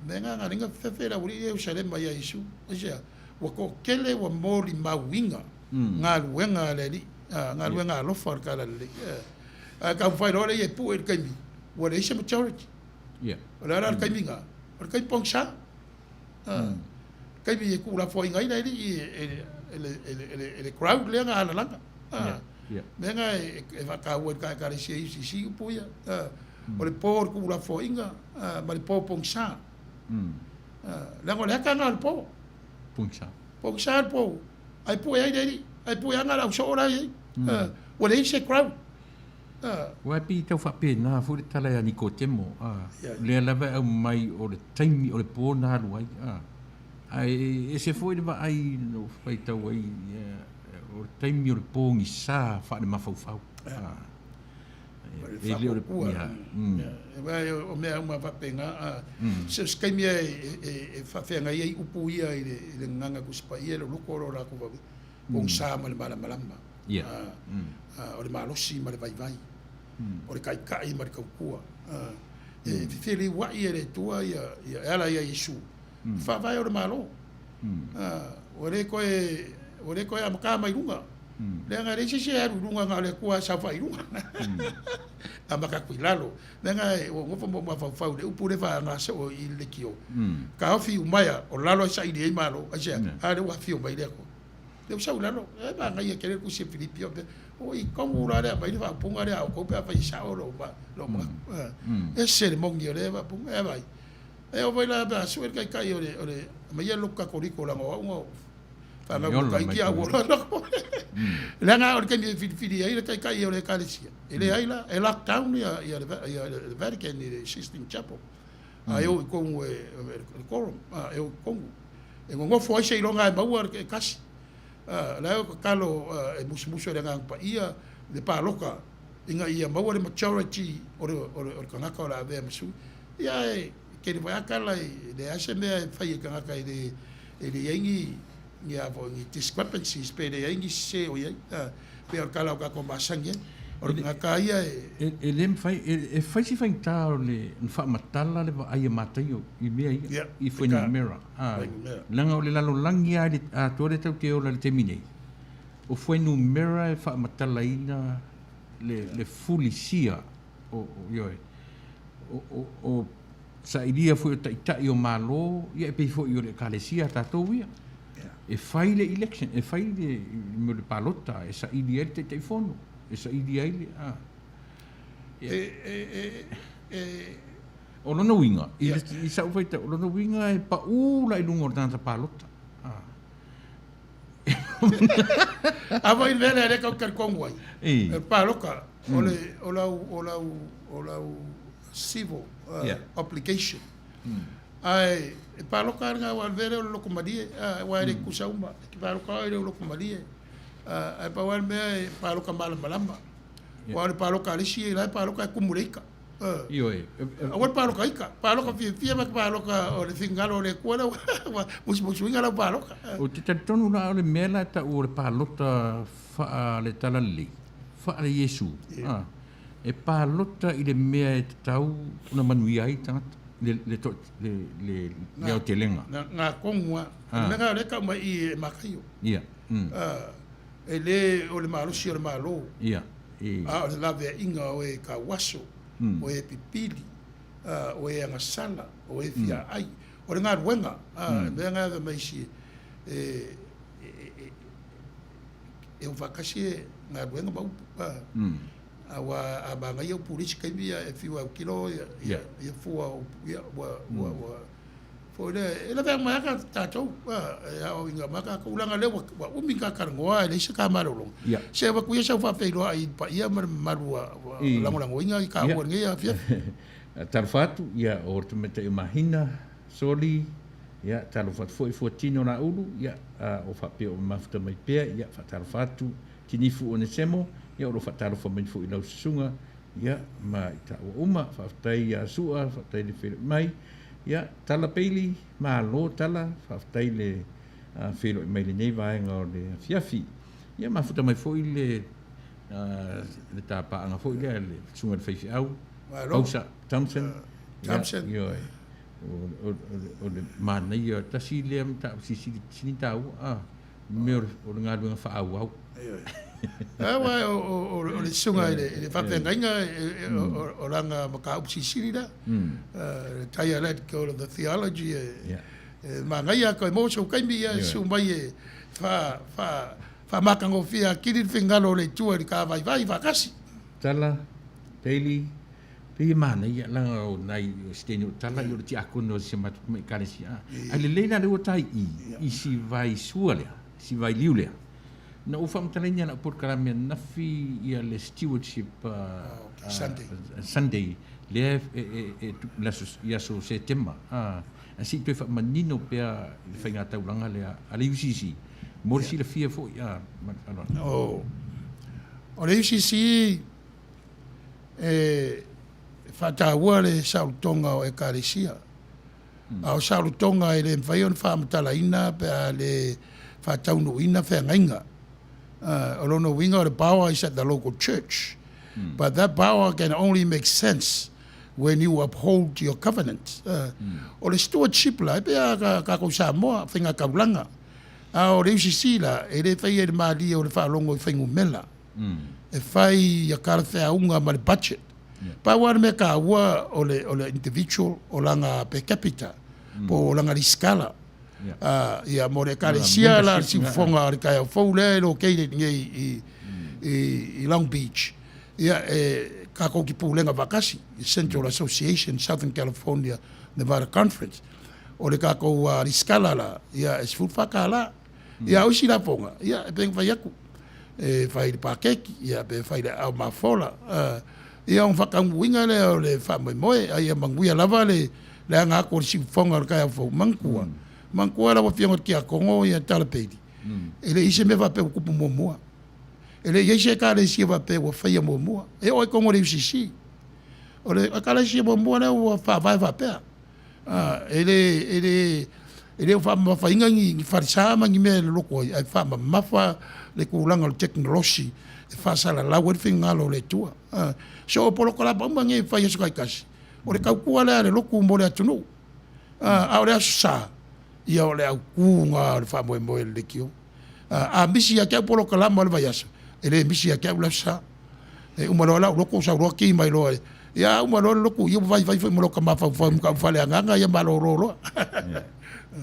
Mea na na ala ai ona fefe le aualii ia i Ierusalema ia Iesu. Aisea? Ua toatele ua molimauina galuega a le Alii, galuega alofa o le Talalelei. Ae taumafai loa lea e pue i le taimi ua leai se majority. O le a la le taimi lena? O le taimi pogisa. Taimi e tuulafoaiina ai le alii e le crowd lea na alalaga. Mea na e faataua i le ta Ekalesia UCC upu ia. O le po o le tuulafoaiga ma le po pogisa. Leaga o le ata lena o le po. Pogisa. Pogisa le po. Ae pue ai le alii. Ae pue ana le au soo la e i ai. Ua leai se crowd. Aua e pei e tau faapena foi le tala ia Nikotemo, a, lea lava e aumai o le taimi o le po na alu ai, a. Ae ese foi le vaai na ou faitau ai, o le taimi o le pogisa faale-mafaufau, a. E le o le ia. O mea uma faapena, a. So se taimi e faafeagai ai upu ia i le Gagana Tusi Paia i lou loto o lo latou vave, pogisa ma le malamalama. O le malosi ma le vaivai, o le taitai ma le tautua. E fefeliua'i e le Atua e ala ia Iesu, le faavae o le Malo. Ua le toe, ua le toe amata mai luga. Leaga e leai se isi e alu i luga na o le Atua e saofai i luga. Amata atu i lalo. Leaga ua nofo ma ou mafaufau i le upu lea e faaaoga soo i le leitio. Taofi umaea o lalo e saili ai Malo. Aisea? A lea ua afio mai le Atua. Lea ua sau i lalo, e manaia tele le tusi a Filipi o faapea, o i tonu la le aumai le faaupuga lea a outou pe afai e sao lou manatu. E ese le moni o lea faaupuga, e vaai. E oo foi la pe a sue le taitai o le, o le, aumaia le lotu Katoliko leaga o au na ou fanau i Tahiti a ua ola. Leaga o le taimi e filifili ai le taitai o le Ekalesia, e leai la, e lockdown le Vatican i le Sistine Chapel. A e o i tonu e le quorum, e o i tonu. E nonofo ai seiloga e maua le tasi. O la e tatalo e musumusu e le Agaga Paia le palota ina ia maua le majority o le tagata o le a avea ma sui. Ia ae tele foi lava tala e leai se mea e fai e tagata e le i ai ni ni a foi ni discrepancies pe leai ni sese o i ai. Pei o le tala o tatou masani ai. O le tagata ia e. E le mafai, e fai si faigata o le ona faamatala le vaai a Mataio i mea ia, i fuainumera. Leaga o le lalolagi lava atoa lea tatou te ola i le taimi nei, o fuainumera e faamatalaina le fulisia o, ioe, o sailia foi o taitai o Malo, ia e pei foi o le Ekalesia a tatou ia. E fai le election, e fai le mea o le palota e saili ai le Taitaifono, e saili ai le, a. O lona uiga, i sau faitau, o lona uiga e pau la i luga o le tagata palota. A foi le mea lea lea tatou te talitonu ai, o le palota, o le, o lau, o lau, o lau civil obligation. Ae e palota lava lena aua o le mea lea o le loto malie, aua e le tutusa uma. E te palota oe i lou loto malie, ae pau lava le mea e palota malamalama. Aua o le palota a le isi, la e palota e kumu le ika. Ioe. Aua le palota ika, palota fiafia ma te palota o le finagalo o le Atua lea ua musumusuina lau palota. Ou te talitonu la o le mea la e tau o le palota faale-talalelei, faale-Iesu, e palota i le mea e tatau ona manuia ai tagata. Le le to le le le aotelega. Ga ga kogu a. O le mea lena o lea e tau mai i i e Mataio. Ia. E le o le malosi o le Malo. Ia. A o le laveaiga o e tauaso, o e pipili, o e agasala, o e fiaai. O le galuega, le mea lena e fai mai isi e e o faatasi e galuega ma upu. Aua a manaia upu i le isi taimi e fiu e autilo ia fua o upu, ia ua ua ua foi lea, e lavea uma ai lava tatou, e aoaoina uma lava tatou, leaga o lea ua umi ona ta talanoa ae leai se ta malologa. Se avatu ia sau faafeiloai i le paia ma le mamalu ua lagolagoina i taua i lenei afiafi. Talofa atu, ia, o le tamaitai o Mahina, Soli, ia, talofa atu foi Fuatino Laulu, ia, o faapea o mafuta mai pea, ia, faatalofa atu Tinifu Onesemo, ia, o lo o faatalofa mai foi i lau susuga, ia, ma i taua uma. Faafetai ia Sua, faafetai le feiloai mai. Ia, Tala Peili, malo Tala, faafetai le feiloai mai i lenei vaega o le afiafi. Ia, mafuta mai foi le le tapaaga foi lea le susuga i le faifeau, Pausa Thompson. Thompson. Ia, ioe. O le manaia, tasi lea mataupu silisili sili taua, mea o le galuega faaauau. Aua o le susuga i le faafeagaiga o lana mataupu silisili lea, le dialectical of the theology, e manaia toe maua sou taimi e susu mai e faamatagofie atili le finagalo o le Atua i le ta vaivai faatasi. Tala, Daly, pei e manaia leaga o nai o si teine o Tala o le tiakono o si a matou tamai ekalesia. Ae lelei la lea ua tai i i si vai sua lea, si vai liu lea. Na ou faamatalaina i lau polokalame ananafi ia le stewardship Sunday, Sunday lea e i aso Setema. Ae se i toe faamanino pea i le faigataulaga lea a le UCC mo le silafia foi. Ma le faaaloalo. O le UCC e faataua le saolotoga o Ekalesia. A o saolotoga e le mafai ona faamatalaina pe a le faataunuuina feagaiga. O lona uiga o le power is at the local church. But that power can only make sense when you uphold your covenant. O le stewardship la, e pei lava tatou Samoa, faigataulaga. A o le UCC la, e le faia i le malie o le faalogo i fuainumera. E fai ia talafeauga ma le budget. Pau lava le mea taua o le, o le individual, o lana per capita, po o lana risikala. Ia, mo le Ekalesia la, le siufofoga o le taeao fou lea e located nei i, i Long Beach. Ia, e tatou te pulega faatasi, Central Association Southern California Nevada Conference. O le tatou risikala la, ia, e $14. Ia, a o isi lafoga, ia, e pei ona fai atu, e fai i le paketi, ia, pe fai i le aao mafola. Ia, ona faataunuuina lea o le faamoemoe, a ia manuia lava le aga atu o le siufofoga o le taeao fou. Manatua, manatua lau Afioga i le Tiakono ia Tala Bailey, e le i i ai se mea faapea ua tupu muamua. E le i i ai se Ekalesia faapea ua faia muamua. E oo lava i totonu o le UCC. O le Ekalesia muamua lea ua faavae faapea. E le, e le, e le o faamamafaina ni, ni falesa ma ni mea e loloto ai, ae faamamafa le tulaga o le tekonolosi e faasalalau ai le finagalo o le Atua. So o polokalama uma nei e fai i aso taitasi, o le tautua lea a le lotu mo le atunuu. A o le Aso Sa, ia o le autu lena o le faamoemoe o le leitio. A misi ia te au polokalama o le vaiaso, e le misi ia te au le Aso Sa. E uma loa lau lotu sau loa ki mai loa. Ia a uma loa le lotu ia ua vaivai foi ma lota mafaufau ma faaleagaga ia malolo loa.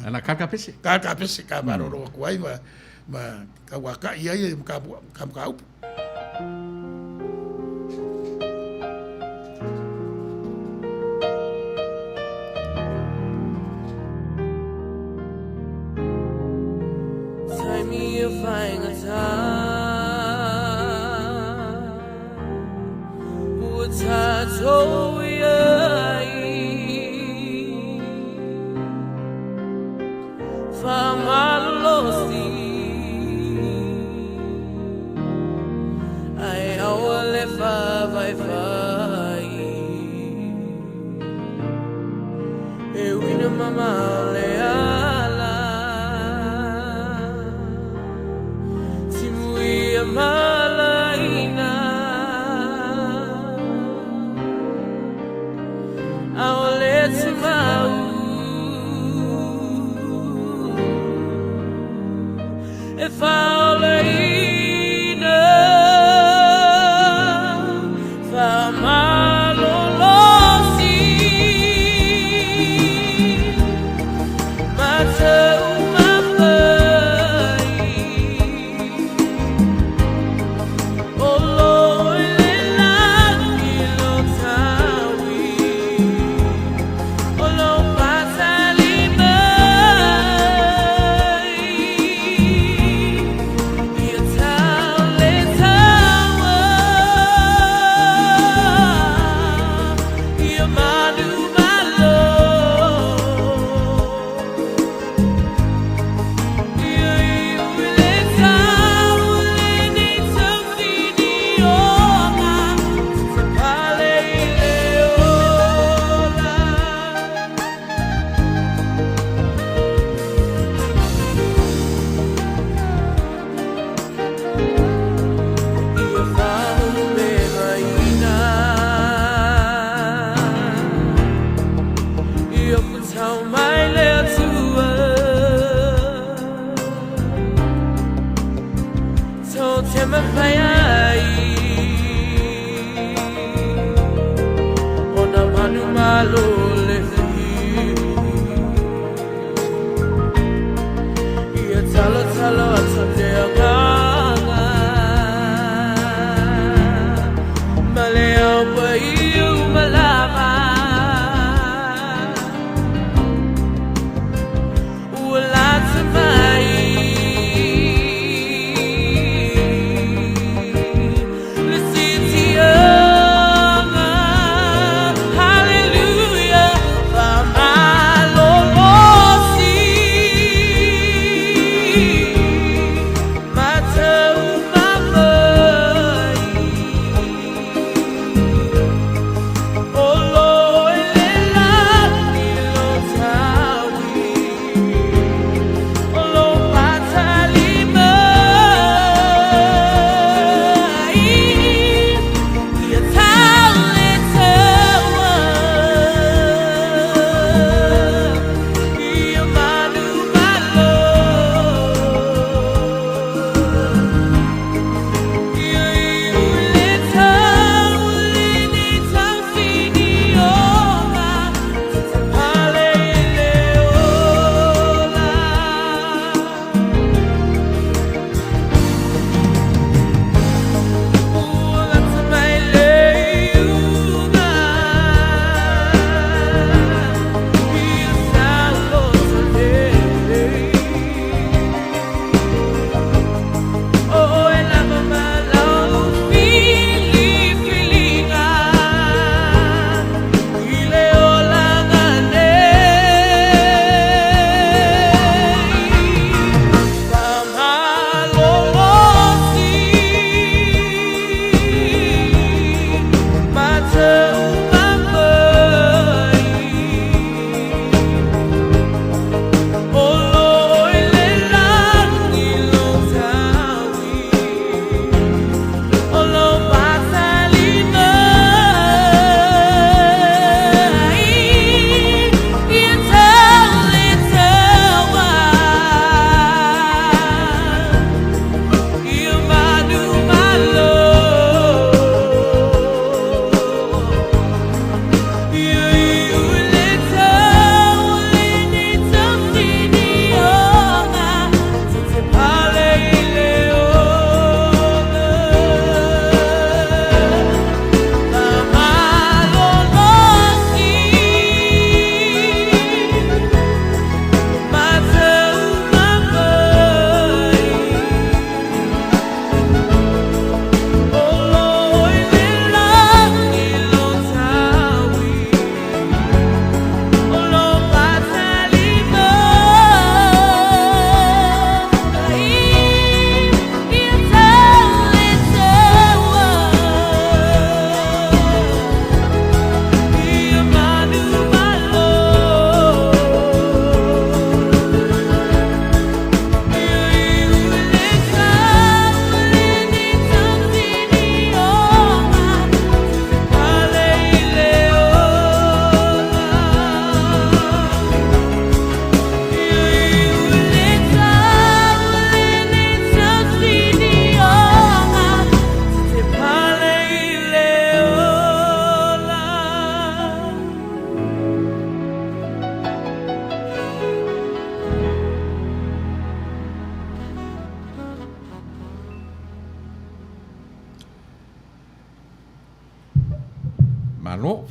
Ala kaka pese. Kaka pese ka malolo atu ai ma ma tauakai ai ma ka mataupu. tumau E faolaina Faamalolosi Matau mafai O lo i le lagi lo taui O lo fatali mai Ia tau le taua Ia manu malo Ia iu i le tau lenei tausinioga Te pale i le ola. Ia faaulumegaina Ia futau mai le Atua Tou te mafai ai Ona manumalo le Ia talotalo atu le agaga Ma le ao paiu malama Ua lata mai le siitiaga. Hallelujah.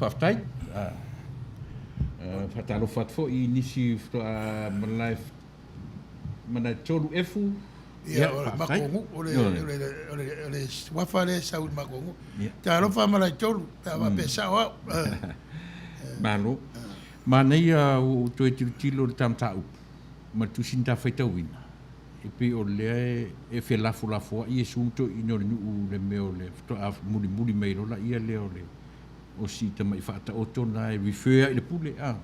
faafetai. Faatalofa atu foi i nisi faatoa malae Malaetolu Efu. Ia, o le matou nuu, o le, o le, o le, o le suafa lea e sau i le matou nuu. Talofa Malaetolu, pe a faapea sao au. Malo. Manaia ua ou toe tilotilo i le ta mataupu ma le tusi na ta faitauina, e pei o lea e felafolafoai Iesu ma toeaiina o le nuu i le mea o le faatoa mulimuli mai loa laia lea o le o si tamai faataoto lena e refer ai i le pule a.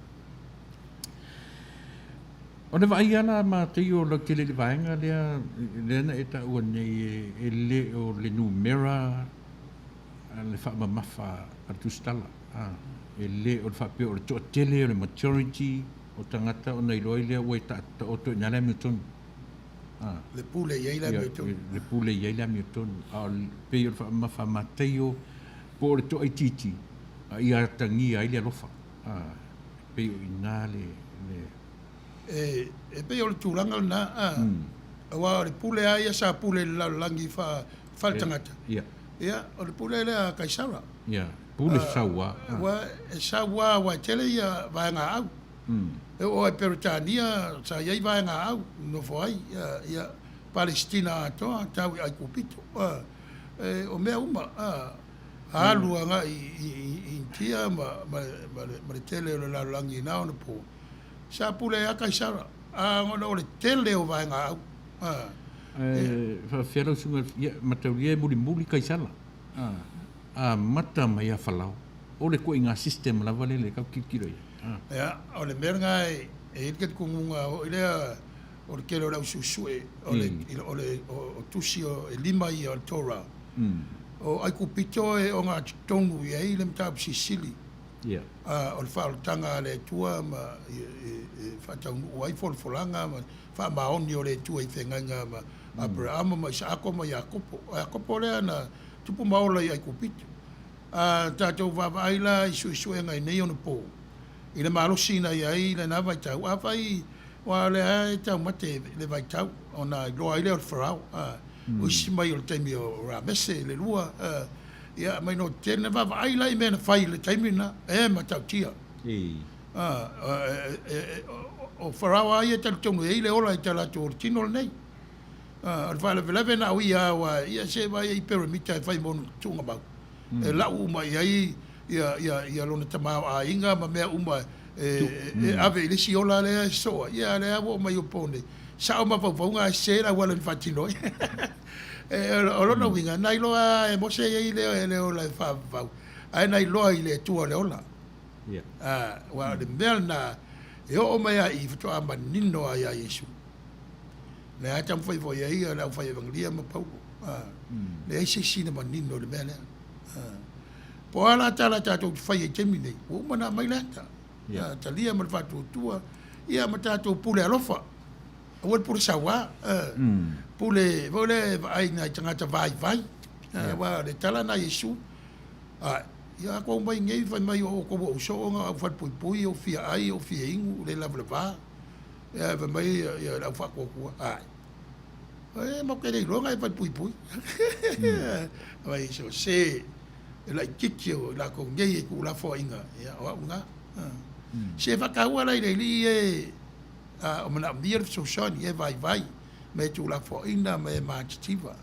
O le vaai lava la Mataio lautele i le vaega lea, lea na e taua nei e le o le numera le faamamafa a le tusitala, a, e le o le faapea o le toatele o le majority o tagata ona iloa ai lea ua e taoto i ina le amiotonu. A. Le pule i ai le amiotonu. Le pule i ai le amiotonu. A o le, pei o le faamamafa a Mataio po o le toaitiiti a ia atagia ai le alofa. A, e pei o i ina le, le. E, e pei o le tulaga lena, a, aua o le pule lava ia sa pule i le lalolagi faa, faaletagata. Ia. Ia, o le pule lea a Kaisara. Ia, pule sau lava. Aua e sau lava aua e tele ia vaegaau. E oo lava i Peretania sa i ai vaegaau i nofo ai, ia, ia Palesitina atoa tau i Aikupito. O mea uma, alu agai i Initia ma, ma, ma le tele o le lalolagi i na ona po. Sa pule ai lava Kaisara, a ona o le tele o vaegaau. Ae faafefea lau susuga, ia mataulia e mulimuli Kaisara, amata mai ia Falao. O le ituaiga system lava lea e tau tilotilo i ai. Ia, o le mea lena e i ai le talitonuga foi lea o le tele o le au suesue o le, o le, o tusi e lima ia o le Torah. O Aikupito e ogatotonu i ai le mataupu silisili. O le faaolataga a le Atua ma e faataunuu ai folafolaga ma faamaoni o le Atua i feagaiga ma Aperaamo ma Isaako ma Iakopo. O Iakopo lea na tupu ma ola i Aikupito. A tatou vaavaai la i suesuega i nei onapo, i le malosi na i ai i lena vaitau, afai aua o lea lava e taumate le vaitau ona iloa ai lea o le Farao, o isi mai o le taimi o Ramese le lua, ia mai no tetele. Na vaavaai la i mea na fai i le taimi lena, e matautia. O Farao lava ia e talitonu e i ai le ola i talaatu o le tino lenei. O le faalavelave na o ia aua ia se vaai i peramita e fai mo ona tuugamau. E lau uma i ai ia lona tamaoaiga ma mea uma e ave i le isi ola lea e sosoo ai. Ia a o lea ua oo mai i opo nei, sao mafaufauga ae sese le auala na faatino ai. O lona uiga, na iloa lava e Mose e i ai le ola e faavavau, ae na iloa i le Atua le ola. Aua o le mea lena e oo mai lava i i faatoa manino lava ia Iesu. Lea lava e taumafai foi i ai le aufai evagelia ma Paulo. Leai se isi na manino i le mea lea. Po o a la tala tatou te faia i taimi nei, ua uma ona aumai le ata. Talia ma le faatuatua, ia ma tatou pule alofa. Aua le pule sauā. Pule foi lea e vaai i nai tagata vaivai. Aua o le tala lena a Iesu, Ia a tou mai nei fai mai o outou ua ou soo ona o au falepuipui, ou fia ai, ou fia inu, le lavalava. Ia fai mai ia le au faatuatua, ae, e matou te le iloa na e falepuipui. Fai mai, so se e laitiiti o i latou nei e tuulafoaiina, ia o au lena. Se faataua la i le alii e o manaomia le fesoasoani, e vaivai ma e tuulafoaiina ma e matitiva.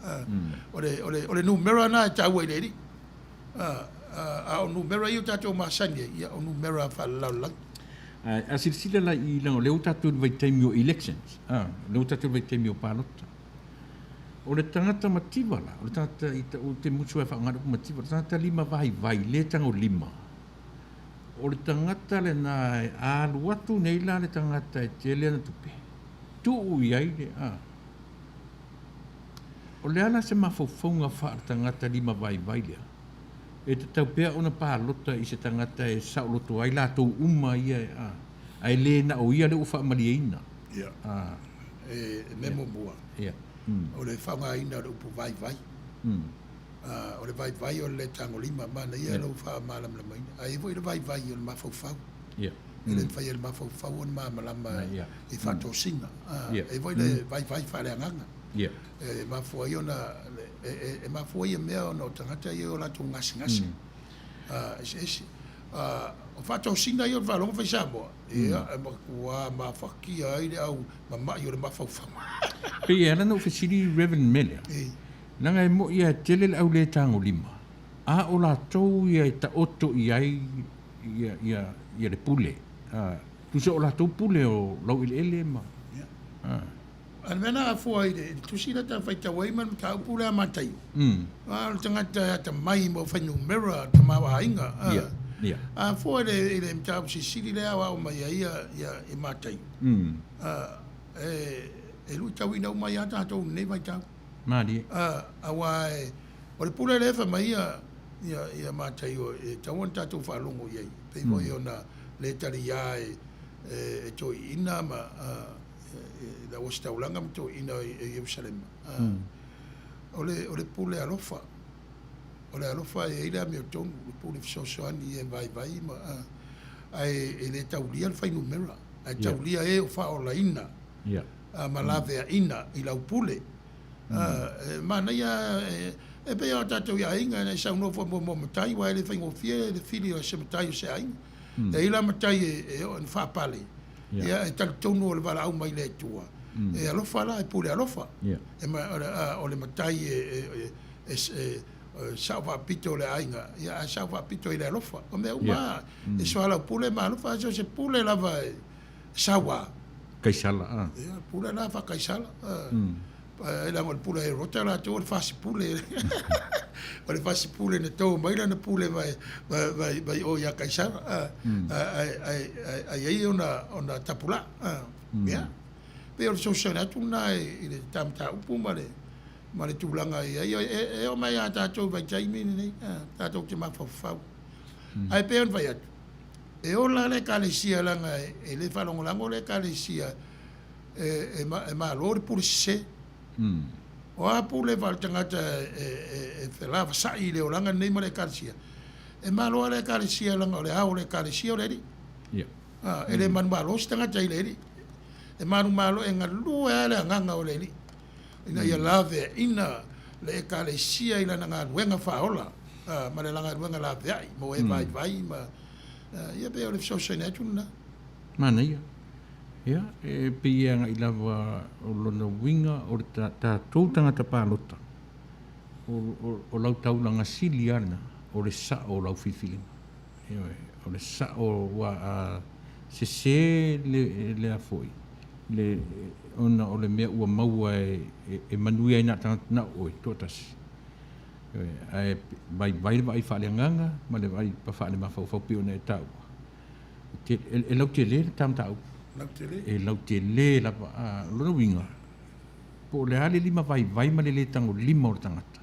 O le, o le, o le numera lena e taua i le alii. A o numera ia ua tatou masani ai, ia o numera faalelalolagi. Ae a silasila la i leaga o lea ua tatou i le vaitaimi o elections, a, o lea ua tatou i le vaitaimi o palota. O le tagata mativa la, o le tagata i ta, ou te musu lava e faaaoga le upu mativa, o le tagata limavaivai, le tagolima, o le tagata lena e alu atu nei la le tagata e tele ana tupe, tuu i ai le, a. O le a la se mafaufauga faaletagata limavaivai lea? E tatau pea ona palota i se tagata e saoloto ai latou uma ia e, a, ae le na o ia lea ua faamalieina. Ia. A. E mea muamua, Ia. o le faaaogaina o le upu vaivai. A, o le vaivai o le le tagolima, manaia lou faamalamalamaina. Ae i ai foi le vaivai o le mafaufau. Ia. E le mafai e le mafaufau ona malamalama i faatosina. E i ai foi le vaivai faaleagaga. E mafua ai ona, e mafua ia mea ona o tagata ia i o latou gasegase eseese. O faatosina ia o le faalogo fai Samoa, ia e matua mafatia ai le au mama'i o le mafaufau. Pei e ala ona ou fesili Rev. Mele, leaga e mo'i lava e tele le au le tagolima, a o latou ia e taoto i ai ia, ia, ia le pule, tusa o latou pule o laueleele ma. A o le mea na afua i le tusi lea ta faitau ai ma le mataupu lea a Mataio, a o le tagata e atamai mo fuainumera tamaoaiga, a fua i le mataupu silisili lea e aoao mai ai ia Mataio, e luitauina uma ai lava tatou i lenei vaitau. Malie. Aua o le pule lea e fai mai ia Mataio e tatau ona tatou faalogo i ai, pei foi ona le taliā e toeaiina ma le auositaulaga ma toeaiina i Ierusalema. O le pule alofa, o le alofa e i ai le amiotonu, le pule fesoasoani e vaivai ma, ae e le taulia le fuainumera, ae taulia e o faaolaina ma laveaina i lau pule. E manaia, e pei lava o tatou i aiga, e saunoa foi mo matai, aua e le faigofie le fili o se matai o se aiga. E i ai la matai e oo ina faapale, ia e talitonu o le valaau mai le Atua, e alofa la, e pule alofa. O le matai e sao faapito o le aiga, ia ae sao faapito i le alofa. O mea uma lava, e soalaupule ma alofa, so o se pule lava e saua. Kaisala, a. Ia, pule la faa-Kaisala. Leaga o le pule a Herota latou o le fasipule. O le fasipule na to mai lana pule mai o ia Kaisara, ae i ai ona tapulaa. Ia, pei o le fesoasoani atu lena i le ta mataupu ma le tulaga e i ai. E oo mai ia tatou i vaitaimi lenei, tatou te mafaufau. Ae pei ona fai atu, e ola le Ekalesia leaga e le faalagolago le Ekalesia e malo le pule sese. O a pule faaletagata e felavasai i le olaga lenei ma le Ekalesia, e malo lava le Ekalesia leaga o le ao o le Ekalesia o le Alii. E le manumalo se tagata i le Alii. E manumalo, e galue lava le agaga o le Alii ina ia laveaina le Ekalesia i lana galuega faaola ma le galuega laveai mo e vaivai ma, ia pei o le fesoasoani atu lena. Manaia. Ia, e pei e agai lava o lona uiga o le tatou tagata palota, o lau taulaga sili lava lena, o le sao o lau filifiliga. Ioe, o le sao aua a sese le a foi, le, ona o le mea ua maua e manuia ai na o le tagata na o oe toatasi. Ioe, ae vaivai le vaai faaleagaga ma le vaai faalemafaufau pei ona e taua. E lautele le ta mataupu. E lautele lava. O lona uiga, po o le a le limavaivai ma le le tagolima o le tagata,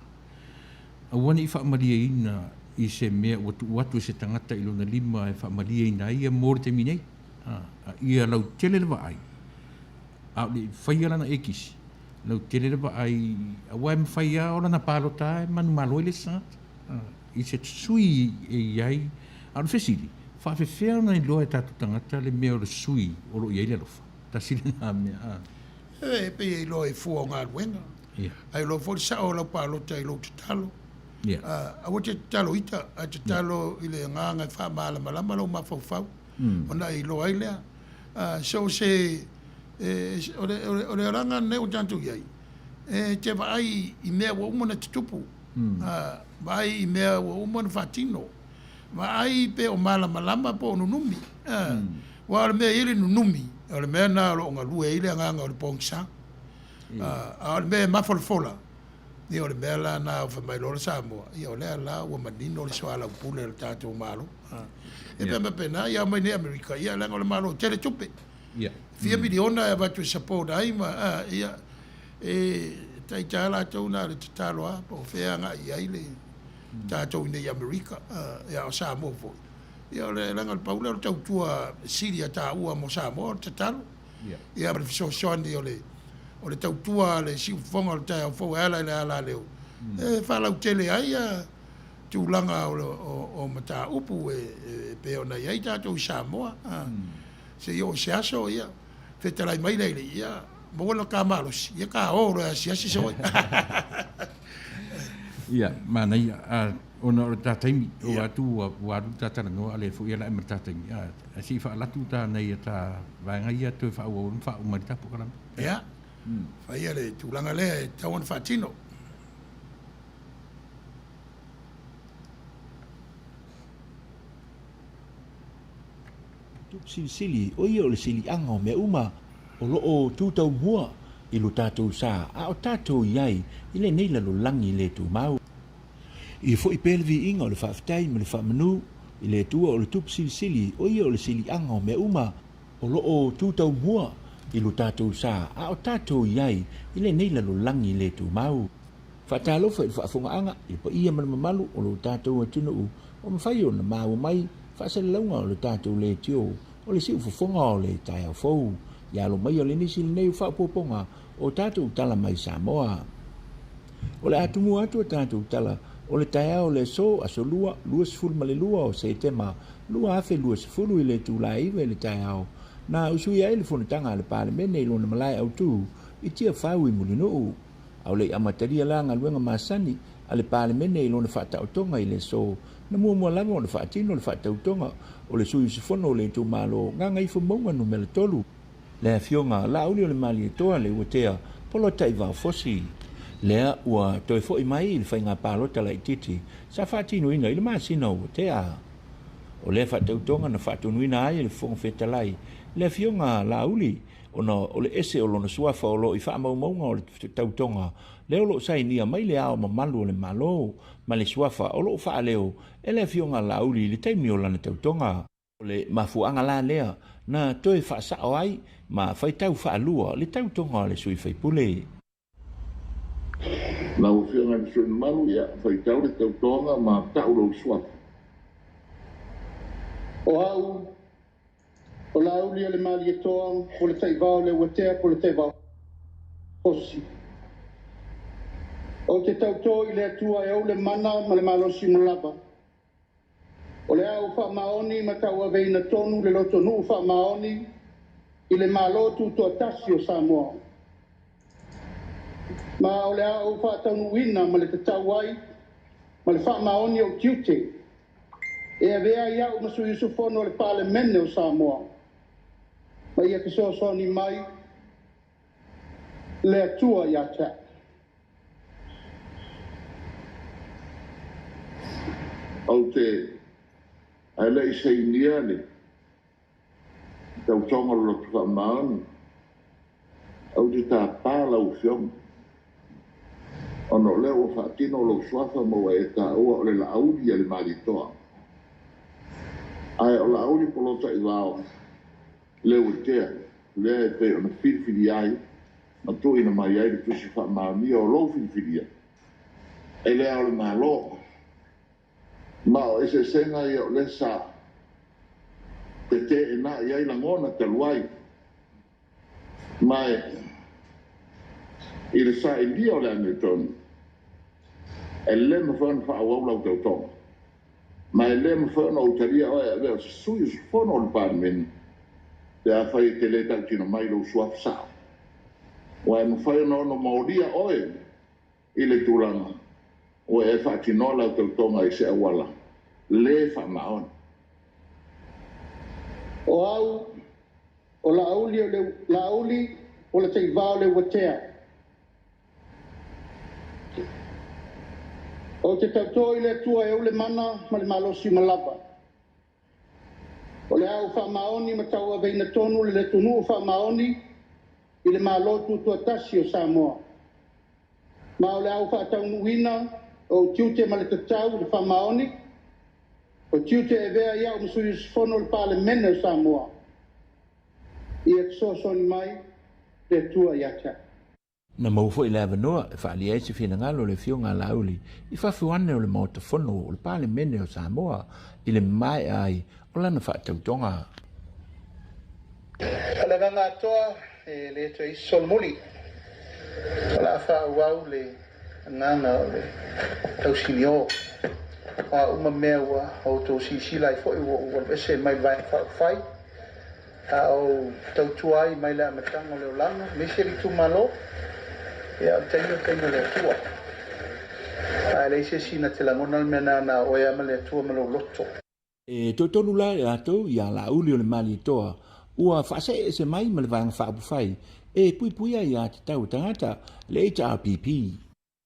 aua ne i faamalieina i se mea ua tuu atu e se tagata i lona lima e faamalieina ai ia mo le taimi nei. A ia lautele le vaai, a o le i faia lana ekisi, lautele le vaai, aua e mafai lava o lana palota lava e manumalo ai le isi tagata. I se sui e i ai. A o le fesili, faafefea ona iloa e tatou tagata le mea o le sui o lo o i ai le alofa? Tasi lena mea, a. E pei e iloa i fua o galuega. Ae iloa foi le sao o lau palota i lou tatalo. Aua te tatalo ita, ae tatalo i le agaga e faamalamalama lou mafaufau, ona e iloa ai lea. So o se, o le olaga lenei ua tatou i ai, e te vaai i mea ua uma ona tutupu. Vaai i mea ua uma ona faatino. Vaai pe o malamalama po o nunumi. Aua o le mea e i ai le nunumi, o le mea lena o lo o galue ai le agaga o le pogisa. A o le mea e mafolafola, ia o le mea la lena fai mai loa le Samoa, ia o lea la ua manino le soalaupule o le tatou Malo. E pei faapena, ia omai nei Amerika, ia leaga o le Malo e tele tupe. Fia miliona e avatu e support ai ma, ia, E taita lava latou na o le tatalo lava po o fea e agai i ai le tatou i inei i Amerika, a o Samoa foi. Ia o le leaga o le pau lea o le tautua sili a taua mo Samoa o le tatalo. Ia ma le fesoasoani o le o le tautua a le siufofoga o le taeao fou e ala i le alaleo e faalautele ai tulaga o mataupu e pei ona i ai tatou i Samoa. Se i oo i se aso, ia, fetalai mai le alii, ia, maua le ta malosi, ia ta o loa e asiasi Savaii. Ia, manaia, a, ona o le ta taimi, o atu ua, ua alu ta talanoa, a lea foi e ala ma le ta taimi, a, ae se i faalatu ta nai a ta vaega ia toe faaauau ai ma faauma ai le ta polokalame. Ia, faia le tulaga lea e tatau ona faatino. Tupu silisili, o ia o le siliaga o mea uma o lo o tu taumua i lo tatou sa a o tatou i ai i lenei lalolagi le tumau. Ia foi pea le viiga o le faafetai ma le faamanu i le Atua o le Tupu Silisili, o ia o le siliaga o mea uma o lo o tu taumua i lo tatou sa a o tatou i ai i lenei lalolagi le tumau. Faatalofa i le faafogaaga i le paia ma le mamalu o lo tatou atunuu ua mafai ona maua mai faasalalauga o le tatou leitio o le siufofoga o le taeao fou. Ia alo maia le nisi lenei o faaopoopoga o tatou tala mai Samoa. O le a tumua atu a tatou tala o le taeao o le aso, Aso Lua, 22 o Setema 2020 i le itula e 9 i le taeao, na usuia ai le fonotaga a le Palemene i lona malae autu i Tiafau i Mulinuu. A o le i amatalia la galuega masani a le Palemene i lona faataotoga i le aso, na muamua lava ona faatino le faatautoga o le sui usufono o le itumalo Gagaifomauga Numera 3, le Afioga Laauliolemalietoa Leuatea Polataivao Fosi. Lea ua toe foi mai i le faiga palota laitiiti sa faatinoina i le masina ua tea. O lea faatautoga na faatonuina ai e le Fofoga Fetalai le Afioga Laauli ona o le ese o lona suafa o lo o i faamaumauga o le tautoga lea o lo o sainia mai le Ao Mamalu o le Malo ma le suafa o lo o faaleo e le Afioga Laauli i le taimi o lana tautoga. O le mafuaaga la lea na toe faasao ai ma faitau faalua le tautoga o le sui faipule. Lau Afioga i le sui mamalu, ia faitau le tautoga ma tau lou suafa. O au, o Laauliolemalietoa Polataivao Leuatea Polataivao Fosi. Ou te tautō i le Atua e ou le mana ma le malosi uma lava. O le a ou faamaoni ma tauaveina tonu le lotonuu faamaoni i le Malo Tutoatasi o Samoa. Ma o le a ou faataunuuina ma le tatau ai ma le faamaoni ou tiute e avea ai au ma sui usufono o le Palemene o Samoa, ma ia fesoasoani mai le Atua ia te au. Ou te ae le i sainia le tautoga o le loto faamaoni, ou te tapa lau Afioga, ona o lea ua faatino lou suafa ma ua e taua o le Laauli a le Malietoa. Ae o Laauli Polataivao Leuatea, lea e pei ona filifilia ai ma tuuina mai ai le tusi faamaonia o lou filifilia e le Ao o le Malo. Ma o eseesega ia o lea sa teteenai ai lagona talu ai, ma e i le sailia o le amiotonu, e le mafai ona faaauau lau tautoga, ma e le mafai ona ou talia oe e avea o se sui usufono o le Palemene pe afai e te le tautino mai lou suafa sao. Ua e mafai ona ono molia oe i le tulaga ua e faatinoa lau tautoga i se auala le faamaoni. O au, o Laauli o le Laauli o le Taivao Leuatea. Ou te tautō i le Atua e ou le mana ma le malosi uma lava. O le a ou faamaoni ma tauaveina tonu le atunuu faamaoni i le Malo Tutoatasi o Samoa. Ma o le a ou faataunuuina ou tiute ma le tatau i le faamaoni, o tiute e avea ai au ma sui usufono o le Palemene o Samoa. Ia fesoasoani mai le Atua ia te au. Na maua foi le avanoa e faaalia ai se finagalo o le Afioga a Laauli i fafo ane o le Maota Fono o le Palemene o Samoa i le maea ai o lana faatautoga. O le agaga atoa e le toe isi solomuli, o le a faaauau le agaga o le tausinio. O a uma mea ua outou silasila ai foi ua ou alu ese mai le Vaega Faaupufai, a ou tautua ai mai le amataga o le olaga, aemaise le itumalo, ia o le taimi o le taimi o le Atua. Ae leai se isi na te lagona le mea na na oe a ma le Atua ma lou loto. E toatolu la i latou ia Laauli o le Malietoa ua faaseeese mai ma le Vaega Faaupufai e puipuia aiatatau a tagata, le HRPP.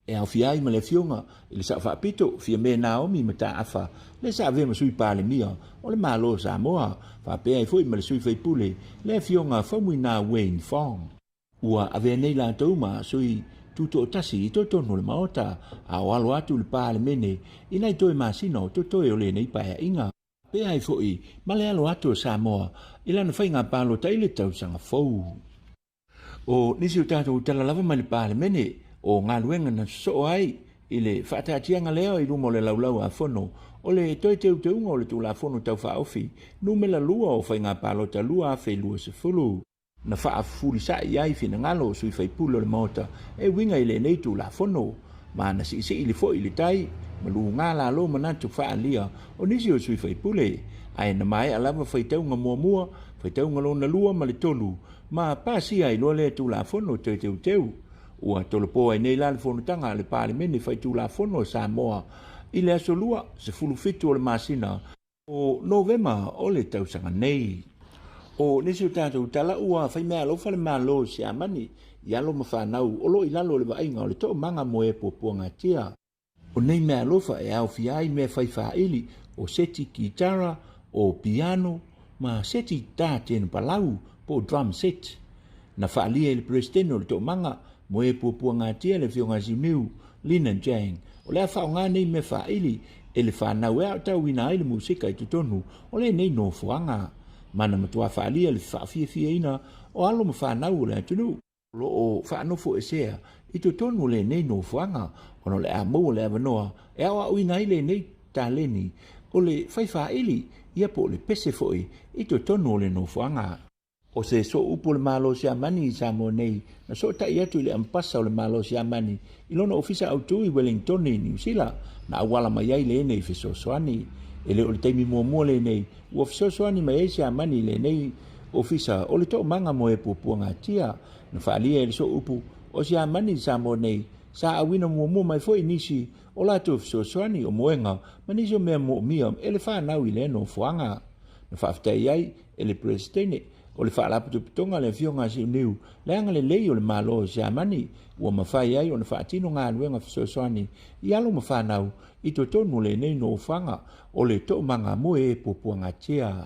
E aofia ai ma le Afioga i le Sao Faapito, Fiame Naomi Mataafa, le sa avea ma Sui Palemia o le Malo o Samoa, faapea ai foi ma le sui faipule, le Afioga Faumuina Wayne Fong. Ua avea nei latou ma sui tutoatasi i totonu o le Maota, a o alo atu le Palemene i nai toe masina o totoe o lenei Paeaiga. Pea ai foi ma le alo atu o Samoa i lana faiga palota i le tausaga fou. O nisi o tatou tala lava mai le Palemene o galuega na sosoo ai i le faataatiaga lea i luma o le Laulau a Fono o le toe teuteuga o le Tulafono Tau Faaofi Numera 2 o Faiga Palota 2020. Na faafulisai ai finagalo o sui faipule o le Maota e uiga i lenei Tulafono, ma na siisii foi le tai ma luga lalo manatu faaalia o nisi o sui faipule, ae na maea lava faitauga muamua, faitauga lona lua ma le tolu, ma pasia ai loa lea Tulafono toe teuteu. Ua tolopo ai nei la le fonotaga a le Palemene Faitulafono a Samoa i le aso Lua, 17 o le masina o Novema o le tausaga nei. O nisi o tatou tala ua faimeaalofa le Malo o Siamani i alo ma fanau o lo o i lalo o le vaaiga o le toomaga mo e puapuagatia. O nei meaalofa e aofia ai mea fai faaili o seti kitara, o piano, ma seti tā tene palau po o drum set. Na faaalia e le Peresetene o le Toomaga mo e puapuagatia le Afioga Siuniu, Lina Jang, o le a faaaoga nei mea faaili e le fanau e aotauina ai le musika i totonu o lenei nofoaga. Ma na matua faaalia le faafiafiaina o alo ma fanau o le atunuu. O lo o faanofoesea i totonu o lenei nofoaga ona o le a maua le avanoa e aoaoina ai lenei taleni o le fai faaili ia po o le pese foi i totonu o le nofoaga. O se sooupu o le Malo o Siamani i Samoa nei na sootai atu i le Ambasa o le Malo o Siamani i lona ofisa autu i Wellingtone i Niu Sila na auala mai ai lenei fesoasoani. E le o le taimi muamua lenei ua fesoasoani mai ai Siamani i lenei ofisa o le toomaga mo e puapuagatia. Na faaalia e le sooupu o Siamani i Samoa nei sa auina muamua mai foi nisi o latou fesoasoani o moega ma nisi o mea moomia e le fanau i lea nofoaga. Na faafetai ai e le Peresetene o le Faalapotopotoga le Afioga a Siuniu le agalelei o le Malo o Siamani ua mafai ai ona faatino galuega fesoasoani i alo ma fanau i totonu o lenei nofoaga o le toomaga mo e puapuagatia.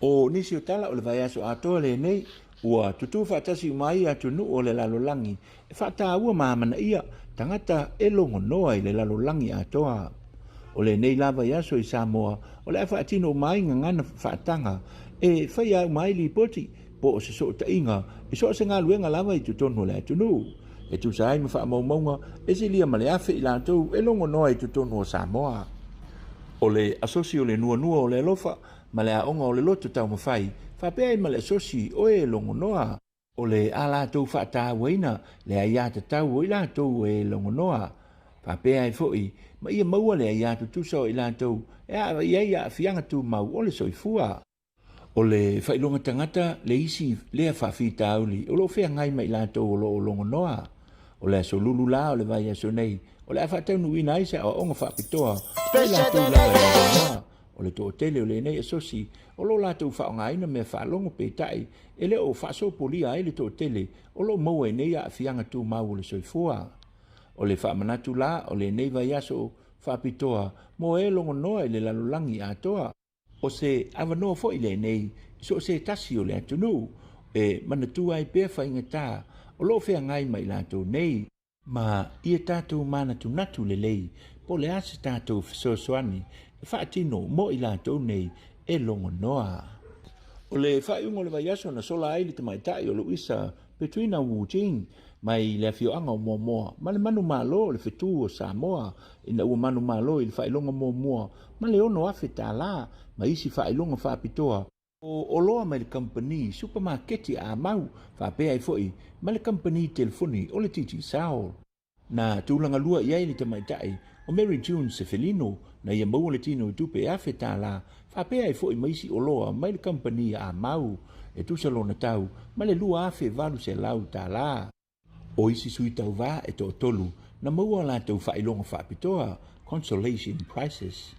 O nisi o tala o le vaiaso atoa lenei ua tutū faatasi uma ai atunuu o le lalolagi e faataua ma amanaia tagata e logonoa i le lalolagi atoa. O lenei la vaiaso i Samoa o le a faatino uma ai gagana faataga e faia uma ai lipoti po o se sootaiga i so o se galuega lava i totonu o le atunuu. E tusa ai ma faamaumauga e silia ma le 1,000 i latou e logonoa i totonu o Samoa. O le asosi o le nuanua o le alofa ma le aoga o le loto taumafai, faapea ai ma le asosi o e logonoa. O le a latou faatauaina le aiatatau o i latou e logonoa, faapea ai foi ma ia maua le aia tutusa o i latou e aa i ai aafiaga tumau o le soifua. O le faailoga tagata le isi lea faafitauli o lo o feagai ma i latou o lo o logonoa. O le aso lulu la o le vaiaso nei o le a faataunuuina ai se aoaoga faapitoa mo i latou lava e logonoa. O le toatele o lenei asosi o lo o latou faaaogaina mea faalogo peitai e le o faasopolia ai le toatele o lo o maua i nei aafiaga tumau o le soifua. O le faamanatu la o lenei vaiaso faapitoa mo e logonoa i le lalolagi atoa. O se avanoa foi lenei i so o se tasi o le atunuu e manatua ai pea faigata o lo o feagai ma i latou nei, ma ia tatou manatunatu lelei po o le a se tatou fesoasoani e faatino mo i latou nei e logonoa. O le faaiuga o le vaiaso na sola ai le tamaitai o Luisa Petrina Wu Jing mai le afioaga o Moamoa ma le manumalo o le fetu o Samoa ina ua manumalo i le faailoga muamua ma le $6,000 ma isi faailoga faapitoa o oloa mai le kamupani supamaketi a Amau faapea ai foi ma le kamupani telefoni o le Digicel. Na tulaga lua i ai le tamaitai o Mary June Sefelino na ia maua le tino i tupe e $1,000 faapea ai foi ma isi oloa mai le kamupani a Amau e tusa lona tau ma le $2,800. O isi sui tauva e toatolu na maua a latou faailoga faapitoa, consolation prizes.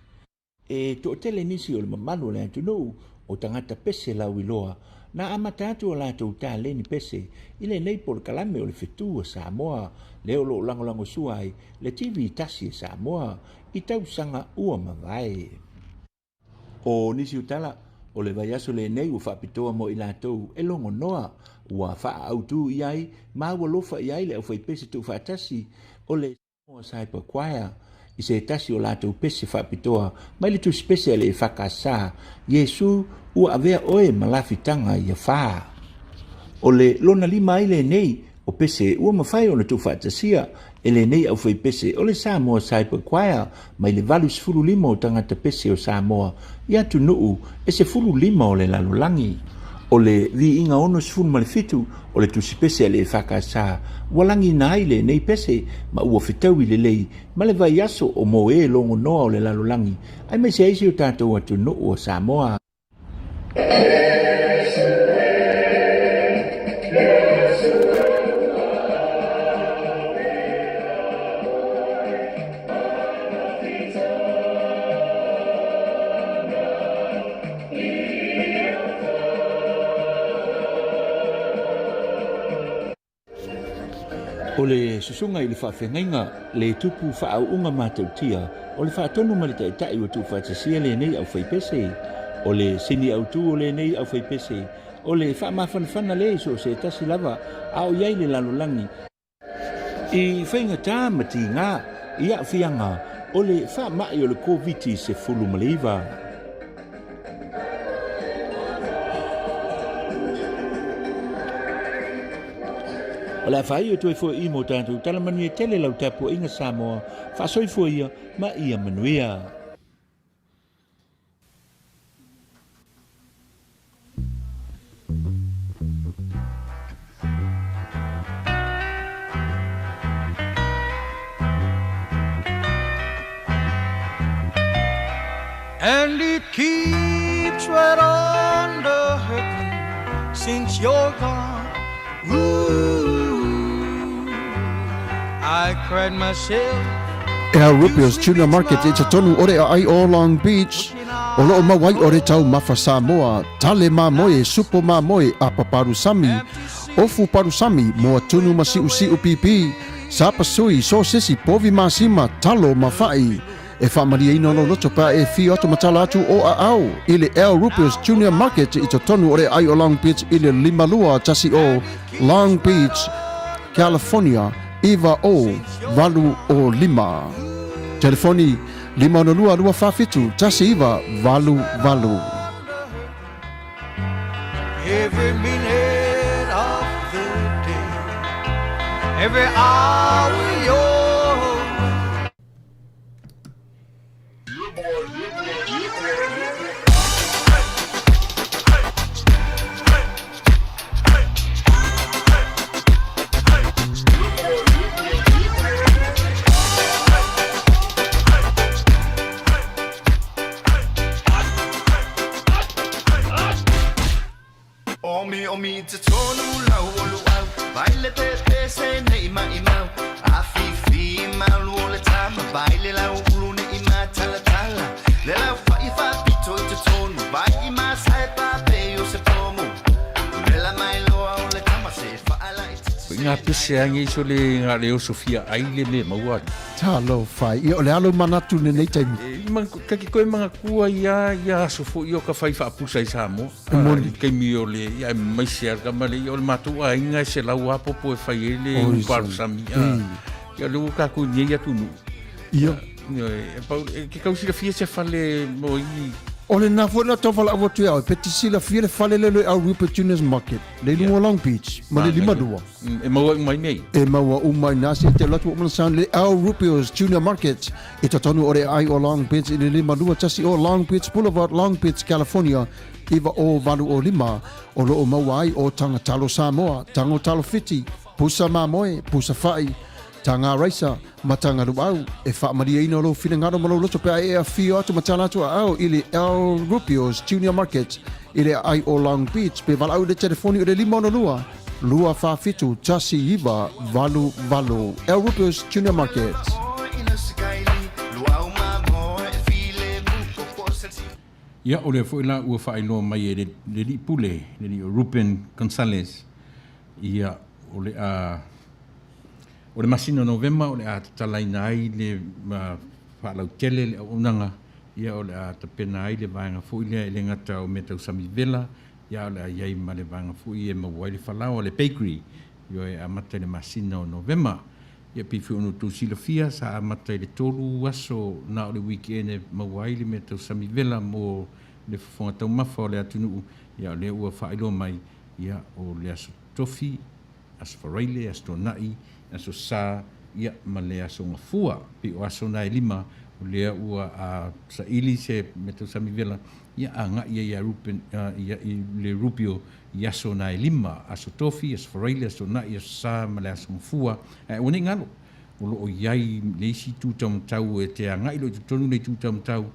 E toatele nisi o le mamalu o le atunuu o tagata pese lauiloa na amata atu a latou taleni pese i lenei polokalame o le Fetu a Samoa, lea o lo o lagolagosua ai le TV tasi a Samoa i tausaga ua mavae. O nisi o tala o le vaiaso lenei ua faapitoa mo i latou e logonoa, ua faaautu i ai ma ua lofa i ai le aufaipese tuufaatasi o le Samoa Cyber Choir i se tasi o latou pese faapitoa mai le tusipese a le EFKS, Iesu ua avea oe ma lafitaga ia fa. O le lona lima ai lenei o pese ua mafai ona tuufaatasia e lenei aufaipese o le Samoa Cyber Choir mai le 85 o tagata pese o Samoa i atunuu e 15 o le lalolagi. O le viiga 67 o le tusipese a le EFKS ua lagiina ai lenei pese ma ua fetaui lelei ma le vaiaso o mo e logonoa o le lalolagi aemaise ai si o tatou atunuu o Samoa. O le susuga i le faafeagaiga, le tupu faaauuga matautia o le faatonu ma le taitai ua tuufaatasia lenei aufaipese. O le sini autu o lenei aufaipese, o le faamafanafana le i so o se tasi lava a o i ai le lalolagi, I faigata ma tiga i aafiaga o le faamai o le Koviti-19. O le a faaiu atu ai foi i mo tatou tala manuia tele lau tapuaiga Samoa, faasoifua ia ma ia manuia. And it keeps right on the hurting since you're gone. Ooh, I cried myself Al Rupio's Tuna Market i totonu o le aai o Long Beach, o loo mau ai o le taumafa Samoa, tale mamoe, supo mamoe, apa palusami, ofu palusami, moa tunu ma siusiu pipi, sapasui, sosesi, povi masima, talo ma fa'i. E faamalieina lou loto pe a e fio atu ma tala atu o aao i le Al Rupio's Junior Market i totonu o le aai o Long Beach i le 5210 Long Beach, California 90805. Telefoni 562 247 1988. Every minute of the day, every hour you're Omi omi te tonu lau o luau Vai le pepe se nei mai mau A fifi malu o le tama Vai le lau ulu ne i ma tala tala Le lau fai fa pito i te tonu Vai i ma sai pa pe o se pomu Le la mai loa o le tama se whaala i te Ko ngā pese a ngei so le ngā leo Sofia ai le me maua. Talofa e. Ia, o le a lou manatu i lenei taimi? E, man, ka ki koe mangakua ia, ia aso fo'i o ka whai whaapusa i Samoa. E moni. I taimi o le, ia, e maise a ka male, ia o le matou aiga e se lau apopo e whai e le Oi, uparusami. Ei. Ia, le ua kākou nei atunuu. Ia. Ia, e, pau, e, ke kau silafia se fale mo i... O lena foi na tau valaau atu ia oe, pe te silafia le fale lea o le Rupert Junior's Market, le i luga o Long Beach, ma le 52. E maua uma i nei. E maua uma i nā se te alu atu o mana sound le Al Rupio's Junior Market i totonu o le aai o Long Beach i le 521 o Long Beach Boulevard, Long Beach, California 90805 o loo maua ai o taga talo Samoa, tago talo Fiti, pusa mamoe, pusa fa'i, taga raisa, ma taga luau. E faamalieina lou finagalo ma lou loto pe a e afio atu ma tala atu aao i le Al Rupio's Junior Market i le aai o Long Beach pe valaau i le telefoni o le 562. 247 19 88. El Rupio's Tuna Market. Ia, o lea foi la ua faailoa mai e le alii pule, le alii o Ruben Gonzales, ia, o le a, o le masina o Novema o le a tatalaina ai le faalautele le auaunaga, ia, o le a tapena ai le vaega foi lea e le gata o mea tau sami vela, ia, a o le a i ai ma le vaega foi e maua ai le falaoa, le bakery, ioe, e amata i le masina o Novema. Ia pei foi ona outou silafia, sa amata i le 3 aso na o le weekend e maua ai le mea tau sami vela mo le fofoga taumafa o le atunuu, ia o lea ua faailoa mai, ia o le Aso Tofi, Aso Faraile, Aso Toonai, Aso Sa, ia ma le Aso Gafua. Pei o aso na e lima, o lea ua a saili se mea tau sami vela, ia agai ai ia Rupen, ia i le Rupio i aso na e lima, Aso Tofi, Aso Faraile, Aso Toonai, Aso Sa ma le Aso Gafua, ae aua ne i galo, o lo o i ai le isi itu taumatau e te agai loa i totonu le itu taumatau,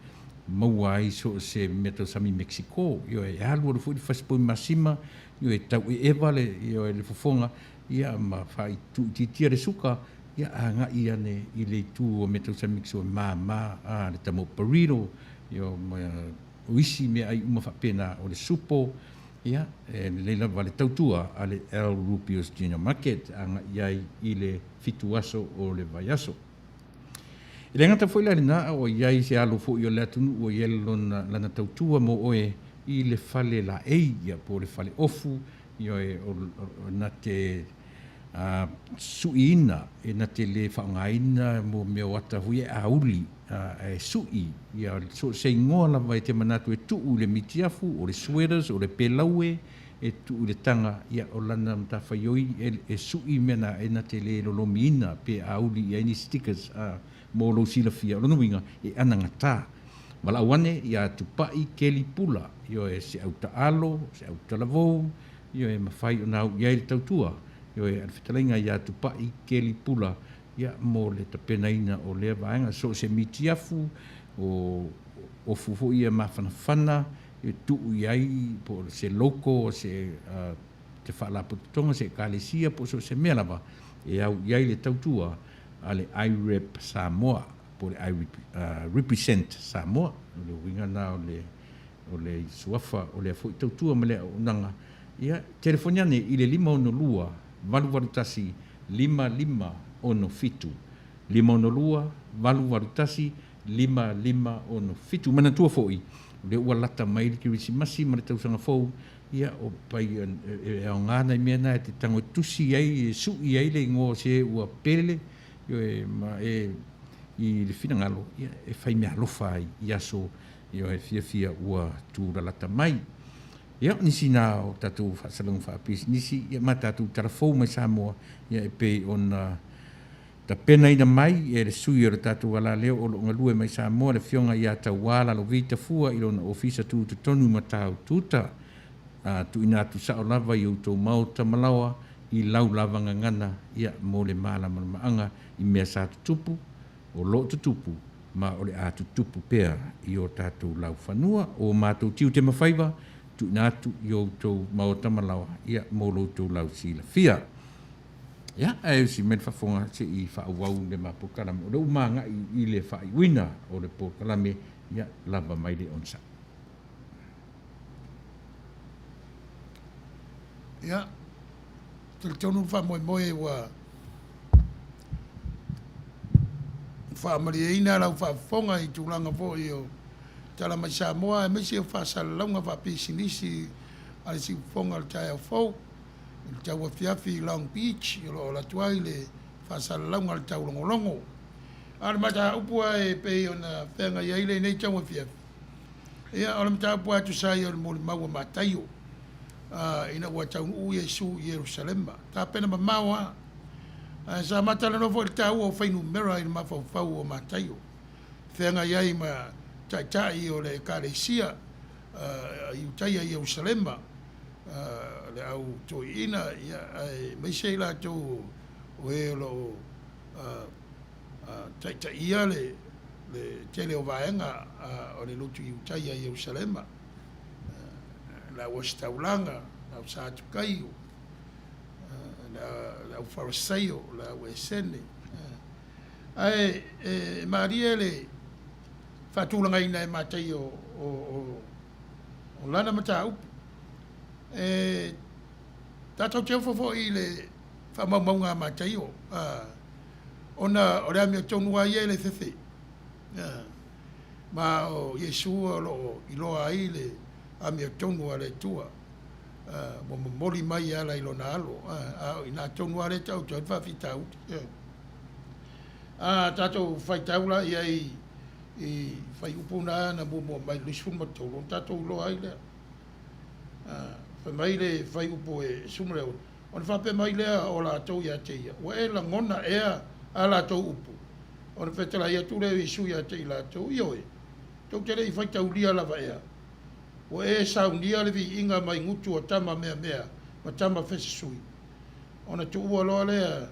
maua ai so o se mea tau sami Mexico, ioe, e alualu foi le fasipovi masima, ioe, tau eeva le, ioe, le fofoga, ia, ma faaituuitiitia le suka, ia, agai ane i le itu o mea tau sami Mexico e māmā, a, le tamo burrito, ioe, ma o isi meaai uma faapena, o le supo, ia, e lelei lava le tautua a le El Rubio's Junior Market, agai ai i le fitu aso o le vaiaso. E le gata foi la i lena, a ua i ai se alo foi o le atunuu ua i ai lona, lana tautua mo oe i le fale laei, ia, po o le fale ofu, ioe, o, o, na te a, suiina, e na te le faaaogaina mo mea o ata foi e auli, a, ae sui, ia, so o se igoa lava e te manatu e tuu i le mitiafu, o le sweaters, o le pelaue, e tuu i le taga, ia, o lana matafaioi e, e suʻi mea na e na te lē lolomiina pe auli i ai ni stickers, a, mo lou silafia. O lona uiga, e anagatā. Valaau ane iā Tupaʻi Keli Pula, ioe, se au taʻalo, se au talavou, ioe, e mafai ona au i ai le tautua, ioe, a le fetalaiga iā Tupaʻi Keli Pula, ia, mo le tapenaina o lea vaega. So o se mitiafu, o ofu foi ia mafanafana, e tuu i ai po o se loko o se te faalapotopotoga, se ekalesia po o so o se mea lava e au i ai le tautua a le IREP Samoa po o le IREP, Represent Samoa. O le uiga lena o le o le suafa o lea foi tautua ma le auaunaga. Ia, telefoni ane i le 562 881 5567. 562 881 5567. Manatua foi, o lea ua lata mai le Kerisimasi ma le tausaga fou, ia, o pai e aoga nai mea na e te tago e tusi ai, e sui ai le igoa o se ua pele, ioe, ma e i le finagalo, ia, e fai meaalofa ai i aso, ioe, fiafia ua tūlalata mai. Ia, o nisi na o tatou faasalalauga faapisinisi, ia, ma tatou tala fou mai Samoa, ia, e pei ona Tapenaina mai e le sui o le tatou alaleo o lo o galue mai Samoa le Afioga ia Tauā Lalovi Tafua i lona ofisa tutotonu i Mataututa. A tuuina atu sao lava i outou maota malaoa i lau lava gagana ia mo le malamalamaaga i mea sa tutupu, o lo o tutupu, ma o le a tutupu pea i o tatou laufanua. O matou tiute ma faiva, tuuina atu i outou maota malaoa ia mo lo outou lausilafia. Ia, ae usi mai le faafofoga se i faaauau le ma polokalame. O lea ua magai i le faaiuina o le polokalame, ia lava mai le onosai. Ia, talitonu le faamoemoe ua faamalieina lau faafofoga i tulaga foi o Tala Mai Samoa aemaise o faasalalauga faapisinisi a le siufofoga o le taeao fou. I le tauafiafi i Long Beach o lo o alu atu ai le faasalalauga a le taulogologo. A o le mataupu lava e pei ona feagai ai lenei tauafiafi, ia o le mataupu lava e tusa ai o le molimau a Mataio ina ua taunuu Iesu i Ierusalema. Tapena mamao lava. Ae sa matalanoa foi i le taua o fuainumera i le mafaufau o Mataio, feagai ai ma taitai o le Ekalesia a Iutaia i Ierusalema. le au toeaiina, aemaise i latou o e o lo o taitaia le tele o vaega o le lotu i utai a Ierusalema, le au ositaulaga, le au Satukaio. Le au Farisaio, le au Esene. Ae e malie le faatulagaina e Mataio o lana mataupu. E tatou te ofo foi i le faamaumauga a Mataio, ona o le amiotonu lava ia e le fefe. Ma o Iesu o lo o iloa ai le amiotonu a le Atua ua momoli mai e ala i Lona Alo, a o i ina tonu lava lea e taoto ai le faafitauli. A tatou faitau la i ai i fuaiupu na na muamua mai i le 23, ona tatou iloa ai lea. Fai mai le fuaiupu e 16, Ona faapea mai lea o latou ia te ia, Ua e lagona ea a latou upu? Ona fetalai atu lea o Iesu ia te i latou, Ioe, tou te le i faitaulia lava ea? Ua e saunia le viiga mai gutu o tama meamea ma tama fesesui. Ona tuua loa lea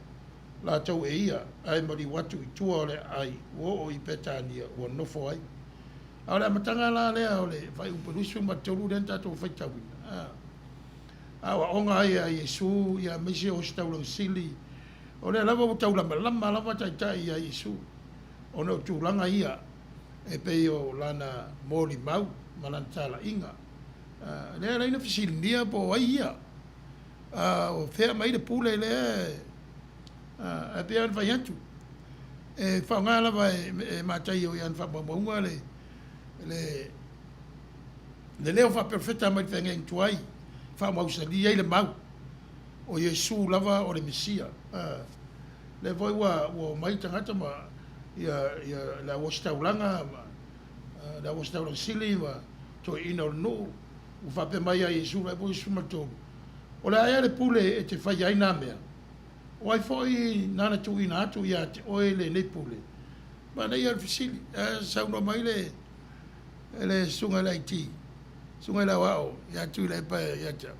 latou e ia, ae maliu atu i tua o le aai, ua oo i Petania, ua nofo ai. A o le amataga la lea o le fuaiupu 23 lea na tatou faitauina, a aoaoga ai a Iesu, ia aemaise o Ositaulaga Sili, o lea lava ua taulamalama lava Taitai ia Iesu, ona o tulaga ia e pei o lana molimau ma lana talaiga. Lea e ala ai ona fesiligia po o ai ia, a o fea mai le pule lea, ae pei lava ona fai atu, e faaaoga lava e Mataio i ana faamaumauga le le leo faaperofeta mai le feagaiga tuai, e faamausali ai le mau, o Iesu lava o le Mesia. Lea foi ua omai tagata ma ia le auositaulaga ma le auositaulaga sili ma toeaiina o le nuu, ua faapea mai ia Iesu, 13, O le a ea le pule e te faia ai nā mea? O ai foi nāna tuuina atu ia te oe lenei pule? Manaia le fesili. Ae saunoa mai le le susuga i le IT, susuga i le aoao ia Tuilaepa ia te au,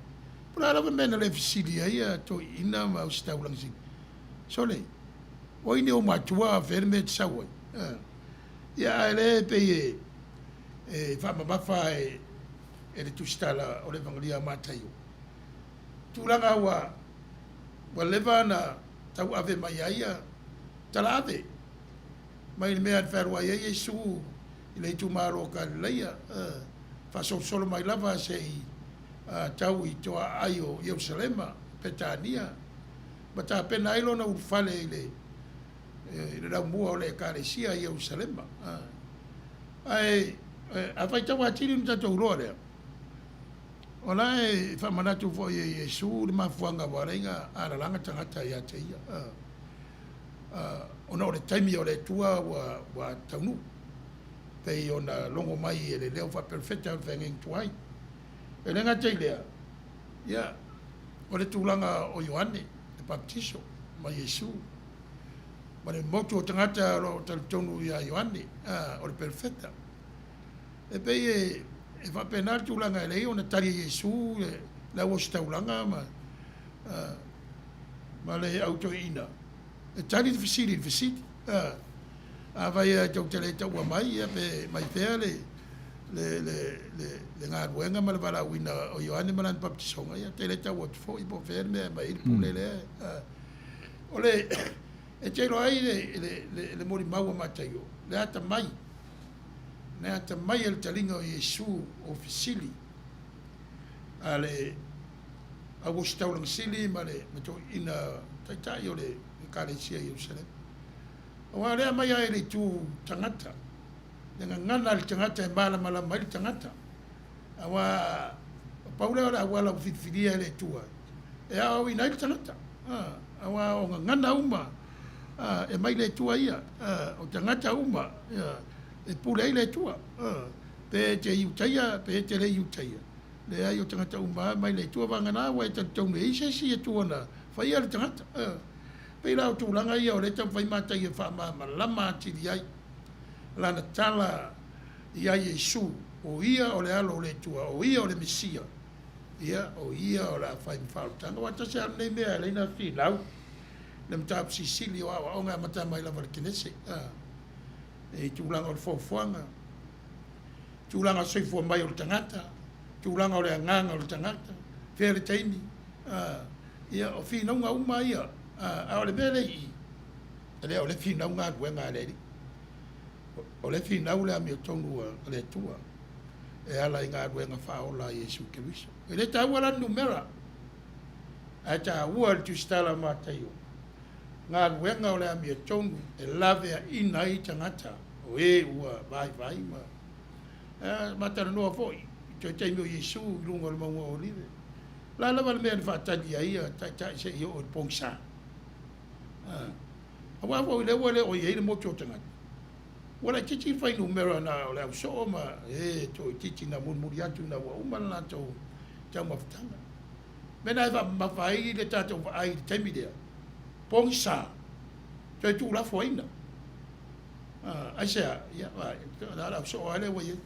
po o le a lava le mea na le fesili ai a toeaiina ma Ositaulaga Sili. Sole, o ai ni ou matua a o fea le mea e te sau ai? Ia ae lea e pei e, e faamamafa e, e le tusitala o le Evangeli a Mataio. Tulaga ua, ua leva na tauave mai ai ia talaave mai le mea na fealuai ai Iesu i le itumalo o Galilaia, faasolosolo mai lava se i tau i toaaai o Ierusalema, Petania, ma tapena ai lona ulufale i le i le laumua o le Ekalesia i Ierusalema. Ae a faitau atili ona tatou iloa lea, o la e faamanatu foi e Iesu le mafuaaga ua ala ai ona alalaga tagata ia te ia. Ona o le taimi o le Atua ua taunuu, pei ona logo mai e le leo faaperofeta o le feagaiga tuai. E le gata i lea, ia, o le tulaga o Ioane le Papatiso ma Iesu, ma le motu o tagata o lo o talitonu ia Ioane, o le perofeta. E pei e faapena le tulaga e leai ona tali e Iesu le auositaulaga ma ma le au toeaina e tali le fesili i le fesili. Afai lava tou te le taua mai, ia pe mai fea le, le, le, le, le galuega ma le valaauina o Ioane ma lana papatisoga, ia te le tau atu foi po o fea le mea e aumai ai le pule lea. O le, e te iloa ai le, le, le, le molimau a Mataio, le atamai, le atamai o le taliga o Iesu o fesili a le Auositaulaga Sili ma le toeaina taitai o le Ekalesia i Ierusalema. Aua o lea aumai lava i le itu tagata, le gagana a le tagata e malamalama ai le tagata. Aua o pau lea o le auala ua filifilia e le Atua e aoaoina ai le tagata. Aua o gagana uma e mai le Atua ia, o tagata uma e pule ai le Atua, pe e te Iutaia pe e te le Iutaia. Leai, o tagata uma lava mai le Atua, vagana ua e talitonu e i ai se isi Atua na faia le tagata. E pei la o tulaga ia o lea e taumafai matai e faamalamalama atili ai lana tala ia Iesu, o ia o le Alo o le Atua, o ia o le Mesia, ia, o ia o le a fai ma faaolataga. Aua tasi lava lenei mea e ala ai ona finau le mataupu silisili o aoaoga e amata mai lava i le Kenese, i tulaga o le foafoaga, tulaga o le soifua mai o le tagata, tulaga o le agaga o le tagata, fea le taimi, a. Ia, o finauga uma ia, a o le mea lea i i, e le o le finau galuega a le Alii. O le finau le amiotonu a le Atua e ala i galuega faaola a Iesu Keriso. E le taua la le numera, ae taua le tusitala a Mataio, galuega o le amiotonu e laveaina ai tagata o e ua vaivai ma ma talanoa foi i toe taimi o Iesu i luga o le mauga o Olive. O le a lava le mea na faatali ai ia taitai se i oo i le pogisa? Aua foi o lea ua le o i ai le motu o tagata, ua laitiiti le fuainumera na o le au soo ma e toaitiiti na mulimuli atu ina ua uma le latou taumafataga. O le mea lena e faamamafa ai le tatou vaai i le taimi lea, pogisa, toe tuulafoaiina. Aisea? Ia, na o le au soo lava lea ua i ai.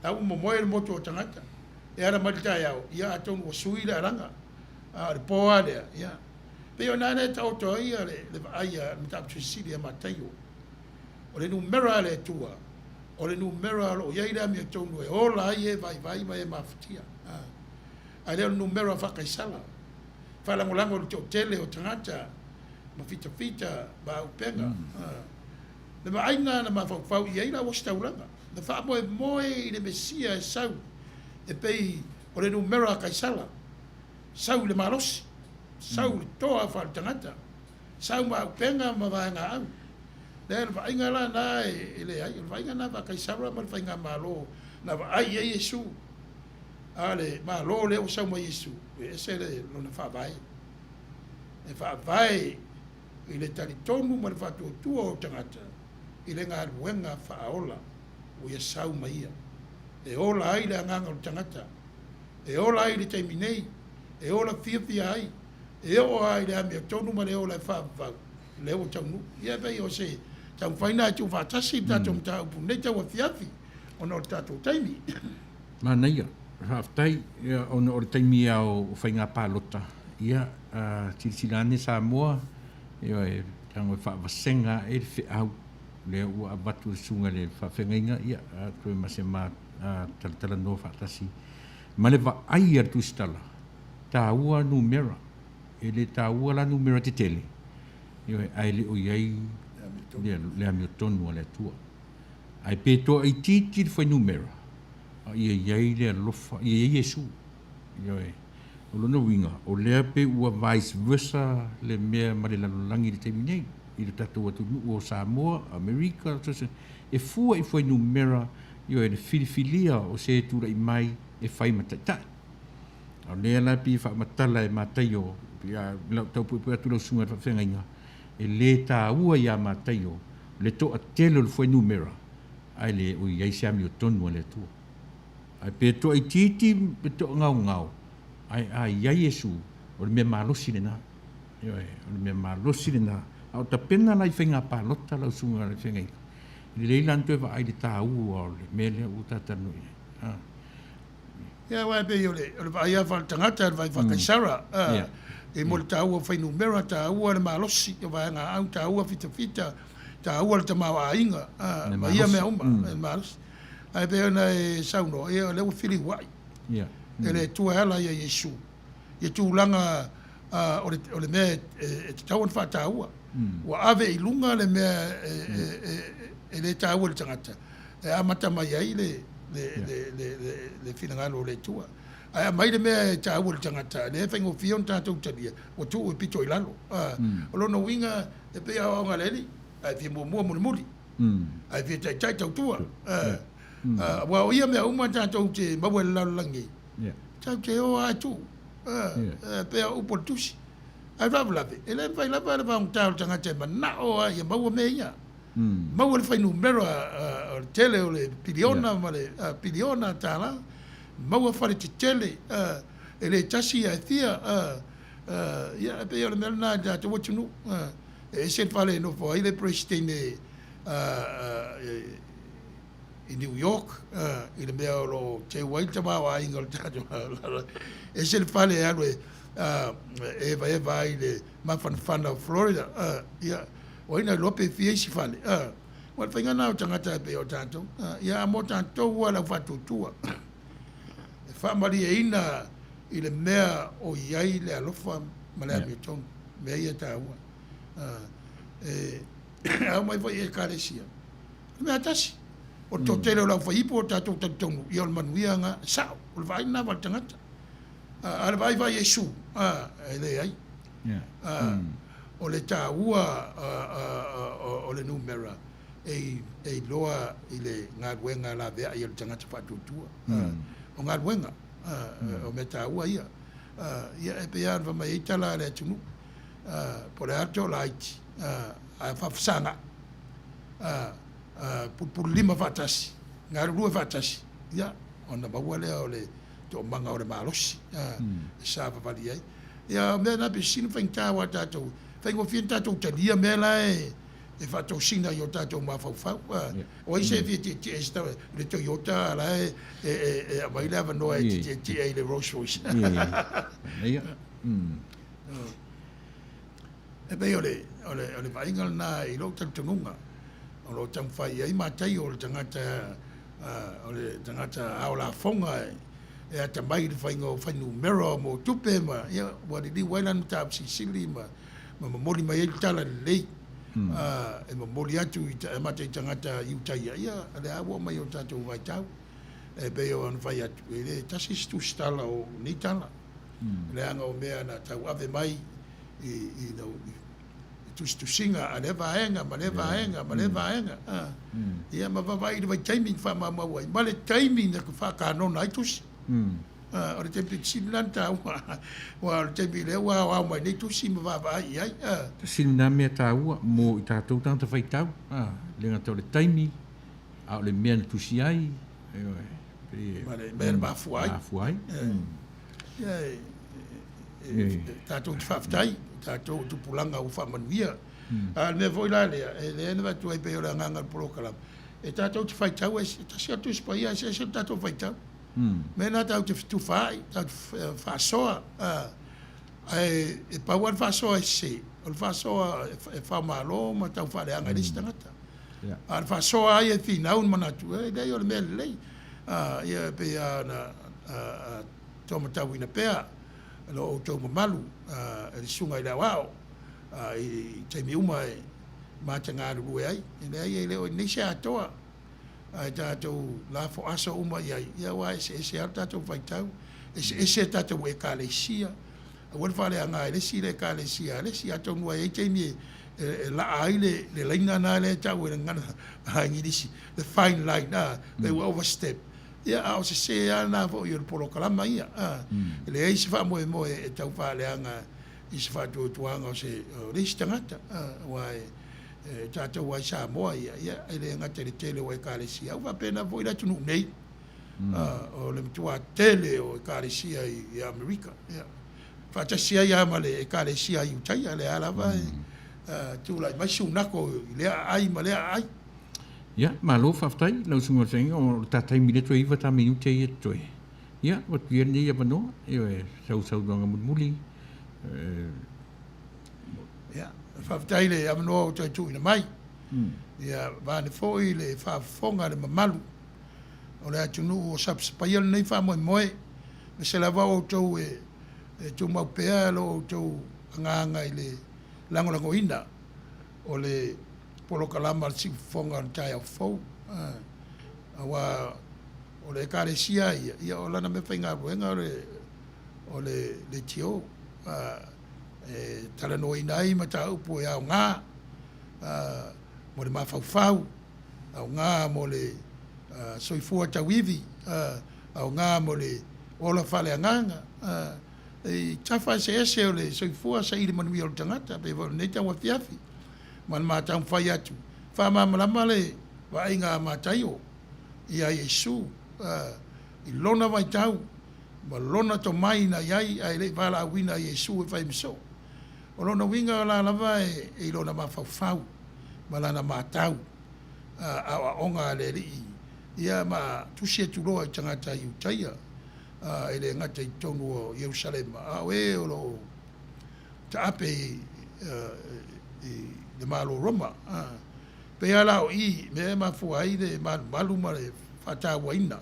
La ua momoe le motu o tagata. E ala mai le taeao, ia atonu ua sui le alaga. A o le po lava lea, ia. E pei o i ina lea e taoto ai le vaai a le mataupu silisili ia Mataio. O le numera a le Atua, o le numera o lo o i ai le amiotonu e ola ai e vaivai ma e mafatia. Ae le o le numera faakaisala, faalagolago i le toatele o tagata ma fitafita ma auupega. Le vaaiga na mafaufau i ai le auositaulaga, na faamoemoe i le Mesia e sau e pei o le numera a Kaisala, sau i le malosi, sau i le toa faaletagata, sau ma auupega ma vaegaau. Lea, o le vaaiga la lena e leai, o le vaaiga lena faa-Kaisara ma le faigamalo na vaai i ai Iesu. A o le Malo lea ua sau ma Iesu, e ese le lona faavae. E faavae i le talitonu ma le faatuatua o tagata i le galuega faaola ua ia sau ma ia. E ola ai le agaga o le tagata, e ola ai i le taimi nei, e ola fiafia ai, e oo lava i le amiotonu ma le ola e faavavau, lea ua taunuu. Ia e pei o se taumafai lena e tuufaatasi le tatou mataupu i lenei tauafiafi ona o le tatou taimi. Manaia, faafetai ona o le taimi lava o faiga palota, ia silasila ane Samoa, ioe, tago e faavasega ae le feau lea ua avatu e le susuga i le faafeagaiga, ia toe ma se ma talatalanoa faatasi ma le vaai a le Tusitala, taua numera, e le taua la numera tetele, ioe, ae le o i ai le amiotonu a le Atua. Ae pe toaitiiti le fuainumera, a ia i ai le alofa, ia i ai Iesu. Ioe. O lona uiga, o lea pei ua vice versa le mea ma le lalolagi i le taimi nei, i le tatou atunuu o Samoa, Amerika, so se, e fua i fuainumera, ioe, le filifilia o se e tulai mai e fai ma taitai. A o lea la e pei e faamatala e Mataio, ia, lau tau puepue atu lau susuga i le faafeagaiga, e le taua iā Mataio le toatele o le fuainumera, ae le o i ai se amiotonu a le Atua. Ae pe toaitiiti pe toagaogao, ae a i ai Iesu, o le mea malosi lena. Ioe, o le mea malosi lena. A o tapena la i faiga palota lau susuga i le feagaiga, e lelei la ona toe vaai i le taua o le mea lea ua ta talanoa i ai. A. Ia, aua e pei o le, o le vaai lava faale-tagata, le vaai faa-Kaisara, a, e mo le taua o fuainumera, taua le malosi o vaegaau, taua fitafita, taua le tamaoaiga, a, ma ia mea uma, le malosi. Ae pei ona e saunoa, ia o lea ua feliuai e le Atua e ala ia Iesu ia tulaga o le, o le mea e tatau ona faataua. Ua ave i luga le mea e le taua i le tagata, e amata mai ai le, le, le, le, le, le finagalo o le Atua. Ae aumai le mea e taua i le tagata, lea e faigofie ona tatou talia, ua tuu e pito i lalo. O lona uiga, e pei o aoaoga a le Alii, a e fia muamua mulimuli, a e fia taitai tautua. Aua o ia mea uma tatou te maua i le lalolagi nei, tatou te o lava e tuu, e pei o upu o le Tusi. Ae faalavelave, e le mafai lava le vaogata o le tagata e manao lava ia maua mea ia. Maua le fuainumera o le tele o le piliona ma le piliona tala, maua fale tetele, e le tasi ae fia, ia e pei o le mea lena i le tatou atunuu. E ese le fale e nofo ai le Peresetene i New York i le mea o lo o teu ai le tamaoaiga o le tatou lalolagi, ese le fale e alu e evaeva ai i le mafanafana o Florida, ia, o ai na iloa pe fia isi fale, aua o le faiga lena o tagata e pei o tatou. Ia, a mo tatou lava le au faatuatua, e faamalieina i le mea o i ai le alofa. ma le amiotonu. Mea ia e taua. E ao mai foi i Ekalesia, o le mea tasi. O le toatele o le aufaiipu o tatou talitonu, ia o le manuia na, e sao, o le vaai lena a le tagata. A o le vaai vaai Iesu, e leai. O le taua o le numera e iloa i le galuega laveai a le tagata faatuatua. O galuega, o mea taua ia. Ia e pei lava ona fai mai ai tala a le atunuu, po o le a le toalaiti, ae faafesagai, pulupululima faatasi, galulue faatasi, ia ona maua lea o le toomaga o le malosi e savavali ai. Ia o mea na pito sili ona faigata aua tatou, faigofie ona tatou talia mea la e faatosina i o tatou mafaufau. O ai se fia tietie i le Toyota a la e aumai le avanoa e te tietie i le Rolls Royce. E pei o le vaaiga lena i lou talitonuga o lo o taumafai i ai Mataio o le tagata o le tagata ao lafoga e atamai i le faiga o fuainumera mo tupe ma ia ua liliu ai lana mataupu silisili ma momoli mai ai le tala lelei e momoli atu i amata i tagata Iutaia ia lea ua oo mai i o tatou vaitau. E pei ona fai atu e le tasi se tusitala o nei tala leaga o mea na tauave mai i tusitusiga a lea vaega ma lea vaega ma lea vaega. Ia ma vaavaai i le vaitaimi na faamaumau ai ma le taimi na faakanona ai tusi. O le taimi pito sili la ona taua aua o le taimi lea ua aoao mai nei tusi ma vaavaai i ai. Tasi lena mea taua mo i tatou tagata faitau, le gata o le taimi a o le mea na tusi ai, ioe, pei e ma le mea na mafua ai. Mafua ai. Ia, tatou te faafetai, tatou tupulaga ua faamanuia. A o le mea foi la lea, e lea na avatu ai pei o le agaga o le polokalame, e tatou te faitau, e tasi lava le Tusi Paia, e eseese le tatou faitau. Mea na tatou te fetufaai, tatou te faasoa, ae e pau lava le faasoa e sese, o le faasoa e faamalo ma tau faaleaga i le isi tagata. A o le faasoa lava ia e finau le manatu, e leai o le mea lelei. Ia e pei lava ona taumatauina pea lo outou mamalu e le Susuga i le Aoao i taimi uma e ma te galulue ai. E leai e le o i nei se atoa ae tatou lafo aso uma i ai, ia aua e eseese lava le tatou faitau, eseese a tatou Ekalesia. Aua le faaleaga e le isi le Ekalesia a le isi, atonu ua i ai taimi e laa ai le laina lena lea e tau e le gagana Igilisi, the fine line, pei ua overstep. Ia, a o sesē lava lena foi o le polokalama ia. E leai se faamoemoe e tau faaleaga i se faatuatuaga o se o le isi tagata, aua e tatou lava i Samoa ia, ia e le gata i le tele o Ekalesia, a ua faapena foi le atunuu nei, o le matua tele o Ekalesia i Amerika, ia, faatasi ai lava ma le Ekalesia a Iutaia, lea lava e tulai mai sunako i lea aai ma lea aai. Ia, malo faafetai lau susuga i le Feagaiga, o le ta taimi lea toe 9 ta minute ia totoe. Ia, ua atu ia lenei avanoa, ioe, sau saunoaga mulimuli. Ia, faafetai i le avanoa ua toe tuuina mai. Ia, vaeane foi le faafofoga a le mamalu o le atunuu o sapasapaia lenei faamoemoe, aemaise lava outou e tumau pea lo outou agaga i le lagolagoina o le polokalama a le Siufofoga o le taeao fou, aua o le Ekalesia ia, ia o lana mea faigaluega o le, o le leitio, e talanoaina ai mataupu e aoga mo le mafaufau, aoga mo le soifua tauivi, aoga mo le ola faaleagaga, i tafa eseese o le soifua saili manuia o le tagata, pei foi o lenei tauafiafi. Ma le mataumafai atu, faamalamalama le vaaiga a Mataio ia Iesu i lona vaitau ma lona tomai na i ai ae le i valaauina a Iesu e fai ma soo. O lona uiga o la lava e i lona mafaufau ma lana matau aoaoga a le Alii ia ma tusi atu loa i tagata Iutaia e le gata i totonu o Ierusalema a o e o lo o taape i le Malo o Roma. Pei lava la o i mea e mafua ai le malumalu ma le faatauaina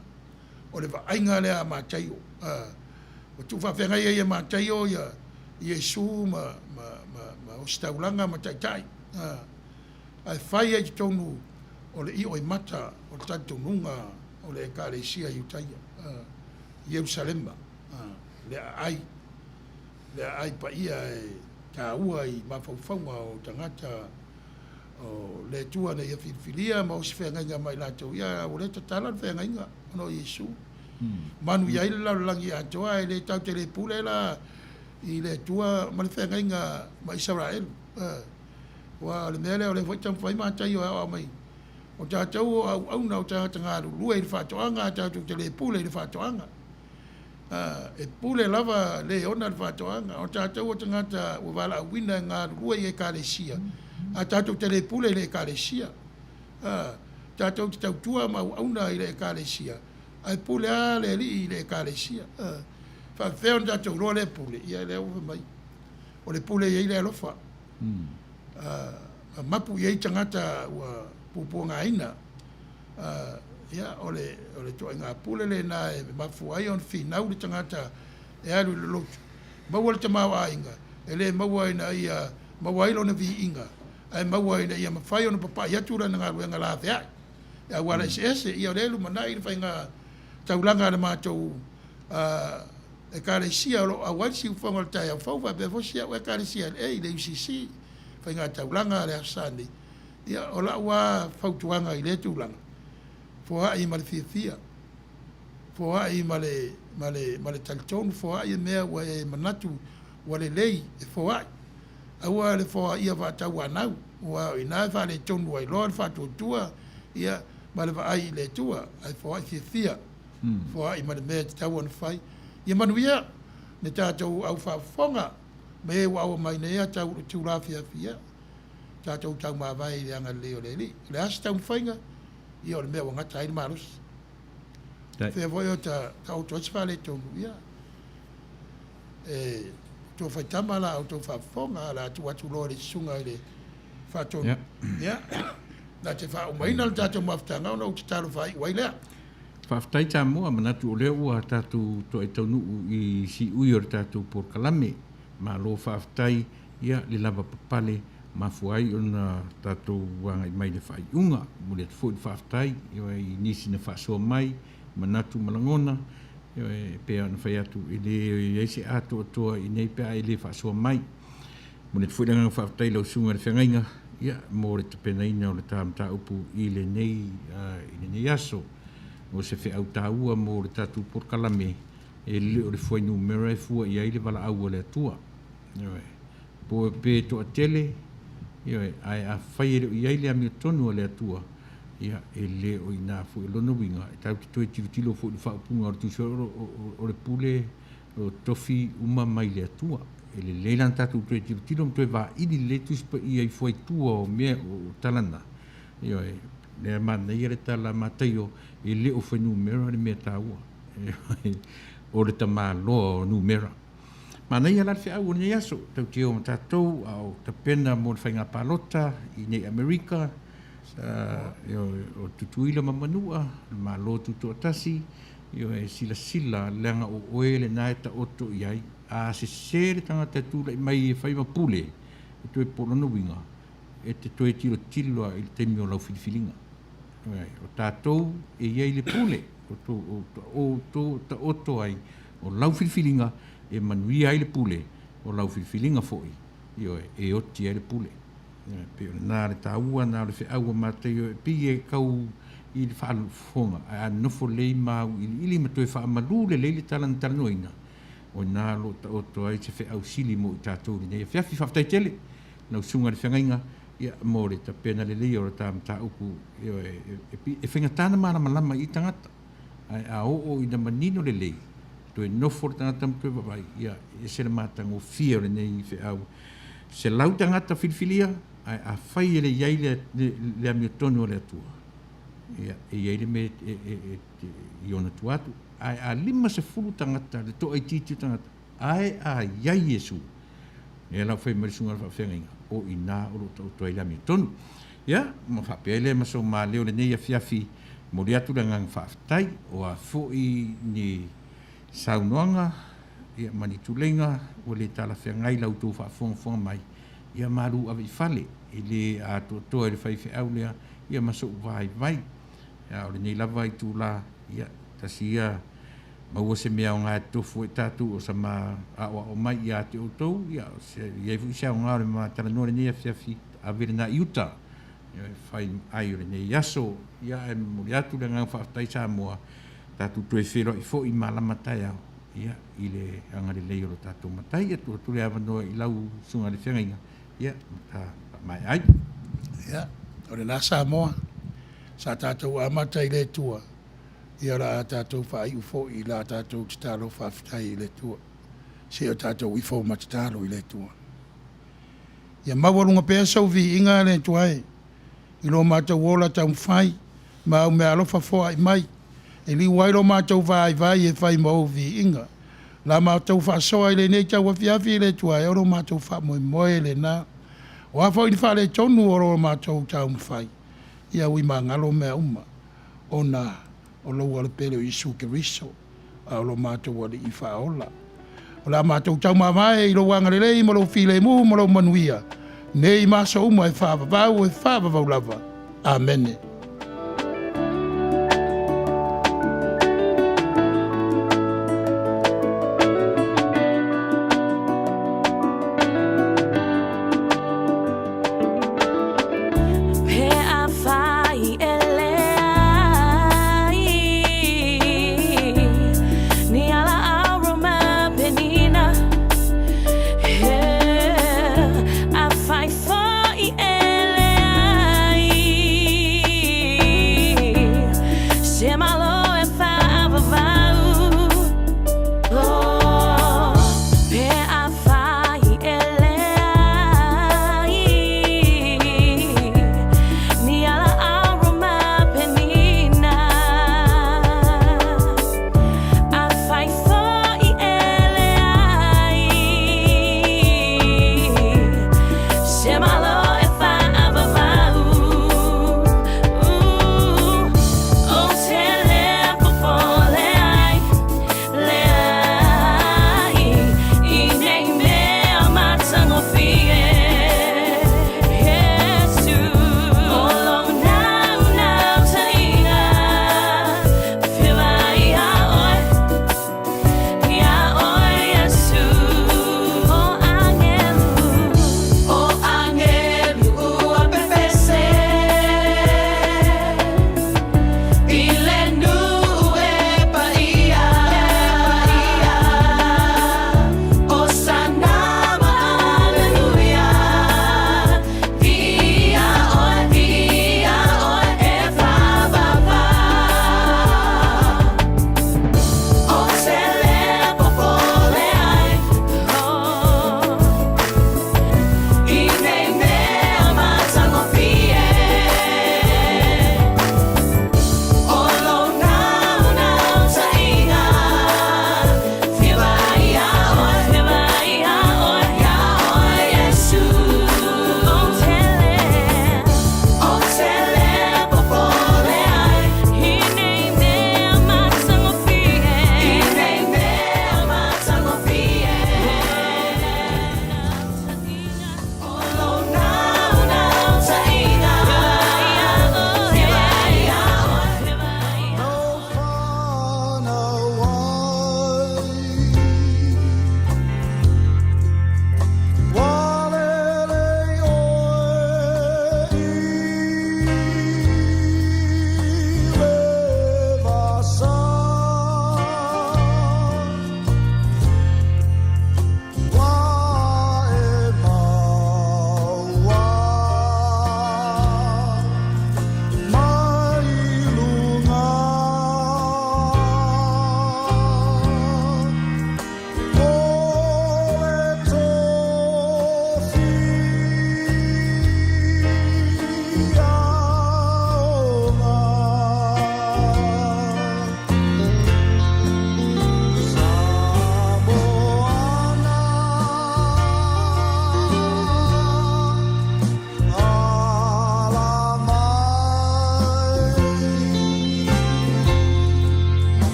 o le vaaiga lea a Mataio. Ua tuufaafeagai ai e Mataio ia Iesu ma, ma, ma, ma ositaulaga ma taitai, a, ae fai ai i totonu o le ioimata o le talitonuga o le Ekalesia Iutaia, a, Ierusalema, a, le aai, le aai paia e taua i mafaufauga o tagata o le Atua na Ia filifilia ma osi feagaiga ma i latou, ia ua le tatala le feagaiga ona o Iesu. Manuia ai le lalolagi atoa, e le tatou te le pule la i le Atua ma le feagaiga ma Isaraelu. Aua o le mea lea o lea foi e taumafai Mataio e aoao mai, o tatou o auauna o tagata galulue i le faatoaga, ae tatou te le pule i le faatoaga. E pule lava le ona le faatoaga. O tatou o tagata ua valaauina e galulue i Ekalesia, ae tatou te le pule i le Ekalesia. Tatou te tautua ma auauna i le Ekalesia, ae pule lava le Alii i le Ekalesia. E faapefea ona tatou iloa lea pule? Ia lea ua fai mai, o le pule e i ai le alofa. Ma mapu i ai tagata ua puapuagaina. Ia, o le ituaiga pule lena e mafua ai ona finau le tagata e alu i le lotu, maua le tamaoaiga, e le maua ina ia maua ai lona viiga, ae maua ina ia mafai ona papai atu lana galuega laveai i auala eseese. Ia o lea e lumanai le faiga taulaga a le matou Ekalesia o lo o auai le siufofoga o le taeao fou faapea foi si au Ekalesia LA i le UCC, faiga taulaga a le Aso Sa nei. Ia, o lau lava fautuaga i lea tulaga, foai ma le fiafia, foai ma le, ma le, ma le talitonu, foai i mea ua e manatu ua lelei e foai. Aua le foaia faatauanau, aua o i ina e faaletonu ai loa le faatuatua, ia, ma le vaai i le Atua, ae foai fiafia, foai ma le mea e tatau ona fai. Ia manuia le tatou au faafofoga ma e ua auai mai nei a tau itula afiafi, ia. tatou taumavae i le agalelei o le Alii. O le a se taumafaiga? Ia o le mea ua gata ai le malosi. Fea foi o taoto ai se faaletonu, ia e outou faitama la outou faafofoga, o le a tuu atu loa i le susuga i le Faatonu, ia, na te faaumaina le tatou mafutaga ona ou tatalo faaiu ai lea. Faafetai Samoa, manatu o lea ua tatou toai taunuu i siui o le tatou polokalame. Malo faafetai Ia, le lavapapale, mafua ai ona tatou agai mai i le faaiuga. Momoli atu foi le faafetai i nisi na faasoa mai, manatu ma lagona, e pei ona fai atu, e le i ai se atoatoa i inei pe a e le faasoa mai. Momoli atu foi le agaga faafetai i lau Susuga i le Feagaiga, ia, mo le tapenaina o le ta mataupu i lenei, i lenei aso. O se feau taua mo le tatou polokalame, e le o le fuainumera e fua i ai le valaau a le Atua. Ioe. Po pe toatele, ioe, ae afai e le o i ai le amiotonu a le Atua, ia, e le o i ina foi. O lona uiga, e tatou te toe tilotilo foi i le faaupuga o le Tusi, o le pule o tofi uma mai le Atua. E lelei la ona tatou toe tilotilo ma toe vaili lelei Tusi Paia i fuaitua o mea o tala na. Ioe, lea e manaia le tala a Mataio, e le o fuainumera le mea taua. Ioe, o le tamaloa o numera. Manaia la le feau o lenei aso, tau te o ma tatou a o tapena mo le faiga palota i nei Amerika, o Tutuila ma Manua, le Malo Tutoatasi, ioe, silasila leaga o oe lena e taoto i ai. A sese le tagata e tulai mai e fai ma pule, e toe po lona uiga, e te toe tilotilo lava i le taimi o lau filifiliga. O tatou e i ai le pule, o outou taoto ai o lau filifiliga e manuia ai le pule, o lau filifiliga foi, ioe, e oti ai le pule. E pei o lena le taua na o le feau a Mataio e pei e kau i le faafofoga, ae a nofo lelei ma auiliili ma toe faamalu lelei le tala na talanoaina, o ina o lo o taoto ai se feau sili mo i tatou i lenei afiafi. Faafetai tele lau susuga i le feagaiga, ia, mo le tapena lelei o le ta mataupu, ioe, e faigata ona malamalama i tagata. Ae a oo ina manino lelei, toe nofo le tagata ma toe vaavaai, ia, e ese le matagofie o lenei feau. 100 tagata filifilia, ae afai e le i ai le, le, le amiotonu a le Atua, ia, e i ai le mea e, e, e, i ona tua atu. Ae a 50 tagata, le toaitiiti o tagata, ae a i ai Iesu, lea la ua fai mai le susuga i le faafeagaiga, o i ina o lo o taoto ai le amiotonu. Ia, ma faapea ai lea ma sou maleo lenei afiafi, momoli atu le agaga faafetai, o a foi ni saunoaga, ia, ma ni tuleiga ua le talafeagai la outou faafogafoga mai, ia malu ave i fale, e le atoatoa i le faifeau lea, ia ma so'u vaivai. A o lenei lava itula, ia, tasi ia maua se mea aoga e tofu ai tatou o sama aoao mai ia te outou, ia, se i ai foi se aoga o le ma talanoa i lenei afiafi, ave lena i uta e fai ai o lenei aso. Ia, ae momoli atu le agaga faafetai Samoa, tatou toe feiloai foi i malama taeao, ia, i le agalelei o lo tatou Matai. Ia, tuu atu le avanoa i lau susuga i le feagaiga, ia, ma ta faamaea ai. Ia, o lena Samoa, sa tatou amata i le Atua, ia o le a tatou faaiu foi i la tatou tatalo faafetai i le Atua. Se o tatou ifo ma tatalo i le Atua. Ia maualuga pea sou viiga le Atua e, i lo matou ola taumafai, ma au meaalofa foai mai, e liu ai lo matou vaivai e fai ma ou viiga. La matou faasoa i lenei tauafiafi le Atua e, o lo matou faamoemoe lena. O a foi ni faaletonu o lo matou taumafai, ia ui magalo mea uma, ona o lou Alopele o Iesu Keriso, a o lo matou Alii Faaola. O le a matou taumavae i lou agalelei ma lou filemu ma lou manuia, nei ma aso uma e faavavau e faavavau lava. Amene.